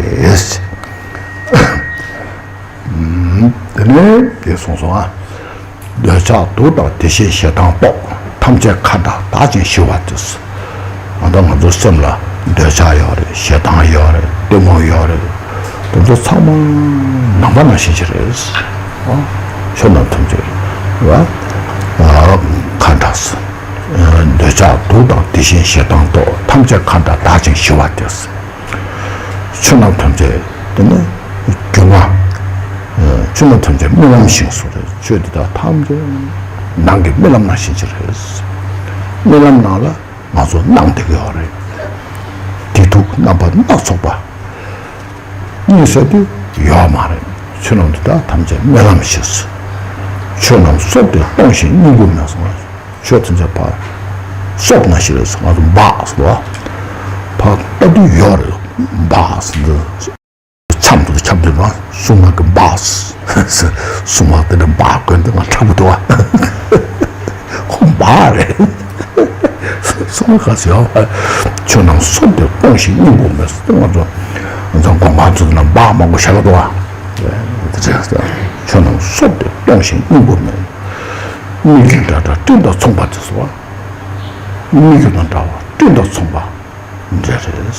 དེ་ནས་དེ་གསུངས་སོང་ཨ། འདོད་ཆགས་དུག་དང་དེ་བཞིན་ཞེ་སྡང་རྟོག་ཐམས་ཅད་ཁ་འདྲ་དག་ཅིང་ཞི་བ་སྟེ། ཨ་ད་ང་ཚོ་སེམས་ལ་འདོད་ཆགས་ཡོད་རེད། ཞེ་སྡང་ཡོད་རེད། གཏི་མུག་ཡོད་རེད། དེ་ཚོ་ཚང་མ་ནམ་མཁའ་ནང་བཞིན་ཅིག་རེད། ཆོས་རྣམས་ཐམས་ཅད་ཁ་འདྲ། འདོད་ཆགས་དུག་དང་དེ་བཞིན་ཞེ་སྡང་རྟོག་ཐམས་ཅད་ཁ་འདྲ་དག་ཅིང་ཞི་བ་སྟེ། ཆོས་རྣམས་ཐམས་ཅད་དེ་ནི་སྒྱུ་མ། ཆོས་རྣམས་ཐམས་ཅད་རྨི་ལམ་བཞིན་སུ་རེད། ཆོས་འདི་དག་ཐམས་ཅད་ནང་གི་རྨི་ལམ་ནང་བཞིན་ཅིག་རེད། རྨི་ལམ་ནང་ལ་ང་ཚོ་སྣང་བསྡད་ཀྱི་ཡོད་རེད། བདེ་སྡུག་རྣམ་པ་སྣ་ཚོགས་པ་གཉིས་ཟེར་དུས་ཡོད་མ་རེད། ཆོས་རྣམས་འདི་དག་ཐམས་ཅད་རྨི་ལམ་ཞིག་ཆོས་རྣམས་སྲོག་སྟེ་སྟོང་ཞིང་སྙིང་པོ་མེད་གསུངས། ཆོས་ཐམས་ཅད་ཕར་སྲོག་ནང་བཞིན་རེད་གསུངས། ང་ཚོ་འབག་ཟེར་བ། ཕར་ལྟ་དུས་ཡོད་རེད། འབག་ཟེར་འདི། མཚམས་དུ་ཁྱབ་འདུག་ན་སྲུང་མ་གི་འབག་ཟེར། སྲུང་མ་དེ་འདྲ་འབག་དགོས་འདུག་ང་ཁྲག་པོ་འདུག་བ། ཁོ་འབག་རེད། སྲུང་མ་ག་ཚོད་ཡོད་བ། ཆོས་རྣམས་སྲོག་སྟེ་སྟོང་ཞིང་སྙིང་པོ་མེད་ཟེར། ང་ཚོ་ང་ཚོ་དགོན་པ་ཚོ་ན་འབག་མང་པོ་བཞག་གི་འདུག་བ། དེ་རེད་ཟེར། ཆོས་རྣམས་སྲོག་སྟེ་སྟོང་ཞིང་སྙིང་པོ་མེད། སྨིག་རྒྱུ་འདྲ་འདྲ་སྤྲིན་དང་མཚུངས་པ་དེ་ཟེར་བ། སྨིག་རྒྱུ་དང་འདྲ་བ་སྤྲིན་དང་མཚུངས་པ་འདྲ་རེད།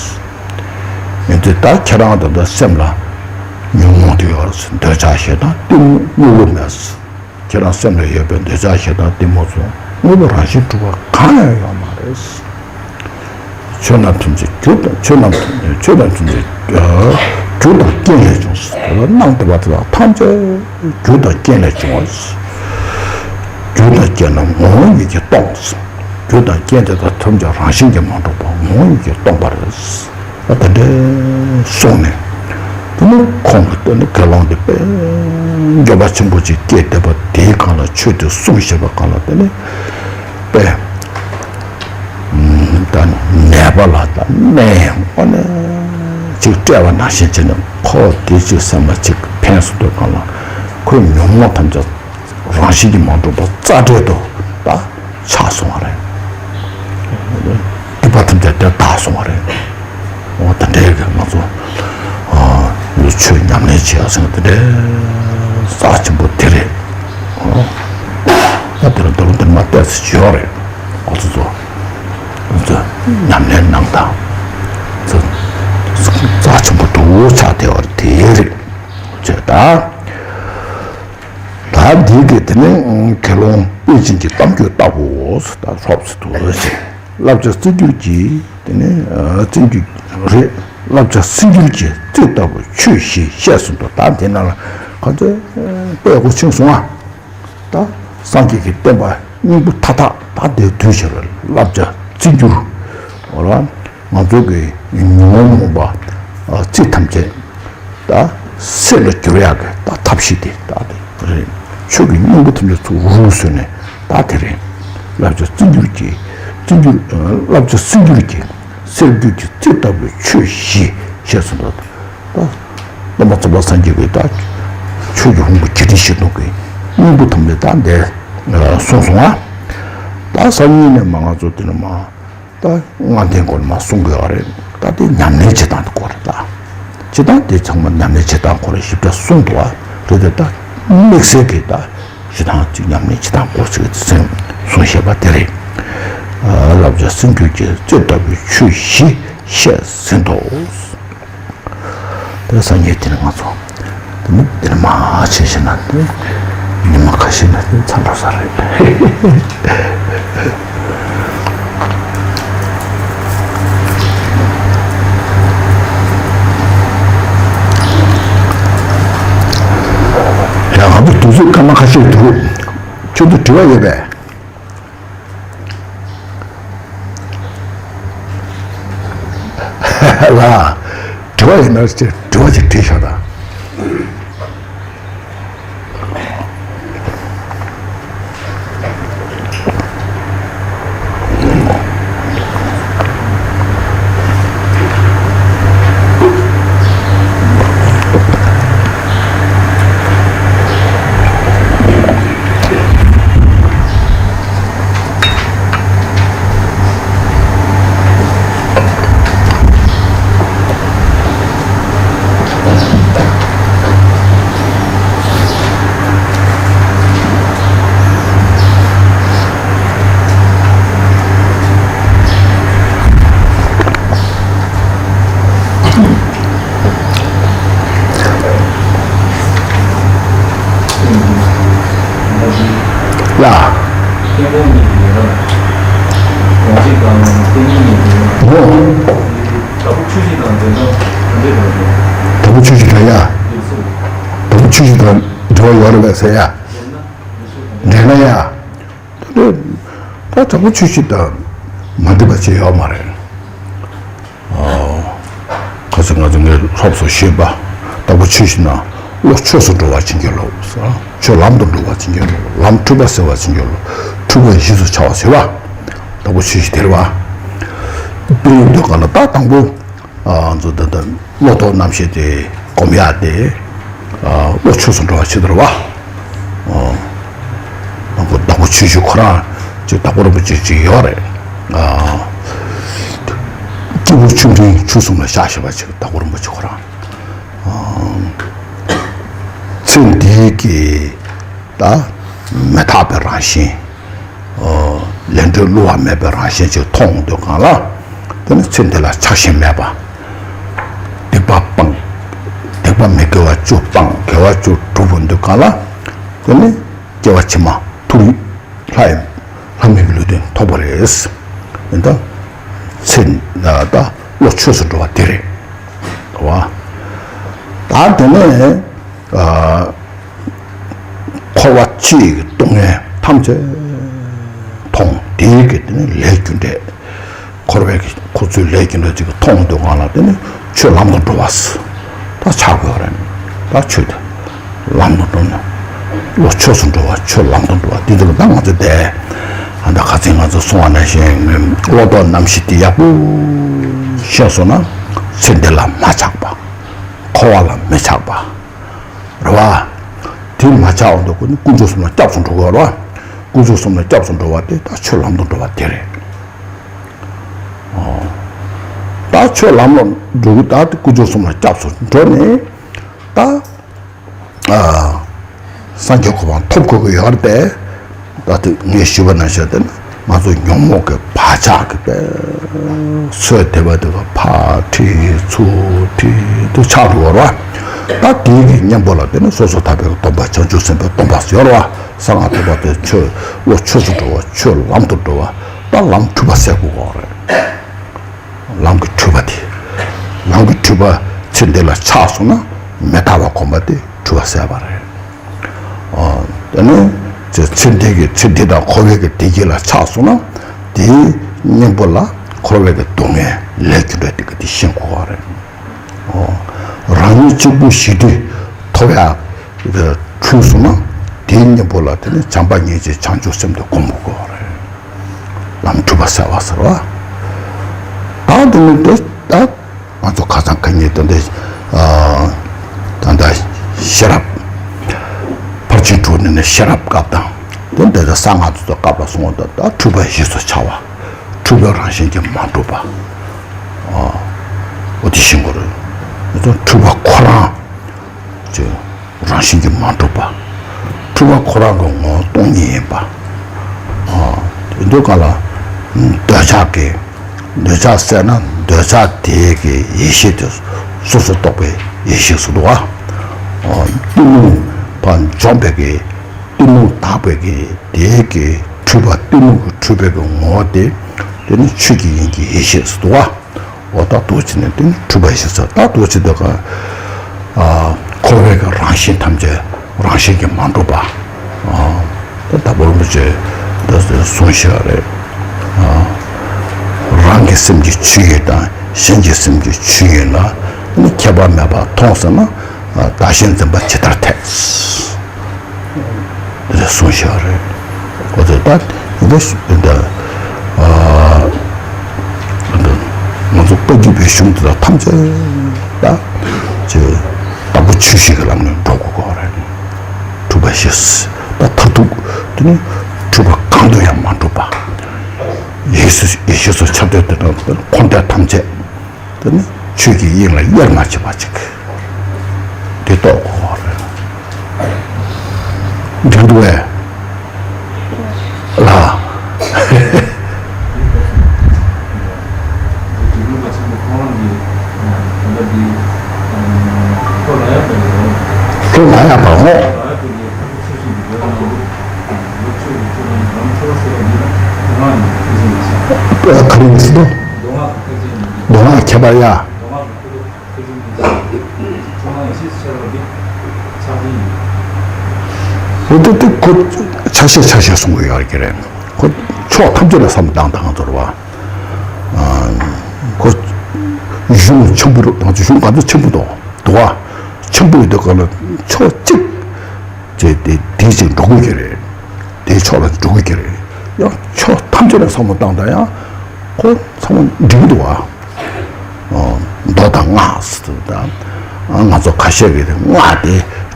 ཡིན་དུས་ད་ཁྱེད་རང་ད་ལྟ་སེམས་ལ་ཉོན་མོངས་དེ་ཡོད་རེད། འདོད་ཆགས་ཞེ་སྡང་གཏི་མུག་དངོས་པོ་མེད། ཁྱེད་རང་སེམས་ལ་ཡོད་པའི་འདོད་ཆགས་ཞེ་སྡང་གཏི་མུག་ཚོ་དངོས་པོ་རང་བཞིན་གྲུབ་པ་གང་ཡང་ཡོད་མ་རེད། ཆོས་རྣམས་ཐམས་ཅད་རྒྱུ་དང་ཆོས་རྣམས་ཆོས་རྣམས་ཐམས་ཅད་རྒྱུ་དང་རྐྱེན་ལས་བྱུང་ཟེར་བ། སྣང་བསྡད་པ་དེ་དག་ཐམས་ཅད་རྒྱུ་དང་རྐྱེན་ལས་བྱུང་བ། རྒྱུ་དང་རྐྱེན་རྣམས་ངོ་བོ་ཉིད་ཀྱིས་སྟོང་ཟེར། རྒྱུ་དང་རྐྱེན་དེ་དག་ཐམས་ཅད་རང་བཞིན་གྱིས་མ་གྲུབ་པ་ངོ་བོ་ཉིད་ཀྱིས་སྟོང་པ་རེད། ད་དེ་འདྲའི་གསུངས་ནས། དེ་ནི་ཁོང་གི་དེ་ནི་དགེ་སློང་དེ་དཔེ་འགྱོད་པ་ཆེན་པོ་ཅིག་སྐྱེས་བསྡད་པ་དེའི་སྒང་ལ་ཆོས་དེ་གསུངས་བཞག་པའི་སྒང་ལ་དེ་ནི་དཔེ་ད་ནད་པ་ལ་ད་སྨན་ཡང་དངོས་གནས་ཅིག་སྤྲད་པ་ནང་བཞིན་བྱས་ནས། ཁོ་དེ་ཅིག་སེམས་ལ་ཅིག་ཕན་སོང་དུས་སྒང་ལ་ཁོའི་ཉོན་མོངས་ཐམས་ཅད་རང་བཞིན་གྱིས་མ་གྲུབ་པ་རྩ་བྲལ་དུ་ད་ཆགས་སོང་བ་རེད། སྡིག་པ་ཐམས་ཅད་དེར་དག་སོང་བ་རེད། འོ་དེ་འདྲའི་གི་ང་ཚོ་ཨ་ཆོས་ཉམས་ལེན་བྱེད་ཡག་ཟེར་ན་དེ་འདྲའི་རྩ་ཆེན་པོ་དེ་རེད། ཨ་དེ་ལ་འདོད་པ་འདི་མ་གཏད་ཚེ་ཡོད་རེད། ཁོ་ཚོ་ཚོ་ང་ཚོ་ཉམས་ལེན་གནང་དང་ཚོ་རྩ་ཆེན་པོ་འདུག་ཆགས་བསྡད་པ་དེ་རེད། བྱས་ད། ད་འདི་གི་དེ་ནི་དགེ་སློང་དཔལ་ཆེན་གྱི་གཏམ་རྒྱུད་ལྟ་བུའོ། ད་སློབ་ཚུལ་དུ་བློ་ཆེ་བསླབ་བྱ་བརྩི་འགྱུར་གྱི་དེ་ནི་བརྩི་འགྱུར་རེད། བསླབ་བྱ་བརྩི་འགྱུར་གྱི་རྩི་ལྟ་བུ་ཆོས་བཞི་བཤད་ཟིན་ཏོ། ད་དེ་ནང་ལ་ག་ཚོད་དཔེ་གོ་ཆིངས་སོང་ཨ། ད་སངས་རྒྱས་ཀྱི་བསྟན་པ་སྙིང་པོ་མཐའ་དག་ད་དེ་དུས་ཕྱིར་བསླབ་བྱ་བརྩི་འགྱུར། འོ་ལ་ང་ཚོ་གི་ཉོན་མོངས་པ་རྩི་ཐམས་ཅད་ད་སེམས་ལ་འགྱུར་ཡག་གི་ད་ཐབས་ཤེས་དེ་ད་དེ་རེད། ཆོས་ཀྱི་སྙིང་པོ་ཐམས་ཅད་ཚུར་རུལ་སོང་ནས་ད་དེ་རེད། བསླབ་བྱ་བརྩི་འགྱུར་གྱི་བརྩི་འགྱུར་བསླབ་བྱ་བརྩི་འགྱུར་གྱི་ སེལ་འདོད་ཀྱི་རྩི་ལྟ་བུའི་ཆོས་བཞི་ཞེས་གསུངས་པ། ད་སྟོན་པ་གཙུག་ལག་སངས་རྒྱས་ཀྱིས་ད་ཆོས་ཀྱི་ཕུང་པོ་བརྒྱད་ཁྲི་བཞི་སྟོང་གི་སྙིང་པོ་ཐམས་ཅད་ད་འདིར་གསུངས་སོང་ང་། ད་སང་ཉིན་ནས་མ་ང་ཚོ་དེ་ནས་མ་ད་ལྔ་ལྡན་སྐོར་མ་གསུང་དགོས་པ་རེད། ད་དེ་ཉམས་ལེན་བྱེད་སྟངས་དེ་སྐོར་རེད། ད་བྱེད་སྟངས་དེ་ཚང་མ་ཉམས་ལེན་བྱེད་སྟངས་སྐོར་ཞིབ་ཕྲ་གསུངས་འདུག་བ་རེད། དེ་ད་དམིགས་བསལ་གྱི་ད་བྱེད་སྟངས་གཅིག་ཉམས་ལེན་བྱེད་སྟངས་སྐོར་ཞིག་གསུངས་བཞག་པ་དེ་རེད། བསླབ་བྱ་སེམས་རྒྱུད་ཀྱི་རྩི་ལྟ་བུའི་ཆོས་བཞི་བཤད་ཟིན་ཏོ། དེ་སང་ཉིན་དེ་ནས་ང་ཚོ་དེ་ནི་དེ་ནི་མ་བྱས་ཤེས་ན་དེ་ཉི་མ་ཁ་ཤས་ན་དེ་ཚ་འགྲོ་ས་རེད། ཡང་ང་ཚོ་དུས་ཚོད་སྐར་མ་ཁ་ཤས་འདུག་ཁྱོད་ཚོ་དྲི་བ་ཡོད་པས། ལ། དྲི་བ་ཡིན་ན་ཅེས་དྲི་བ་ཅིག་དྲིས་ཤོག་དང་། ལ། ཨོ། དྭགས་པོ་ཆོས་བཞི་དང་འབྲེལ་ན་ག་འདྲས་རེད། དྭགས་པོ་ཆོས་བཞི་དང་ཡ། དྭགས་པོ་ཆོས་བཞི་དང་འབྲེལ་བ་ཡོད་རེད་པས་ཟེར་ཡ། འབྲེལ་ན་ཡ། ད་དྭགས་པོ་ཆོས་བཞི་དང་མ་འདྲེས་པ་ཅིག་ཡོད་མ་རེད། ཁ་སང་ང་ཚོ་ངས་སློབ་གསོ་ཞུས་པ། དྭགས་པོ་ཆོས་བཞི་ན་བློ་ཆོས་སུ་འགྲོ་བ་བྱིན་གྱིས་རློབས། ཆོས་ལམ་དུ་འགྲོ་བ་བྱིན་གྱིས་རློབས། ལམ་འཁྲུལ་པ་སེལ་བ་བྱིན་གྱིས་རློབས། འཁྲུལ་པ་གཞི་སུ་བྱ་བ་ཟེར་བ། དྭགས་པོ་ཆོས་བཞི་དེ་རེད་བ། དཔེ་འདོད་ག་ལ་ད་དང་པོ། ང་ཚོ་ད་ལྟ་བློ་ལྡོག་རྣམ་ཤེས་དེ་སྒོམ་ཡག་དེ། བློ་ཆོས་སུ་འགྲོ་བ་བྱེད་དོ་རེད་བ། དང་པོ་དྭགས་པོ་ཆོས་བཞི་ཁོ་རང་ཅིག་དྭགས་པོ་རིན་པོ་ཆེ་ཅིག་ཡོད་རེད། སྐྱེས་བུ་ཆུང་འབྲིང་ཆོས་གསུམ་ལ་བཤགས་ཤེས་པ་ཅིག་དྭགས་པོ་རིན་པོ་ཆེ་ཁོ་རང་། ཚེ་འདིའི་གི་ད་མི་རྟག་པའི་རང་བཞིན། ལས་འབྲས་བསླུ་བ་མེད་པའི་རང་བཞིན་ཅིག་མཐོང་འདོད་གང་ལ། དེ་ནི་ཚེ་འདི་ལ་ཆགས་ཞེན་མེད་པ། སྡིག་པ་སྤང་། སྡིག་པ་མི་དགེ་བ་བཅུ་སྤང་དགེ་བ་བཅུ་སྒྲུབ་འདོད་གང་ལ། དེ་ནི་སྐྱེ་བ་ཕྱི་མ་ཐུགས་ལྷ་ཡི་ལྷ་མིའི་ལུས་རྟེན་ཐོབ་པ་རེད། ཡིན་ད། ཚེ་ད་བློ་ཆོས་སུ་འགྲོ་བ་དེ་རེད། བ། ད་དེ་ནས། འཁོར་བ་སྤྱིའི་སྡུག་བསྔལ་ཐམས་ཅད་མཐོང་། དེའི་གི་དེ་ནི་ལས་རྒྱུ་འབྲས། འཁོར་བའི་གི་འཁོར་ཚུལ་ལས་རྒྱུ་འབྲས་ཅིག་གི་མཐོང་འདོད་གང་ལ་དེ་ནི་ཆོས་ལམ་དུ་འགྲོ་བ། ད་ཆགས་དགོས་རེད། ད་ཆོས་དེ་ལམ་དུ་འགྲོ་ན། བློ་ཆོས་སུ་འགྲོ་བ་ཆོས་ལམ་དུ་འགྲོ་བ་དེ་ཚོ་ལ་ད་ང་ཚོ་བསྡད། ཨ་ད་ཁ་ཚིག་ང་ཚོ་གསུང་བ་ནང་བཞིན་བློ་ལྡོག་རྣམ་བཞི་དེ་ཡག་པོ་ཤེས་སོང་ན་ཚེ་འདི་ལ་མ་ཆགས་པ། འཁོར་བ་ལ་མི་ཆགས་པ། རེད་བ། དེ་མ་ཆགས་འོང་དུས་ཁོ་ནི་དཀོན་མཆོག་གསུམ་ལ་སྐྱབས་སུ་འགྲོ་དགོས་རེད་བ། དཀོན་མཆོག་གསུམ་ལ་སྐྱབས་སུ་འགྲོ་བ་དེ་ད་ཆོས་ལམ་དུ་འགྲོ་བ་དེ་རེད། ཨོ། ད་ཆོས་ལམ་ལ་འགྲོ་གི་ད་དེ་དཀོན་མཆོག་གསུམ་ལ་སྐྱབས་སུ་འགྲོ་ནས་ད། ཨ། སངས་རྒྱས་གོ་འཕང་ཐོབ་དགོས་ཀྱི་ཡོད་རེད་དེ། ད་དེ་ངས་ཞུས་པ་ནང་བཞིན་དེ་ནི་ང་ཚོ་ཉོན་མོངས་ཀྱི་བག་ཆགས་ཀྱི་དཔེ་སོས་དེ་བ་དེ་བ་ཕར་ཁྲིད་ཚུར་ཁྲིད་དུ་ཆགས་འགྲོ་བ་རེད་བ། ད་དེའི་གི་གཉེན་པོ་ལ་དེ་ནི་སོ་སོ་ཐར་པའི་སྡོམ་པ་བྱང་ཆུབ་སེམས་དཔའི་སྡོམ་པ་ཟེར་བ། གསང་སྔགས་སྡོམ་པ་དེ་ཆོས་བློ་ཆོས་སུ་འགྲོ་བ་ཆོས་ལམ་དུ་འགྲོ་བ། ད་ལམ་འཁྲུལ་པ་སེལ་དགོས་པ་རེད། ལམ་གྱི་འཁྲུལ་པ་དེ། ལམ་གྱི་འཁྲུལ་པ་ཚེ་འདི་ལ་ཆགས་སོང་ན་མི་རྟག་པ་སྒོམ་པ་དེ་འཁྲུལ་པ་སེལ་བ་རེད། ཨ། དེ་ནས་ཚེ་ཚེ་འདི་གི་ཚེ་འདི་དང་འཁོར་བའི་གི་བདེ་སྐྱིད་ལ་ཆགས་སོང་ན་དེའི་གཉེན་པོ་ལ་འཁོར་བའི་གི་སྡུག་བསྔལ་ལས་རྒྱུ་འབྲས་དེ་གི་དེ་ཤེས་དགོས་པ་རེད། ཨོ། རང་ཉིད་གཅིག་པུ་ཞི་བདེ་ཐོབ་ཡག་འཁྲུལ་སོང་ན་དེའི་གཉེན་པོ་ལ་དེ་ནི་བྱམས་པ་སྙིང་རྗེ་བྱང་ཆུབ་སེམས་དེ་སྒོམ་དགོས་པ་རེད། ལམ་འཁྲུལ་པ་སེལ་བ་ཟེར་བ། ད་དེ་ནི་དེ་ད་ང་ཚོ་ཁ་སང་ཁ་ཉིན་དེ་འདྲ་ད་ལྟ་ཤེས་རབ་ཕར་ཕྱིན་དྲུག་ནས་ནི་ཤེས་རབ་སྐབས་དང་དེ་འདྲ་ད་གསང་སྔགས་དེ་ཚོ་སྐབས་ལ་སོང་བ་ད་ད་འཁྲུལ་པ་གཞི་སུ་ཆགས་པ། འཁྲུལ་པའི་རང་བཞིན་གྱིས་མ་གྲུབ་པ། འོ་དེ་ཤེས་དགོས་རེད། འཁྲུལ་པ་ཁོ་རང་ཅེས་རང་བཞིན་གྱིས་མ་གྲུབ་པ། འཁྲུལ་པ་ཁོ་རང་གི་ངོ་བོ་སྟོང་ཉིད་ཡིན་པ། དེ་འདུག་ག་ལ་འདོད་ཆགས་ཀྱི་འདོད་ཆགས་ཟེར་ན་འདོད་ཆགས་དེ་གི་ཡེ་ཤེས་དེ་སོ་སོར་རྟོག་པའི་ཡེ་ཤེས་སུ་འདུག་ག་གཏི་མུག་པ་འཇོམས་པའི་གི་གཏི་མུག་དག་པའི་གི་དེའི་གི་འཁྲུལ་པ་གཏི་མུག་གི་འཁྲུལ་པའི་གི་ངོ་བོ་དེ་དེ་ནི་ཆོས་ཀྱི་དབྱིངས་ཀྱི་ཡེ་ཤེས་སུ་འདུག་ག་འོ་ད་འདུག་བྱས་ནས་དེ་ནི་འཁྲུལ་པ་ཡེ་ཤེས་སུ་ད་འདུག་བྱས་དུས་ག་འཁོར་བའི་གི་རང་བཞིན་ཐམས་ཅད་རང་བཞིན་གྱིས་མ་གྲུབ་པ། ད་ད་བོར་མི་བྱེད་ད་གསུངས་ཤག་རེད། རང་གི་སེམས་ཀྱི་ཆོས་ཉིད་དང་གཞན་གྱི་སེམས་ཀྱི་ཆོས་ཉིད་ལ་ནི་ཁྱད་པར་མེད་པར་མཐོང་ཟེར་ན་བདག་གཞན་འཛིན་པ་ཇི་ལྟར་འཐད། དེ་གསུངས་ཤག་རེད། འོ་དེ་ད་འདི་འདི་ང་ཚོ་བཀའ་བརྒྱུད་པའི་གཞུང་དེ་དག་ཐམས་ཅད་ད་ཅེས་དྭགས་པོ་ཆོས་བཞིན་གྱི་ལམ་ནས་འགྲོ་དགོས་ཀྱི་རེད། འཁྲུལ་པ་ཞི། ད་མཐར་ཐུག་དེ་ནི་འཁྲུལ་པ་གང་དུ་ཡང་མ་གྲུབ་པ། ཡེ་ཤེས་ཡེ་ཤེས་སུ་ཁྱབ་བརྡལ་དུ་འཁོར་འདས་ཐམས་ཅད་དེ་ནི་ཆོས་ཀྱི་དབྱིངས་ལ་དབྱེར་མ་ཕྱེ་བ་ཅིག་དེ་རྟོགས་དགོས་རེད། འགྲིག་འདུག་བས། ལ། ལོ་ལ་ཡག་པ་འོ། ག་རེ་ཡིན་ཟེར་ན། མདོ་སྔགས་ཁྱད་པར་ཡ། འོ་དེ་དེ་ཁོ་ཆ་ཤས་ཆ་ཤས་གསུང་གི་ཡོད་ཀྱི་རེད། ཁོ་ཕྱོགས་ཐམས་ཅད་ལ་བསམ་བློ་བཏང་དང་ཚོར་བ། ཁོ་གཞུང་ཆེན་པོ་རུ་དང་གཞུང་ག་ཚོད་ཆེན་པོ་དང་འདུག་བ། ཆེན་པོ་ཡོད་དུས་ག་ལ་ཕྱོགས་གཅིག་བྱས་ཏེ་དེ་ཅིག་འགྲོ་དགོས་ཀྱི་རེད། དེའི་ཕྱོགས་ལ་འགྲོ་དགོས་ཀྱི་རེད། ཡང་ཕྱོགས་ཐམས་ཅད་ལ་བསམ་བློ་བཏང་དང་ཡང་ཁོ་ཚང་མ་འགྲིག་འདུག་བ། མདོ་དང་སྔགས་ཟེར་དུས་ད་ང་ཚོ་ཁ་ཤས་ཀྱིས་སྔགས་དེ་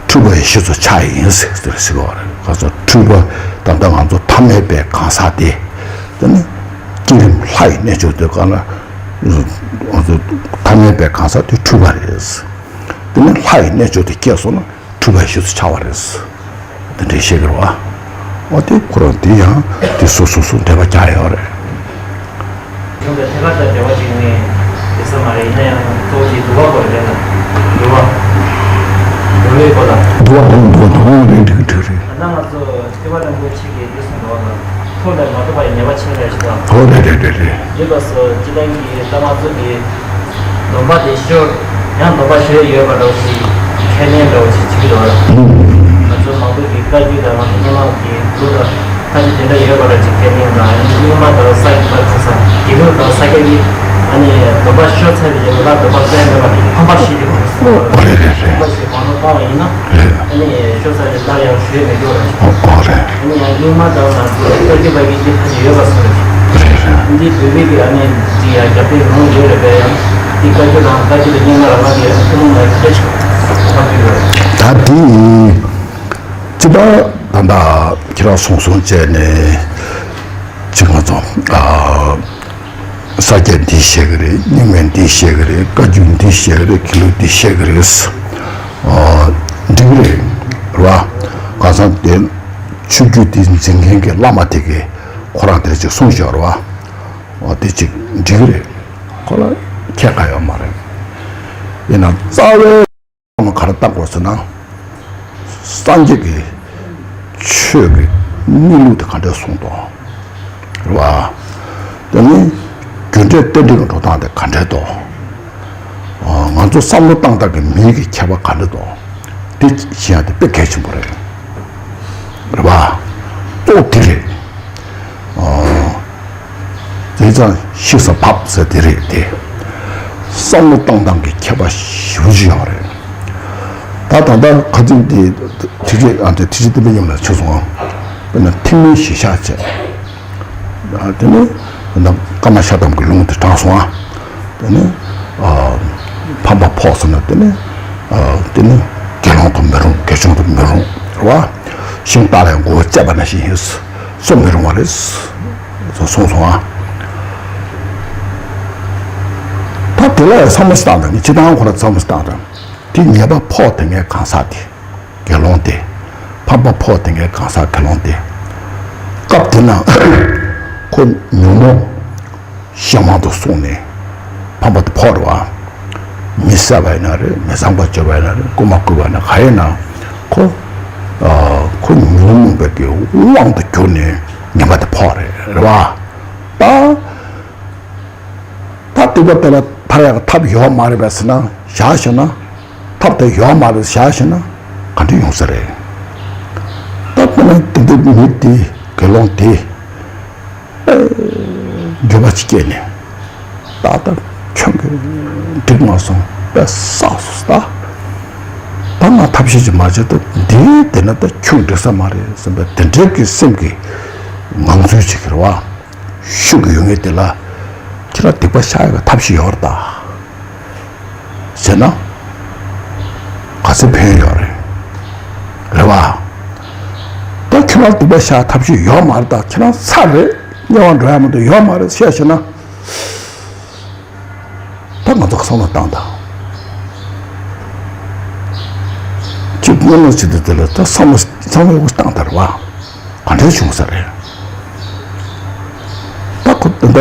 འཁྲུལ་པ་ཡེ་ཤེས་སུ་ཆགས་ཡིན་ཟེར་ཟེར་ཟེར་བ་རེད། ཁ་ཚོ་འཁྲུལ་པ་ད་ལྟ་ང་ཚོ་ཐ་མལ་པའི་གང་ཟག་དེ་དེ་ནི་བསྐྱེད་རིམ་ལྷ་ཡི་རྣལ་འབྱོར་དེ་ག་ལ་ང་ཚོ་ཐ་མལ་པའི་གང་ཟག་དེ་འཁྲུལ་པ་རེད། དེ་ནི་ལྷ་ཡི་རྣལ་འབྱོར་དེ་སྐྱེས་སོང་ན་འཁྲུལ་པ་ཡེ་ཤེས་སུ་ཆགས་པ་རེད། དེ་འདྲའི་བཤད་ཀྱི་རེད་བ། འོ་དེ་ཁོ་རང་དེ་ཡང་དེ་སོ་སོ་སོ་འགྲེལ་པ་རྒྱག་ཡོད་རེད། གཞུང་དང་ཐད་ཀར་དང་འབྲེལ་བ་ཅིག་ནི་ཡོད་ས་མ་རེད། ཡིན་ན་ཡང་གཙོ་བོ་དེ་འདུལ་བ་སྐོར་རེད་ལ། འདུལ་བ། འདུལ་བའི་སྐོར་ལ། འདུལ་བ་འདུལ་བ་འདུལ་བ་འདུལ་བ་རེད། འགྲིག་འགྲིག་རེད། ད་ང་ཚོ་ཐེག་པ་རིན་པོ་ཆེ་གི་འདི་གསུངས་འདུག་བ། ཐོག་ལས་མ་གཏོགས་པ་ཡི་ཉེས་པ་ཆེ་ལ་ཞིག་དང་། འོ་རེད་རེད་རེད་རེད། ཡོད་པ་སོགས་སྤྱི་བཏང་གི་ད་ང་ཚོ་གི་སྡོམ་པ་དེ་ཤོར། ཡང་སྡོམ་པ་ཤོར་ཡོད་པ་འདྲ་བོ་ཞིག་ཁས་ལེན་འདྲ་བོ་ཞིག་བྱེད་ཀྱི་འདུག་བ། ང་ཚོ་མང་པོ་གི་བཀའ་བརྒྱུད་དང་ང་ཚོ་སྔོན་མ་གི་ལུགས་དང་ཁ་ཅིག་དེ་འདྲ་ཡོད་པ་འདྲ་ཅིག་ཁས་ལེན་དང་། ཡང་རྙིང་མ་དང་ས་ཡི་མར་ཁ་ས་དགེ་ལུགས་དང་ས་སྐྱ་གི་ཨ་ནི་སྡོམ་པ་ཤོར་ཚར་བའི་རྗེས་ལ་སྡོམ་པ་སྤེལ་མེད་པ་ནི་ཕམ་པ་ཞིག་རེད། ཕམ་པ་ཞིག་གང་ལ་གཏོང་བ་ཡིན་ན། ཨ་ནི་ཤོ་ས་རེ་ལྟར་ཡང་ཞུས་མི་འགྱུར་བ་ཞིག་ཨོ་ཨོ་རེད། ཨ་ནི་ཡང་རྙིང་མ་དང་ང་ཚོ་བཀའ་བརྒྱུད་པ་གི་འདི་ཁ་ཅིག་ཡོད་པ་སོགས་རེད། རེད་རེད། འདི་བོད་པའི་གི་ཨ་ནི་འདི་ཡང་རྒྱབ་རྟེན་ཡོང་ཡོད་རེད་པས། ཡང་འདི་བཀའ་བརྒྱུད་དང་བཀའ་བརྒྱུད་དང་རྙིང་མ་རང་གི་ཐུན་མོང་མ་ཡིན་པ་ཞིག་ཐག་གཅོད་ཡོད་རེད། ད་འདི་ཅི་ད་ད་ད་ཁྱེད་རང་སོང་སོང་བྱས་ནས་ཅི་ང་ཚོ་ཨ། ས་སྐྱ་འདི་བཤད་གི་རེད། རྙིང་མ་འདི་བཤད་གི་རེད། བཀའ་བརྒྱུད་འདི་བཤད་གི་རེད། དགེ་ལུགས་འདི་བཤད་གི་རེད། ཨ། འགྲིག་གི་རེད། རེད་བ། གང་ཟག་དེ་ཆོས་བརྒྱུད་འདི་འཛིན་མཁན་གྱི་བླ་མ་དེ་གིས་ཁོ་རང་དེ་ཅིག་གསུངས་བཞག་རེད་བ། ཨ། དེ་ཅིག་འགྲིག་གི་རེད། ཁོ་ལ་ཁྱད་ག་ཡོད་མ་རེད། ཡིན་ན་རྩ་བའི་ག་རེ་བཏང་དགོས་ཟེར་ན། སངས་རྒྱས་ཀྱི་ཆོས་ཀྱི་གནས་ལུགས་དེ་ག་འདྲས་གསུངས་འདུག་རེད་བ། དེ་ནི་རྒྱུ་འབྲས་རྟེན་འབྲེལ་གྱི་འགྲོ་སྟངས་དེ་ག་འདྲས་འདུག་ང་ཚོ་བསམ་བློ་བཏང་སྟངས་ཀྱི་མིང་གི་ཁྱད་པར་ག་འདྲས་འདུག་དེ་ཤེས་ཡ་དེ་དཔེ་གལ་ཆེན་པོ་རེད། རེད་བ། གཙོ་བོ་དེ་རེད། ཨོ། དེ་ཙང་ཤི་ས་བབས་ཟེར་དེ་རེད་དེ། བསམ་བློ་གཏོང་སྟངས་ཀྱི་ཁྱད་པར་ཞེ་པོ་ཅིག་ཡོད་རེད། ད་ད་ལྟ་ཁ་ཚིག་འདི་ཐེག་ཆེན་ཨ་འདི་ཐེག་ཆེན་བསྟན་པའི་ཉམས་ལ་ཆགས་སོང་ཨ། དཔེར་ན་ཐེག་དམན་གཞིར་བཞག་བྱས། ཨ་དེ་ནས་ད་ཀ་མ་ཤ་ཏམ་གྱི་ལུང་དེ་དྲངས་སོང་ཨ། དེ་ནི་ཨ་ཕམ་པ་ཕོག་སོང་ན་དེ་ནི་ཨ་དེ་ནི་དགེ་སློང་དུ་མི་རུང་། དགེ་སློང་དུ་མི་རུང་རེད་བ། ཤིང་སྟག་ལ་མགོ་བོ་བཅད་པ་ནང་བཞིན་ཡིན། སོ་མི་རུང་བ་རེད། སོ་གསུངས་སོང་ཨ། ད་དེ་ལ་བསམ་བློ་ཞིག་བཏང་དང་། ངས་སྤྱིར་བཏང་ཁོ་ལ་བསམ་བློ་ཞིག་བཏང་དང་། དེ་ཉེས་པ་ཕོག་དེ་ངའི་གང་ཟག་དེ། དགེ་སློང་དེ། ཕམ་པ་ཕོག་དེ་ངའི་གང་ཟག་དགེ་སློང་དེ། སྐབས་དེ་ན་ཁོ་ཉོན་མོངས་གཞན་དབང་དུ་སོང་ནས། ཕམ་པ་དེ་ཕོག་རེད་བ། མི་བསད་པ་ཡིན་ན་རེད། མི་ཚངས་པར་སྤྱོད་པ་ཡིན་ན་རེད། རྐུན་མ་རྐུ་བ་ཡིན་ན་ག་ཡིན་ན། ཁོ་ཨ་ཁོ་ཉོན་མོངས་པའི་གི་དབང་དུ་གྱུར་ནས་ཉེས་པ་དེ་ཕོག་རེད་རེད་བ། ད་ད་སྡིག་པ་དེ་ལ་ཐར་ཡག་ཐབས་ཡོད་མ་རེད་པས་ཟེར་ན། བཞག་ཞེ་ན། ཐབས་དེ་ཡོད་མ་རེད་བཞག་ཞེ་ན། ག་འདྲ་ཡོང་ས་རེད། ད་དཔེར་ན་དེ་འདྲ་མི་དེ། དགེ་སློང་དེ་འགྱོད་པ་ཅིག་སྐྱེས་ནས། ད་ལྟ་ཁྱོད་ཀྱིས་འགྲིག་མ་སོང་པས་བསགས་སོང་ད། ད་ང་ཐབས་ཤེས་ཅིག་མ་བྱེད་ཐུབ། འདིའི་དེ་ན་ད་ཁྱོད་འགྲིག་ས་མ་རེད་བསམ་པའི་དེ་འདྲའི་གི་སེམས་ཀྱི་ངང་ཚུལ་ཅིག་རེད་བ། ཤུགས་ཀྱིས་ཡོང་ངེས་དེ་ལ། ཁྱེད་རང་སྡིག་པ་བཤགས་ཡག་ཐབས་ཤེས་ཡོད་རེད་ད། ཟེར་ན། ག་ཚོད་ཕན་ཡོད་རེད། རེད་བ། ད་ཁྱེད་རང་སྡིག་པ་བཤགས་ཐབས་ཤེས་ཡོད་མ་རེད་ད། ཁྱེད་རང་ཚར་རེད། དམྱལ་བ་འགྲོ་ཡག་མ་གཏོགས་ཡོད་མ་རེད་བཤད་བྱས་ན། ད་ང་ཚོ་བསམ་བློ་བཏང་དང་། གཅིག་སྔོན་མ་ཅིག་དེ་དེ་ལ་ད་བསམ་བློ་བསམ་བློ་བཏང་དང་རེད་བ། ག་འདྲ་བྱུང་ས་རེད། ད་ཁོ་ད་ལྟ་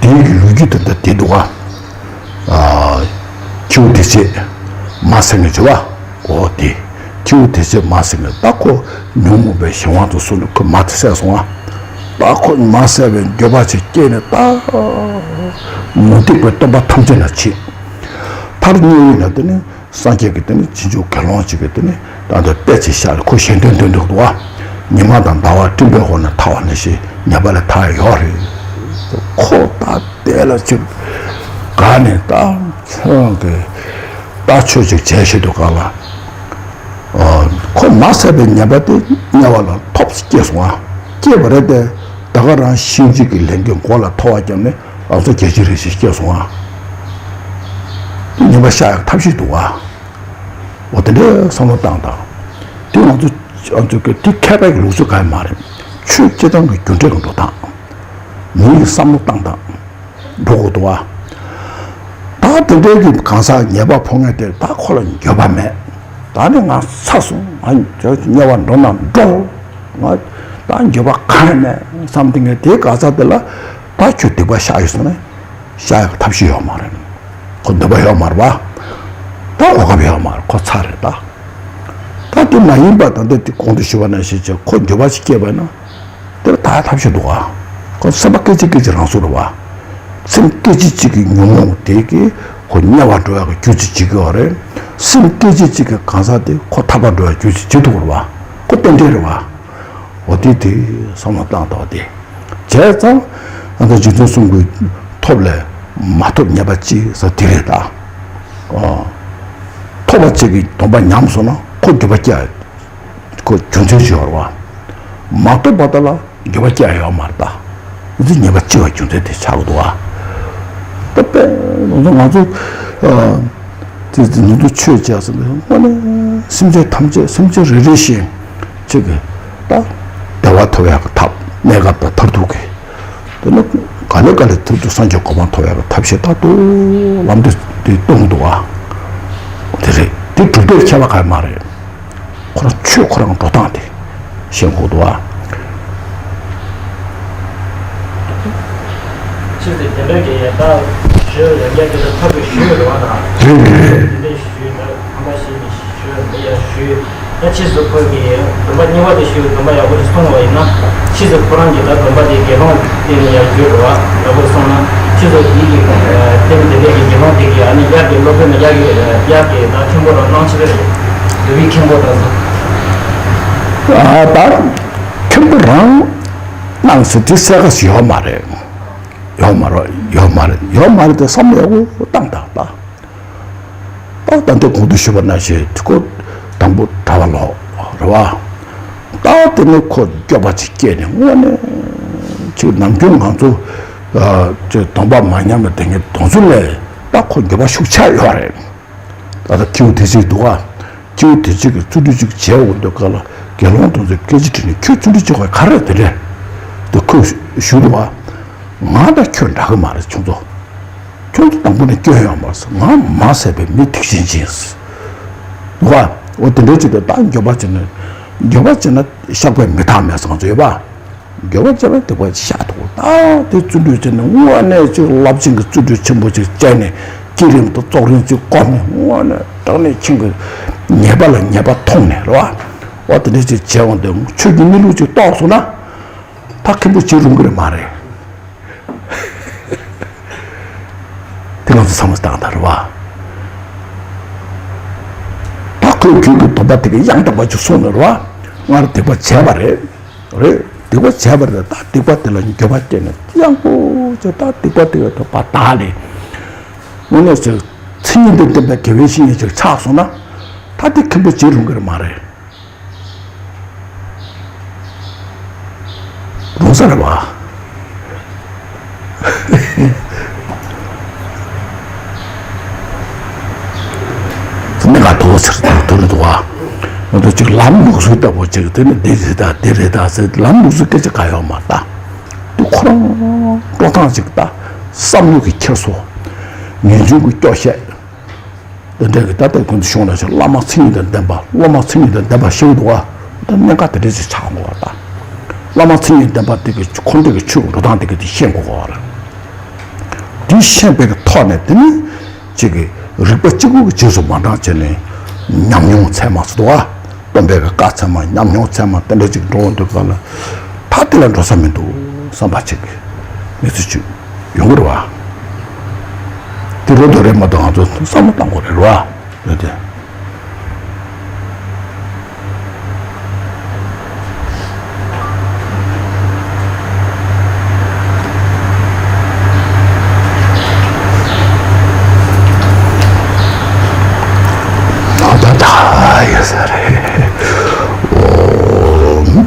དེའི་གི་ལོ་རྒྱུས་ད་ལྟ་དེ་འདུག་བ། ཨ་ཁྱེའུ་དེ་ཚེ་མ་སེང་གེ་བྱེད་བ། འོ་དེ། ཁྱེའུ་དེ་ཚེ་མ་སེང་གེ་ད་ཁོ་ཉོན་མོངས་པའི་གཞན་དབང་དུ་སོང་ནས་ཁོ་མ་དེ་བསད་སོང་བ། ད་ཁོ་མ་བསད་པའི་འགྱོད་པ་ཅིག་སྐྱེས་ནས་ད་མུ་སྟེགས་པའི་སྟོན་པ་ཐམས་ཅད་ལ་མཆིས། མཐར་དམྱལ་བའི་ནང་དེ་ནི། སངས་རྒྱས་ཀྱིས་དེ་ནི་རྗེས་འཇུག་དགེ་སློང་ཅིག་གིས་དེ་ནི་ད་ལྟ་དཔེ་ཅིག་བཞག་ནས་ཁོ་གཞན་དོན་དོན་འདུག་འདུག་བ། ཉི་མ་དང་ཟླ་བ་སྤྲིན་པའི་འོག་ནས་ཐར་བ་ནང་བཞིན་ཉེས་པ་ལས་ཐར་ཡོད་རེད། ཁོ་ད་དེ་ལ་ཅིག་དགའ་ནས་ད་ཁྱོད་ཀྱིས་ད་ཆོས་ཅིག་བྱས་ཤེས་འདུག་ག་ལ། ཁོ་མ་བསད་པའི་ཉེས་པ་དེ་དམྱལ་བ་ལ་ཐོབ་སྐྱེས་སོང་ཨ། སྐྱེས་པ་རེད་དེ། ད་ག་རང་གཤིན་རྗེ་གི་ལས་ཀྱི་མགོ་ལ་ཐོ་བ་བརྒྱབ་ནས་ལང་ཚོ་རྒྱལ་བྱེད་རིགས་ཤིག་སྐྱེས་སོང་ཨ། དེ་ཉེས་པ་བཤགས་ཡག་ཐབས་ཤེས་འདུག་ཨ། འོ་དེ་འདྲའི་བསམ་བློ་བཏང་དང་། དེ་ང་ཚོ་ང་ཚོ་གི་དེ་མཁས་པའི་ལུགས་སྲོལ་གང་ཡང་མ་རེད། ཆོས་སྤྱིར་བཏང་གི་རྒྱུ་འབྲས་ཀྱི་འགྲོ་སྟངས། མི་ཡི་བསམ་བློ་བཏང་སྟངས་འགྲོ་དགོས་འདུག་ཨ། ད་དེ་འདྲའི་གི་གང་ཟག་ཉེས་པ་ཕོག་མཁན་དེ་ད་ཁོ་ལ་འགྱོད་པ་མེད། ད་ནི་ང་ཚར་སོང་། ང་དམྱལ་བ་འགྲོ་ན་འགྲོ། ང་ད་འགྱོད་པ་གང་ཡང་མེད་བསམ་དེ་ངས་དེའི་གང་ཟག་དེ་ལ་ད་ཁྱོད་སྡིག་པ་བཤགས་ཡོད་སོང་ནས། བཤགས་ཡག་ཐབས་ཤེས་ཡོད་མ་རེད། ཁོ་འདོད་པ་ཡོད་མ་རེད་པ། ད་གོ་སྐབས་ཡོད་མ་རེད། ཁོ་ཚར་རེད་ད། ད་དེ་མ་ཡིན་པ་ད་ལྟ་དེ་གོང་དུ་ཞུས་པ་ནང་བཞིན་བྱས་ཁོ་འགྱོད་པ་ཞིག་སྐྱེས་པ་ན། དེ་ལ་ད་ཐབས་ཤེས་འདུག་ག་ཁོ་སེམས་པ་སྐད་ཅིག་སྐད་ཅིག་རང་སོ་རེད་པ། སེམས་སྐད་ཅིག་གཅིག་གི་ཉོན་མོངས་དེ་གིས་ཁོ་དམྱལ་བ་འགྲོ་ཡག་གི་རྒྱུ་ཅིག་བྱེད་ཀྱི་ཡོད་རེད། སེམས་སྐད་ཅིག་གཅིག་གི་གང་ཟག་དེ་ཁོ་ཐར་པ་འགྲོ་ཡག་རྒྱུ་ཅིག་བྱེད་ཐུབ་ཀྱི་རེད་པ། ཁོ་རྟེན་འབྲེལ་རེད་པ། འོ་དེ་དེ་བསམ་བློ་བཏང་དང་དེ། བྱས་ཙང་ཨ་ད་རྗེ་བཙུན་གསུམ་གྱིས་ཐོབ་ལས་མ་ཐོབ་ཉེས་པ་གཅིག་ཟེར་དེ་རེད་ད། ཨོ། ཐོབ་པ་གཅིག་གིས་སྡོམ་པ་ཉམས་སོང་ན་ཁོ་འགྱོད་པ་སྐྱེ་ཡག་ཁོ་རྒྱུ་མཚན་ཞིག་ཡོད་རེད་པ། མ་ཐོབ་པ་དག་ལ་འགྱོད་པ་སྐྱེ་ཡག་ཡོད་མ་རེད་ད། འདི་ཉེས་པ་གཅིག་པ་རྒྱུ་མཚན་དེ་ཆགས་ཀྱི་འདུག་ག་ད་དཔེ་ང་ཚོ་ང་ཚོ་ཨ། དེ་དེ་ནི་དུ་ཆོས་བྱས་ཟིན་པའི་དངོས་གནས་སེམས་ཅན་ཐམས་ཅད་སེམས་ཅན་རེ་རེ་བཞིན་གཅིག་གིས་ད་བདེ་བ་ཐོབ་ཡག་གི་ཐབས། གནས་སྐབས་དང་མཐར་ཐུག་གི་དེ་ནི་ག་ལེ་ག་ལེ་མཐར་ཐུག་སངས་རྒྱས་གོ་འཕང་ཐོབ་ཡག་གི་ཐབས་ཤེས་ད་དུ་ལམ་དེ་དེ་སྟོན་འདུག་ག་དེ་རེད། དེ་གྲུབ་པའི་ཁྱད་པར་གང་ཡང་མ་རེད། ཁོ་རང་ཆོས་ཁོ་རང་འགྲོ་སྟངས་དེ་ཤེས་དགོས་འདུག་ག་ཆེས་དེ་དེ་འདྲ་གི་ཡང་ད་ཞུ་ཡང་རྒྱ་དེ་ལ་ཐབས་ཀྱི་ཞུ་ཡོད་རེད་བ་ན། རེད་རེད་རེད། དེ་འདྲའི་ཞུ་ཡོད་ན་ཧམ་པ་ཞིག་ནི་ཞུ་ཡོད་འདི་ཡང་ཞུ་ཡོད། ད་ཕྱིས་སུ་ཁོས་ཀྱི་སྡོམ་པ་གཉིས་པ་དེ་ཞུ་སྡོམ་པ་ཡག་པོ་ཞིག་སོང་བ་ཡིན་ན། ཕྱིས་སུ་ཁོ་རང་གིས་ད་སྡོམ་པ་དེ་དགེ་སློང་བསྟེན་ནས་ཡར་འགྱུར་རོགས་ཡག་པོ་སོང་ན། ཕྱིས་སུ་དེའི་གི་བསྟེན་དེ་འདྲའི་གི་དགེ་སློང་དེ་གི་ཨ་ནི་དབྱར་གྱི་སློབ་དཔོན་ལ་དབྱར་གྱི་དབྱར་གྱི་ད་མཁན་པོ་རང་གནང་ཆེ་གི་རེད། འདུལ་བའི་མཁན་པོ་དང་། ཨ་ད་མཁན་པོ་རང་གནང་ཟེར་དེ་གསལ་ཁ་ཞིག་ཡོད་མ་རེད། ཡོད་མ་རེད། ཡོད་མ་རེད། ཡོད་མ་རེད་དེ་བསམ་བློ་ཡག་པོ་བཏང་དང་ད། ད་ད་ལྟ་གོང་དུ་ཞུས་པ་ནང་བཞིན་དེ་ཁོ་དང་པོ་གྲྭ་པ་ལོག་རེད་བ། ད་དེ་ནས་ཁོ་སྐྱོ་པ་ཅིག་སྐྱེས་ནས་དངོས་གནས་ཅིག་ནམ་རྒྱུན་ང་ཚོ་ ཨ་ཅེ་སྡོམ་པ་མ་ཉམས་ལ་དེ་ངས་གདོང་ཚུལ་ལས་ད་ཁོ་འགྱོད་པ་ཤུགས་ཆག་ཡོད་རེད། ད་ལྟ་ཁྱེའུ་དེ་ཅིག་འདུག་ཨ། ཁྱེའུ་དེ་ཅིག་གིས་བརྩོན་འགྲུས་ཅིག་བྱས་འོང་དུས་སྐབས་ལ་དགེ་སློང་དེ་ཚོས་སྐད་ཆ་དྲིས་ནས་ཁྱོད་བརྩོན་འགྲུས་བྱེད་དགོས་ག་རེ་དེ་རེད། དེ་ཁོས་ཞུས་འདུག་ཨ། ང་དང་ཁྱོད་འདྲ་གི་མ་རེད་ཁྱོད་ཚོ། ཁྱོད་ཚོ་དང་པོ་ནས་སྐྱོན་ཡོད་མ་རེད། ང་མ་ཟད་པའི་མི་ཐེག་ཆེན་ཅིག་ཡིན། འདུག་ཨ། འོ་དེ་འདྲའི་ཅིག་དེ་ད་འགྱོད་པ་བྱས་ན་འགྱོད་པ་བྱས་ན་བཤགས་པའི་མི་རྟག་མེད་ཟེར་ང་ཚོ་ཡོད་པ། འགྱོད་པ་བྱས་པས་སྡིག་པ་བཤགས་ཐུབ། ད་དེ་བརྩོན་འགྲུས་བྱས་ནས་དངོས་གནས་ཅིག་རླབས་ཆེན་གྱི་བརྩོན་འགྲུས་ཆེན་པོ་ཅིག་བྱས་ནས་བསྐྱེད་རིམ་དང་རྫོགས་རིམ་ཅིག་བསྒོམས་ནས་དངོས་གནས་དྲང་གནས་ཆེན་གྱི་ཉེས་པ་ལ་ཉེས་པ་མཐོང་ནས་རེད་བ། འོ་དེ་འདྲ་ཅིག་བྱས་འོང་དུས་ཆོས་ཀྱི་གནས་ལུགས་ཅིག་རྟོགས་སོང་ན་ད་མཁན་པོ་བྱེད་རུང་གི་རེད་མ་རེད། དེ་ང་ཚོ་བསམ་བློ་བཏང་དང་རེད་བ། ད་ཁོས་ཁྱོད་ཀྱི་སྡོམ་པ་དེ་ག་ཡང་དག་པ་ཅིག་སྲུང་ནས་རེད་བ། སྔར་སྡིག་པ་བྱས་པ་རེད། རེད། སྡིག་པ་བྱས་པ་རེད། ད་སྡིག་པ་དེ་ལ་འགྱོད་པ་སྐྱེས་ནས་ཡང་པོ་ཅིག་ད་སྡིག་པ་དེ་ག་དོགས་པ་དག་ནས། དངོས་གནས་ཅིག་མཚན་ཉིད་དང་ལྡན་པའི་དགེ་བའི་བཤེས་གཉེན་ཅིག་ཆགས་སོང་ན། ད་དེ་མཁན་པོ་བྱེད་རུང་གི་རེད་མ་རེད། རུང་ས་རེད་བ། སྣེ་ཁ་དོག་ཚེར་དུ་དུ་རེད་འདུག་བ། ང་ཚོ་ཅིག་ལམ་ལུགས་སྲོལ་ལྟ་བུ་ཅིག་དེ་ནི་འདི་རེད་ད་འདི་རེད་ད་ཟེར་ལམ་ལུགས་སྲོལ་སྐད་ཆ་ག་ཡོད་མ་རེད་ད། དེ་ཁོ་རང་འགྲོ་སྟངས་ཅིག་ད་བསམ་བློ་གི་འཁྱེར་སོ། ངེས་འབྱུང་གི་སྐྱོ་ཤས། དེ་འདྲ་གི་ད་ལྟ་ཁོང་ཚོ་གཞུང་ལ་ཆ་བླ་མ་མཚན་ཉིད་དང་ལྡན་པ་སློབ་མ་མཚན་ཉིད་དང་ལྡན་པ་ཞིག་འདུག་བ། ད་གནད་འགག་དེ་འདྲ་ཞིག་ཆགས་འགྲོ་བ་ད། བླ་མ་མཚན་ཉིད་ལྡན་པ་དེ་གི་ཁོ་འདྲ་གི་ཆོས་ཀྱི་འགྲོ་སྟངས་དེ་གི་དེ་ཤེས་དགོས་བ་རེད། དེ་ཤེས་པའི་གི་ཐོག་ནས་དེ་ནི་ཅིག་གི་རིག་པ་གཅིག་པུ་གི་རྗེས་སུ་མ་འབྲངས་བྱས་ནས་ཉམས་མྱོང་ཚད་མ་ཟེར་འདུག་བ། སྟོན་པའི་གི་བཀའ་ཚད་མ་ཉམས་མྱོང་ཚད་མ་དེ་འདྲ་ཅིག་འགྲོ་འོང་དུས་སྐབས་ལ་ད་དེ་ལ་འགྲོ་ས་མི་འདུག་བསམ་པ་ཅིག་གི་གནས་ཚུལ་ཅིག་ཡོང་གི་རེད་བ། དེ་རེད་འདུག་རེད་མ་གཏོགས་ང་ཚོ་བསམ་བློ་གཏང་དགོས་རེད་རེད་བ། རེད་དེ། ད་ད་ད་ཡོད་ས་རེད། ཨོཾ།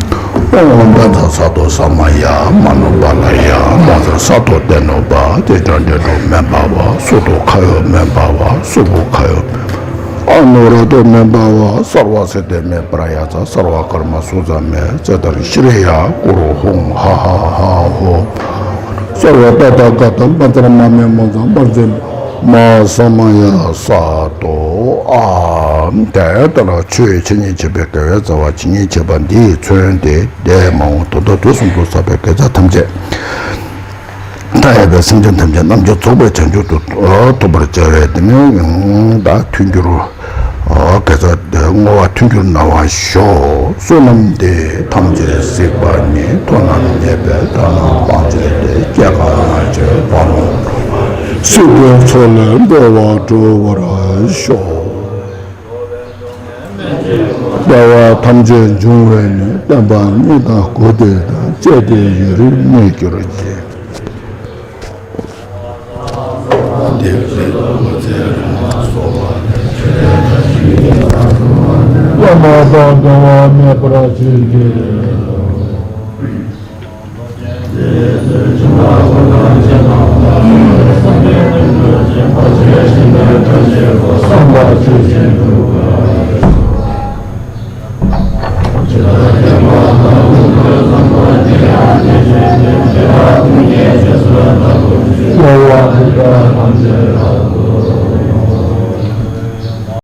ཨོཾ་བཛྲ་སཏྭ་ས་མ་ཡ། མ་ནུ་པཱ་ལ་ཡ། མ་ཛ་ས་ཏྭ་ཏེ་ནུ་པཱ། ཏེ་ཙ་ཏེ་ནུ་མེ་བྷ་བ། སུ་ཏུ་ཁ་ཡོ་མེ་བྷ་བ། སུ་བུ་ཁ་ཡོ། ཨ་ནུ་ར་ཏུ་མེ་བྷ་བ། སརྦ་སིདྡྷི་མེ་པྲ་ཡ་ཛ། སརྦ་ཀརྨ་མ་སུ་ཛ་མེ། ཙེ་ཏ་རི་ཤྲི་ཡ་ཀུ་རུ་ཧཱུྃ་ཧ་ཧ་ཧ་ཧོ། སརྦ་ཏ་ཐཱ་ག་ཏ་བཛྲ་མ་མེ་མ་ཛ་བཛྲ་མ་ས་མ་ཡ་ས་ཏོ། ཨ། དེ་ལྟར་ཆོས་འཆད་ཉན་བྱེད་པའི་དགེ་བའི་རྩ་བ་ཇི་སྙེད་བྱེད་པ་འདིས་མཚོན་ཏེ་འདས་མ་འོངས་ད་ལྟ་དུས་གསུམ་དུ་བསགས་པའི་དགེ་རྩ་ཐམས་ཅད་མཐའ་ཡས་པའི་སེམས་ཅན་ཐམས་ཅད་རྣམ་མཁྱེན་རྫོགས་པའི་བྱང་ཆུབ་ཏུ་ཐོབ་པར་བྱ་བའི་དེ་ནི་ད་མཐུན་འགྱུར་དགེ་རྩ་དེ་བསྔོ་བ་མཐུན་འགྱུར་གནང་བར་ཤོག། བསོད་ནམས་འདི་ཐམས་ཅད་གཟིགས་པ་ཉིད། ཐོབ་རྣམས་ཉེས་པའི་དགྲ་རྣམས་ཕམ་བྱས་ཏེ། སྐྱེ་རྒ་ན་འཆིའི་རྦ་ཀློང་། སྲིད་པའི་མཚོ་ལས་འགྲོ་བ་སྒྲོལ་བར་ཤོག། དགེ་བ་ཐམས་ཅད་འབྱུང་བའི་གནས། བསྟན་པ་གཉིས་དང་དགུ་སྡེ་དང་། བཅས་ཏེ་ཡུན་རིང་གནས་གྱུར་ཅིག། བླ་མ་དང་འབྲལ་བ་མེད་པར་བྱས་ཏེ།